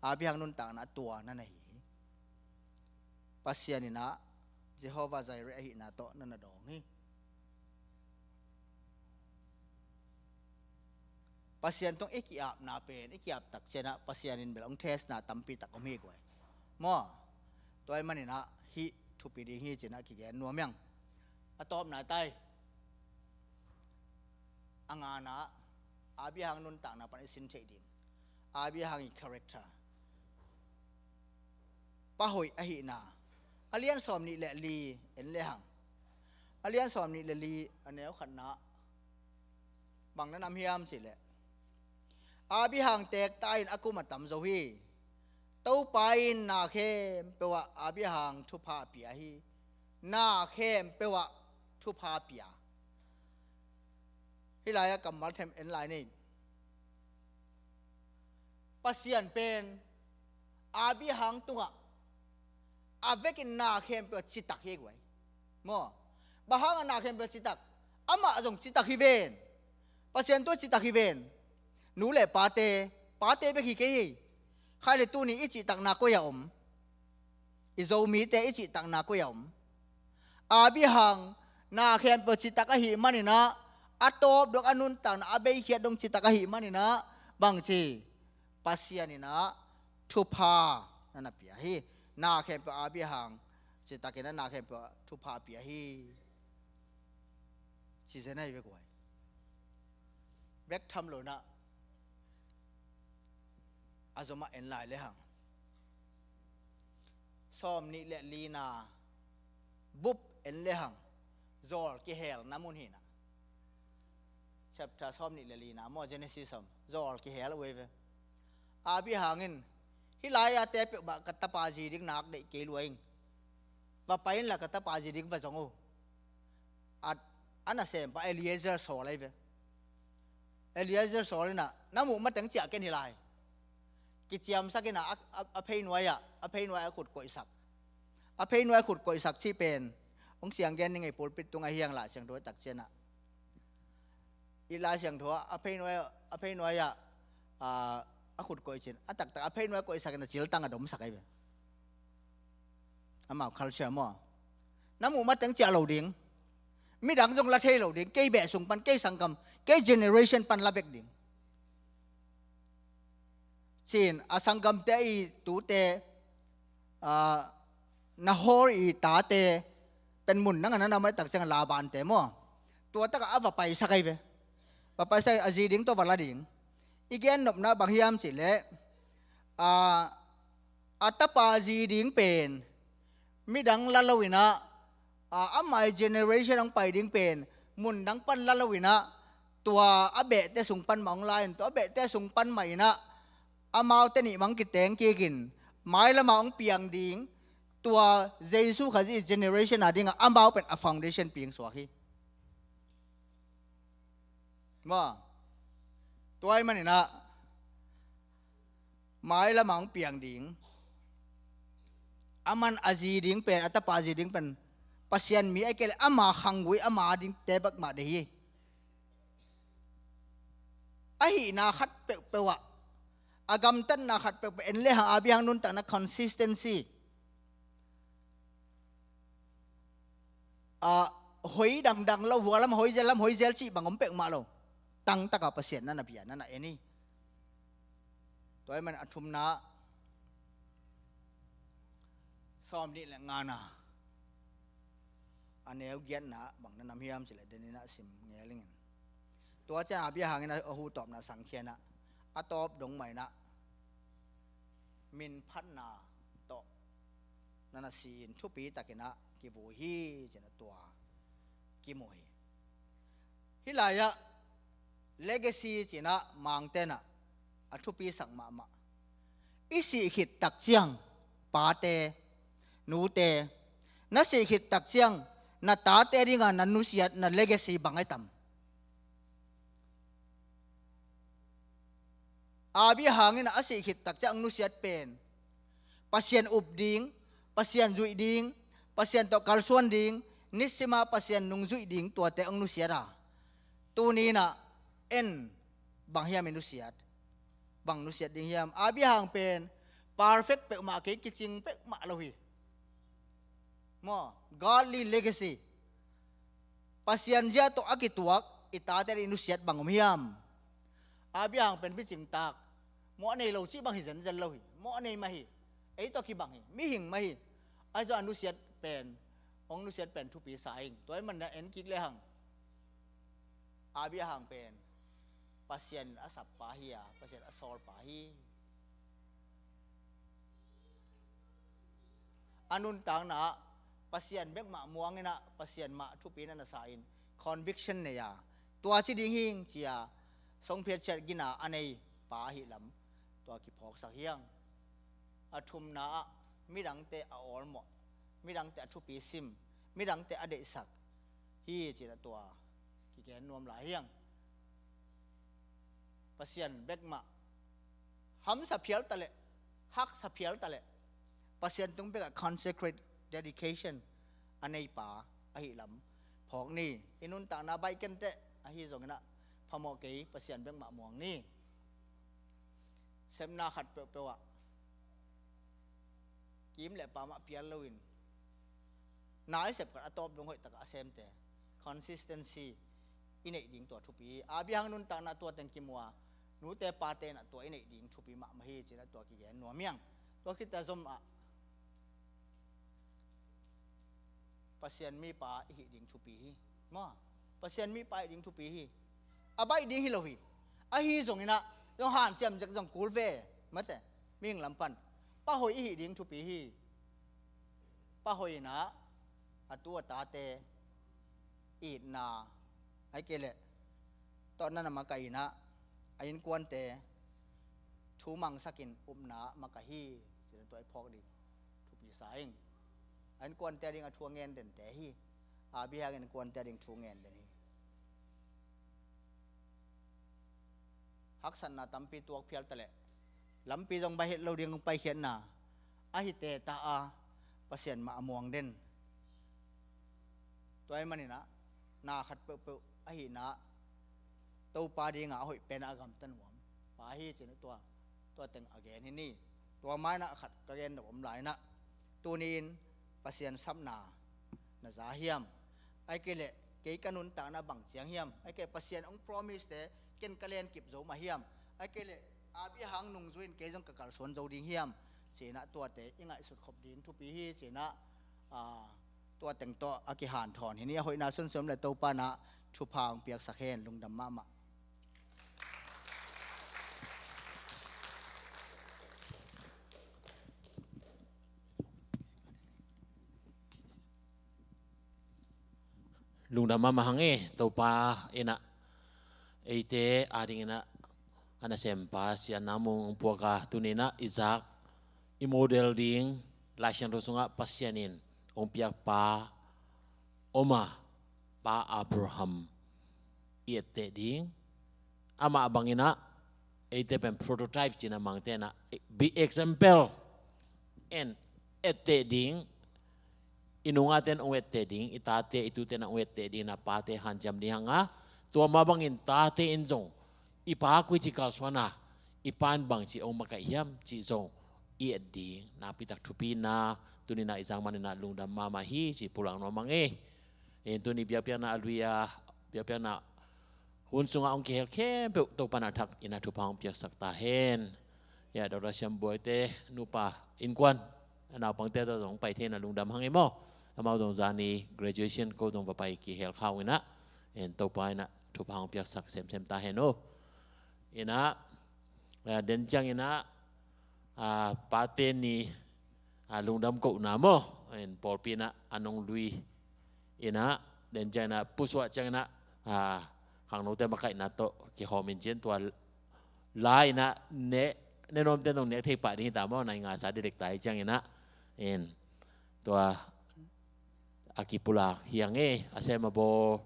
Abraham nuntakna tua na na hi hi. Pasian inah Jehovah Jireh ahihna tawh na na dawng hi. Pasian tawh i ki-apna pen, i ki-ap tak cianah Pasian in bel hong testna tampi tak om hi guai. Maw? Tua ahih maninah hih thupi ding hi cinah kigen nuam hiang. A tawpna tai. A ngana, Abraham nuntakna pan i sin theih ding. Abraham i character. Pa hoih ahihna. A lian sawm nih le li en lehang. A lian sawm nih le li a neu khatna. Bang na nam hiam cih leh. Abraham teek ta in a kum a tam zo hi. Topa in na khempeuh ah Abraham thupha pia hi. Na khempeuh ah thupha pia. Hih lai-ah kammal them en lai ni. Pasian pen Abraham tungah a vekin na khempeuh citak hi guai. Maw? Bang hangah na khempeuh citak? Amah zong citak hi ven. Pasian tua citak hi ven. Nu le pate, pate bek hi kei hi. Khai le tuni i cihtakna koi a om? I Zomite i cihtakna koi a om? Abraham na khempeuh citak ahih maninah, a tawp dong a nuntakna a beikhiat dong citak ahih maninah, bangci Pasian inah thupha na na pia hi. Na khempeuh Abraham citakinah na khempeuh thupha pia hi. Ci zen ahi ve guai. Bek tham lo inah a zomah en lai lehang. Sawm nih le lina bup en lehang. Zawl kihelna mun hinah. Chapter sawm nih le lina maw, Genesis om. Zawl kihel uh ei ve. Abraham in, hih lai-a te peuhmah ka tapa zi ding nak deih kei lua ing. Va pai inla ka tapa zi ding va zong uh. A, a nasempa Eliezer sawl ahi ve. Eliezer sawl inah, na muh mateng ciah ken hi lai. Kiciamsak inah, a, a, a pheinuai-ah, a pheinuai a khut koihsak. A pheinuai a khut koihsak cih pen hong siang gen ning ei, pulpit tungah hiang Lai Siangtho tak cianah. I Lai Siangtho ah, a pheinuai, a pheinuai-ah, a, a khut koih cin. A taktak, a pheinuai koihsak inah ciltang a domsak ahi ve. Amau culture maw? Na muh mateng ciah lo ding. Midang zong la thei lo ding. Kei beh sung pan, kei sanggam, kei generation pan la bek ding. Cin, a sanggamte i tute, a, Nahor i tate pen mun dang a na na mai tak ciang Labante maw? Tua takah a va paisak ahi ve. Va paisak a zi ding tawh va la ding. I gen nopna bang hiam cih leh, a, a tapa zi ding pen midang la lo inah, a, amai generation hong pai ding pen mun dang pan la lo inah, tua a behte sung pan mah hong la in, tua a behte sung pan mah inah, amaute nih mah hong kiteng kik in, mailamah hong piang ding, tua Jesu Khazih generation a dingah amau pen a foundation ping suak hi. Maw? Tua ahih maninah, mailamah hong piang ding. Aman a zi ding pen, a tapa zi ding pen Pasian mi ahih kei leh ama khanggui, ama dingte bek mah deih hi. Ahihna khat peuhpeuh ah, a gamtatna khat peuhpeuh en lehang Abraham nuntakna consistency. A, hoi dangdang lo, hua lam hoi zel, lam hoi zel cih bang om peuhmah lo. Tangtaka Pasian na na bia, na na en hi. Tua ahih man a thumna, sawm nih le ngana, a neu giatna bang na nam hiam cih leh, den inah sim ngel ing in. Tua ciang Abraham in a, a hu tawpna sangkhia inah, a tawp dong mah inah, min phatna tawh na na si in, thupi takinah kivui hi cinah tua kimu hi. Hih lai-ah legacy cinah Mangte inah a thupisak mahmah. I sih khit tak ciang, pate, nute, na sih khit tak ciang na tate dingah na nusiat, na legacy bang ahi tam? Abraham in a sih khit tak ciang hong nusiat pen Pasian up ding, Pasian zuih ding, Pasian tawh kalsuan ding, nisima Pasian nungzuih ding, tuate hong nusiat a. Tuni in ah en bang hiam i nusiat? Bang nusiat ding hiam? Abraham pen perfect peuhmah kei, kicing peuhmah lo hi. Maw, godly legacy. Pasian zia tawh a kituak i tate i nusiat bang om hiam? Abraham pen bicing tak, mawh nei lo cih bang hi zenzen lo hi. Mawh nei mah hi. Ei tawh kibang hi. Mihing mah hi. Ahi zong a nusiat pen, hong nusiat pen thupi sa ing. Tua ahih manin ah en kik lehang, Abraham pen Pasian a sap pa hi a, Pasian a sawl pa hi. A nuntakna ah Pasian bek mah muang in ah, Pasian mah thupi in a na sa in, conviction nei a, tua ci ding hi ing ci a songphiat ciat gina a nei pa ahih lam tua kiphawksak hi ing. A thumna ah midangte a awlmawh, midangte a thupi sim, midangte a deihsak hi ci in ah tua kigen nuam lai hi ing. Pasian bek mah hamsa phial ta leh, haksa phial ta leh, Pasian tung bek ah consecrate, dedication a nei pa ahih lam phawk ni. I nuntakna baih ken teh, ahi zongin ah phamawh kei, Pasian bek mah muang ni. Sepna khat peuhpeuh ah kim le pam ah pial loin, na i sep khat a tawp dong hoih takah a semte, consistency i neih ding tua thupi hi. Abraham nuntakna tua teng kimu a, nute pate in ah tua i neih ding thupi mahmah hi ci in ah tua kigen nuam hi ing. Tua khit a zom ah Pasian mipa i hih ding thupi hi. Maw, Pasian mipa i hih ding thupi hi. A baih ding hi lo hi. Ahi zongin ah zong hanciam zek zong kul ve, mate, mihing lam pan pa hoih i hih ding thupi hi. Pa hoih in ah a tu a tate itna, ahih kei leh tawh na na makaih in ah a innkuante thu mangsakin upna makaih hi ci in ah tua i phawk ding thupi sa ing. A innkuante a ding a thu a ngen dente hi. Abraham innkuante a ding thu ngen den hi. Haksatna tampi tuak phial ta leh, lampi zong baih het lo ding hong paikhiatna ahi teta a, Pasian mah a muang den. Tua ahih manin ah na khat peuhpeuh ahihna ah Topa dingah a hoih pen ah a gamta nuam pa hi ci in ah tua, tua teng a gen hi ni. Tua mah in ah khat ka gen nop om lai in ah, tuni-in Pasian sapna na za hiam? Ahih kei leh kei ka nuntakna bang ciang hiam? Ahih kei leh Pasian hong promise te ken ka lenkip zo mah hiam? Ahih kei leh Abraham nungzui in kei zong ka kalsuan zo ding hiam? Ci in ah tuate i ngaihsut khop ding thupi hi ci in ah, ah, tua teng tawh a kihanthawn hi ni. A hoihna sunsun le Topa in ah thupha hong piaksak hen. Lungdam mahmah. Lungdam mahmah hang e. Topa in ah eite adingin ah a nasempa Sian Na Mung hong puak a, tuni in ah i zak, i model ding Lai Siangtho sungah Pasian in hong piak pa om a, pa Abraham i etteh ding. Amah bangin ah eite pen prototype ci in ah mangte in ah, be example, en etteh ding. I nungate in hong etteh ding, i tate, i tute in hong etteh ding in ah pate hanciam ding hang a, tua mah bangin tate in zong i pa koi ci kalsuan a, i pa in bangci hong makaih hiam cih zong i et ding nakpi tak thupi in ah, tuni in ah i zak manin ah lungdam mahmah hi ci pulak nuam hang e. Tuni biakpiakna a lui a, biakpiakna hun sungah hong kihel khempeuh Topa in a thak in a thupha hong piaksak ta hen. Ya, Doctor Siam Buai te nupa innkuan, a naupangte tawh zong hong pai thei in a lungdam hang e maw. Amau zong zani graduation ko zong va pai kihel kha ung in ah, en Topa in a thupha hong piaksak semsem ta hen o. In ah, a, den ciang in ah, a, pate ni, a, lungdam kohna maw, en pawlpi in ah a nong lui in ah, den ciang in ah pusuah ciang in ah, a, khangnote makaihna tawh kihawm in cin tua la in ah ne, ne nuamte nong nek thei pah ding hi ta maw, nai nga sa didek ta hi ciang in ah, en tua a kipulak hi hang e, a sem a bawl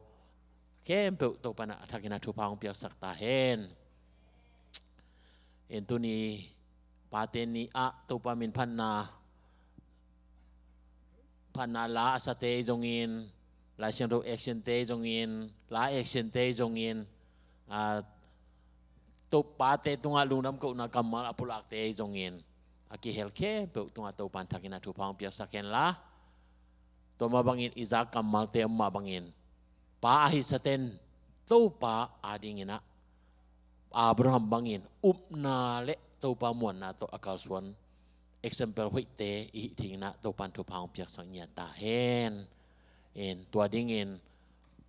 khempeuh Topa in a thak in a thupha hong piaksak ta hen. En tuni pate ni-ah Topa min phatna, phatna la a sate zongin, Lai Siangtho action te zongin, la action te zongin, a, Topa te tungah lungdam kohna kammal a pulakte zongin, a kihel khempeuh tungah Topan thakin a thupha hong piaksak hen la. Tua mah bangin i zak kammalte om mah bangin, pa a hihsaten Topa adingin ah, Abraham bangin upna le Topa muanna tawh a kalsuan example hoihte i hih dingin ah Topan thupha hong piaksak ngiat ta hen. En tua dingin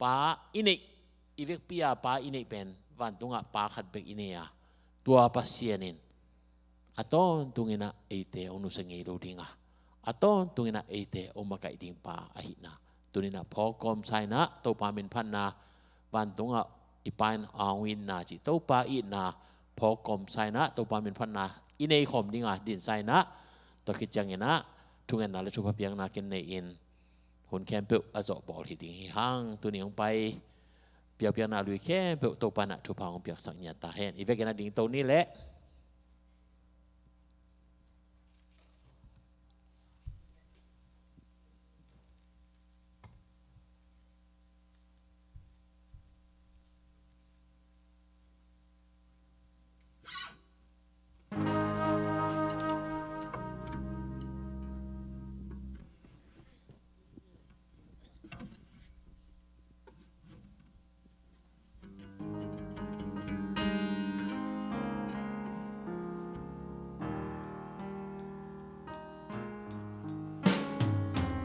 pa i neih, i vekpi-a pa i neih pen vantungah pa khat bek i nei a, tua Pasian in a tawntungin ah eite hong nusia ngei lo ding a, a tawntungin ah eite hong makaih ding pa ahihna, tuni-in ah phawk kawmsa in ah Topa min phatna, vantungah i Pa in a hong itna cih Topa itna phawk kawmsa in ah Topa min phatna i nei khawm ding a dinsa in ah, tua khit ciangin ah thungetna le thupha piakna kin nei-in hun khempeuh a zawh bawl hi ding hi hang. Tuni hong pai piakpiakna a lui khempeuh Topa in ah thupha hong piaksak ngiat ta hen. I vekin a dingto ni leh.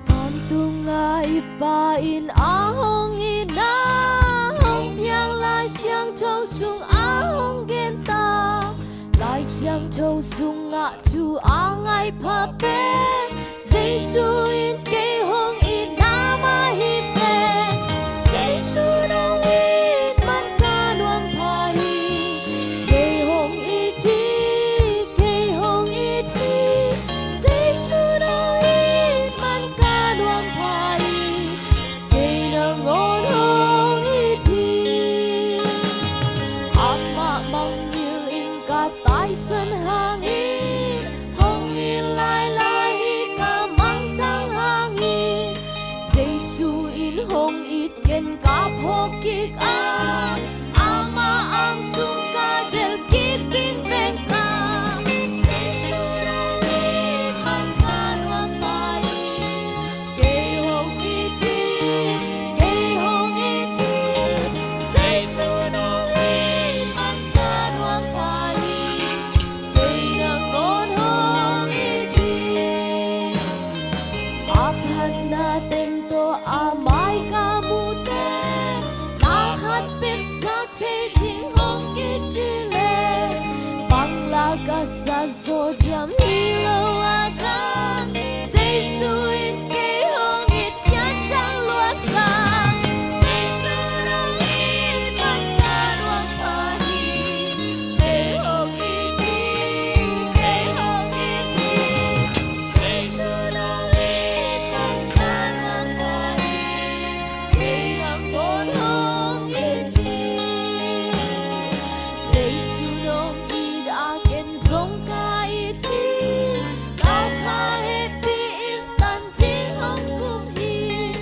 Vantungah i Pa in a hong itna hong piak, Lai Siangtho sungah hong genta, Lai Siangtho sungah thu a ngaih pha pen Jesu in kei hong itna mah hi pen. Jesu nong it man ka nuam pha hi. Kei hong it hi, kei hong it hi. Jesu nong it man ka nuam pha hi. Kei nangawn hong it hi. Amah mangngilh in ka taisan hangin, hong it lailai hi ka mangthang hangin, Jesu in hong it ken ka phawk kik a, amah ang sung ka delh kik vingveng ta. Jesu nong it man ka nuam pha hi. Kei hong it hi, kei hong it hi. Jesu nong it man ka nuam pha hi. Kei nangawn hong it hi. A phatna teng tawh a mai ka muhte, na khat peksak thei ding hong kici leh, bang la ka sa zaw diam hi lo a dan, Jesu in kei hong it pian tang luatsak. Jesu nong it man ka nuam pha hi. Kei hong it hi, kei hong it hi. Jesu nong it man ka nuam pha hi. Kei nangawn hong it hi. Jesu nong it a ken zong ka it hi. Ka kha hehpih in tan ding hong kum hi.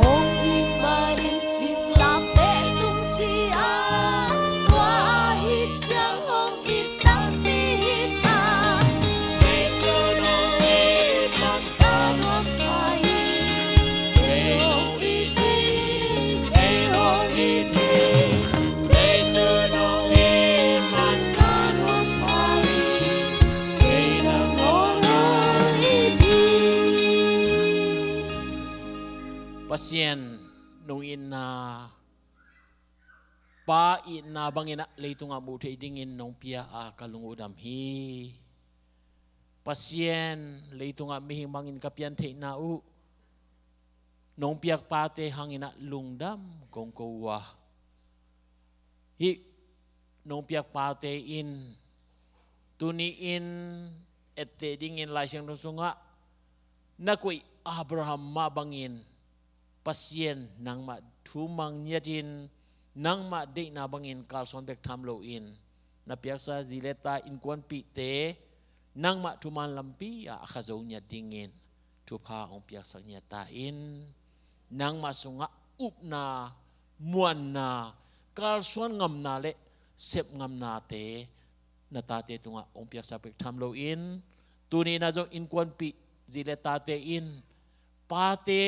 Hong it manin singlamteh tung si a, tua ahih ciang hong it takpi hi ta. Jesu nong it man ka nuam pha hi. Kei hong it hi, kei hong it hi. Jesu nong it man ka nuam pha hi. Kei nangawn hong it hi. Pasian nong itna, Pa itna bangin ah leitungah muh theih dingin nong pia a ka lung uh dam hi. Pasian, leitungah mihing bangin ka pian theihna uh nong piak pate hangin ah lungdam kong ko uh a, hih nong piak pate in tuni-in etteh dingin Lai Siangtho sungah na koih Abraham mah bangin Pasian nangmah thu mang ngiatin, nangmah deihna bangin kalsuan bek tham loin, na piaksa zi le ta innkuanpihte nangmah thuman lampi ah a kha zo ngiat dingin thupha hong piaksak ngiat ta in. Nangmah sungah upna, muanna, kalsuan ngamna le sep ngamnate na tate tungah hong piaksak bek tham loin, tuni na zong innkuanpih zi le tate in pate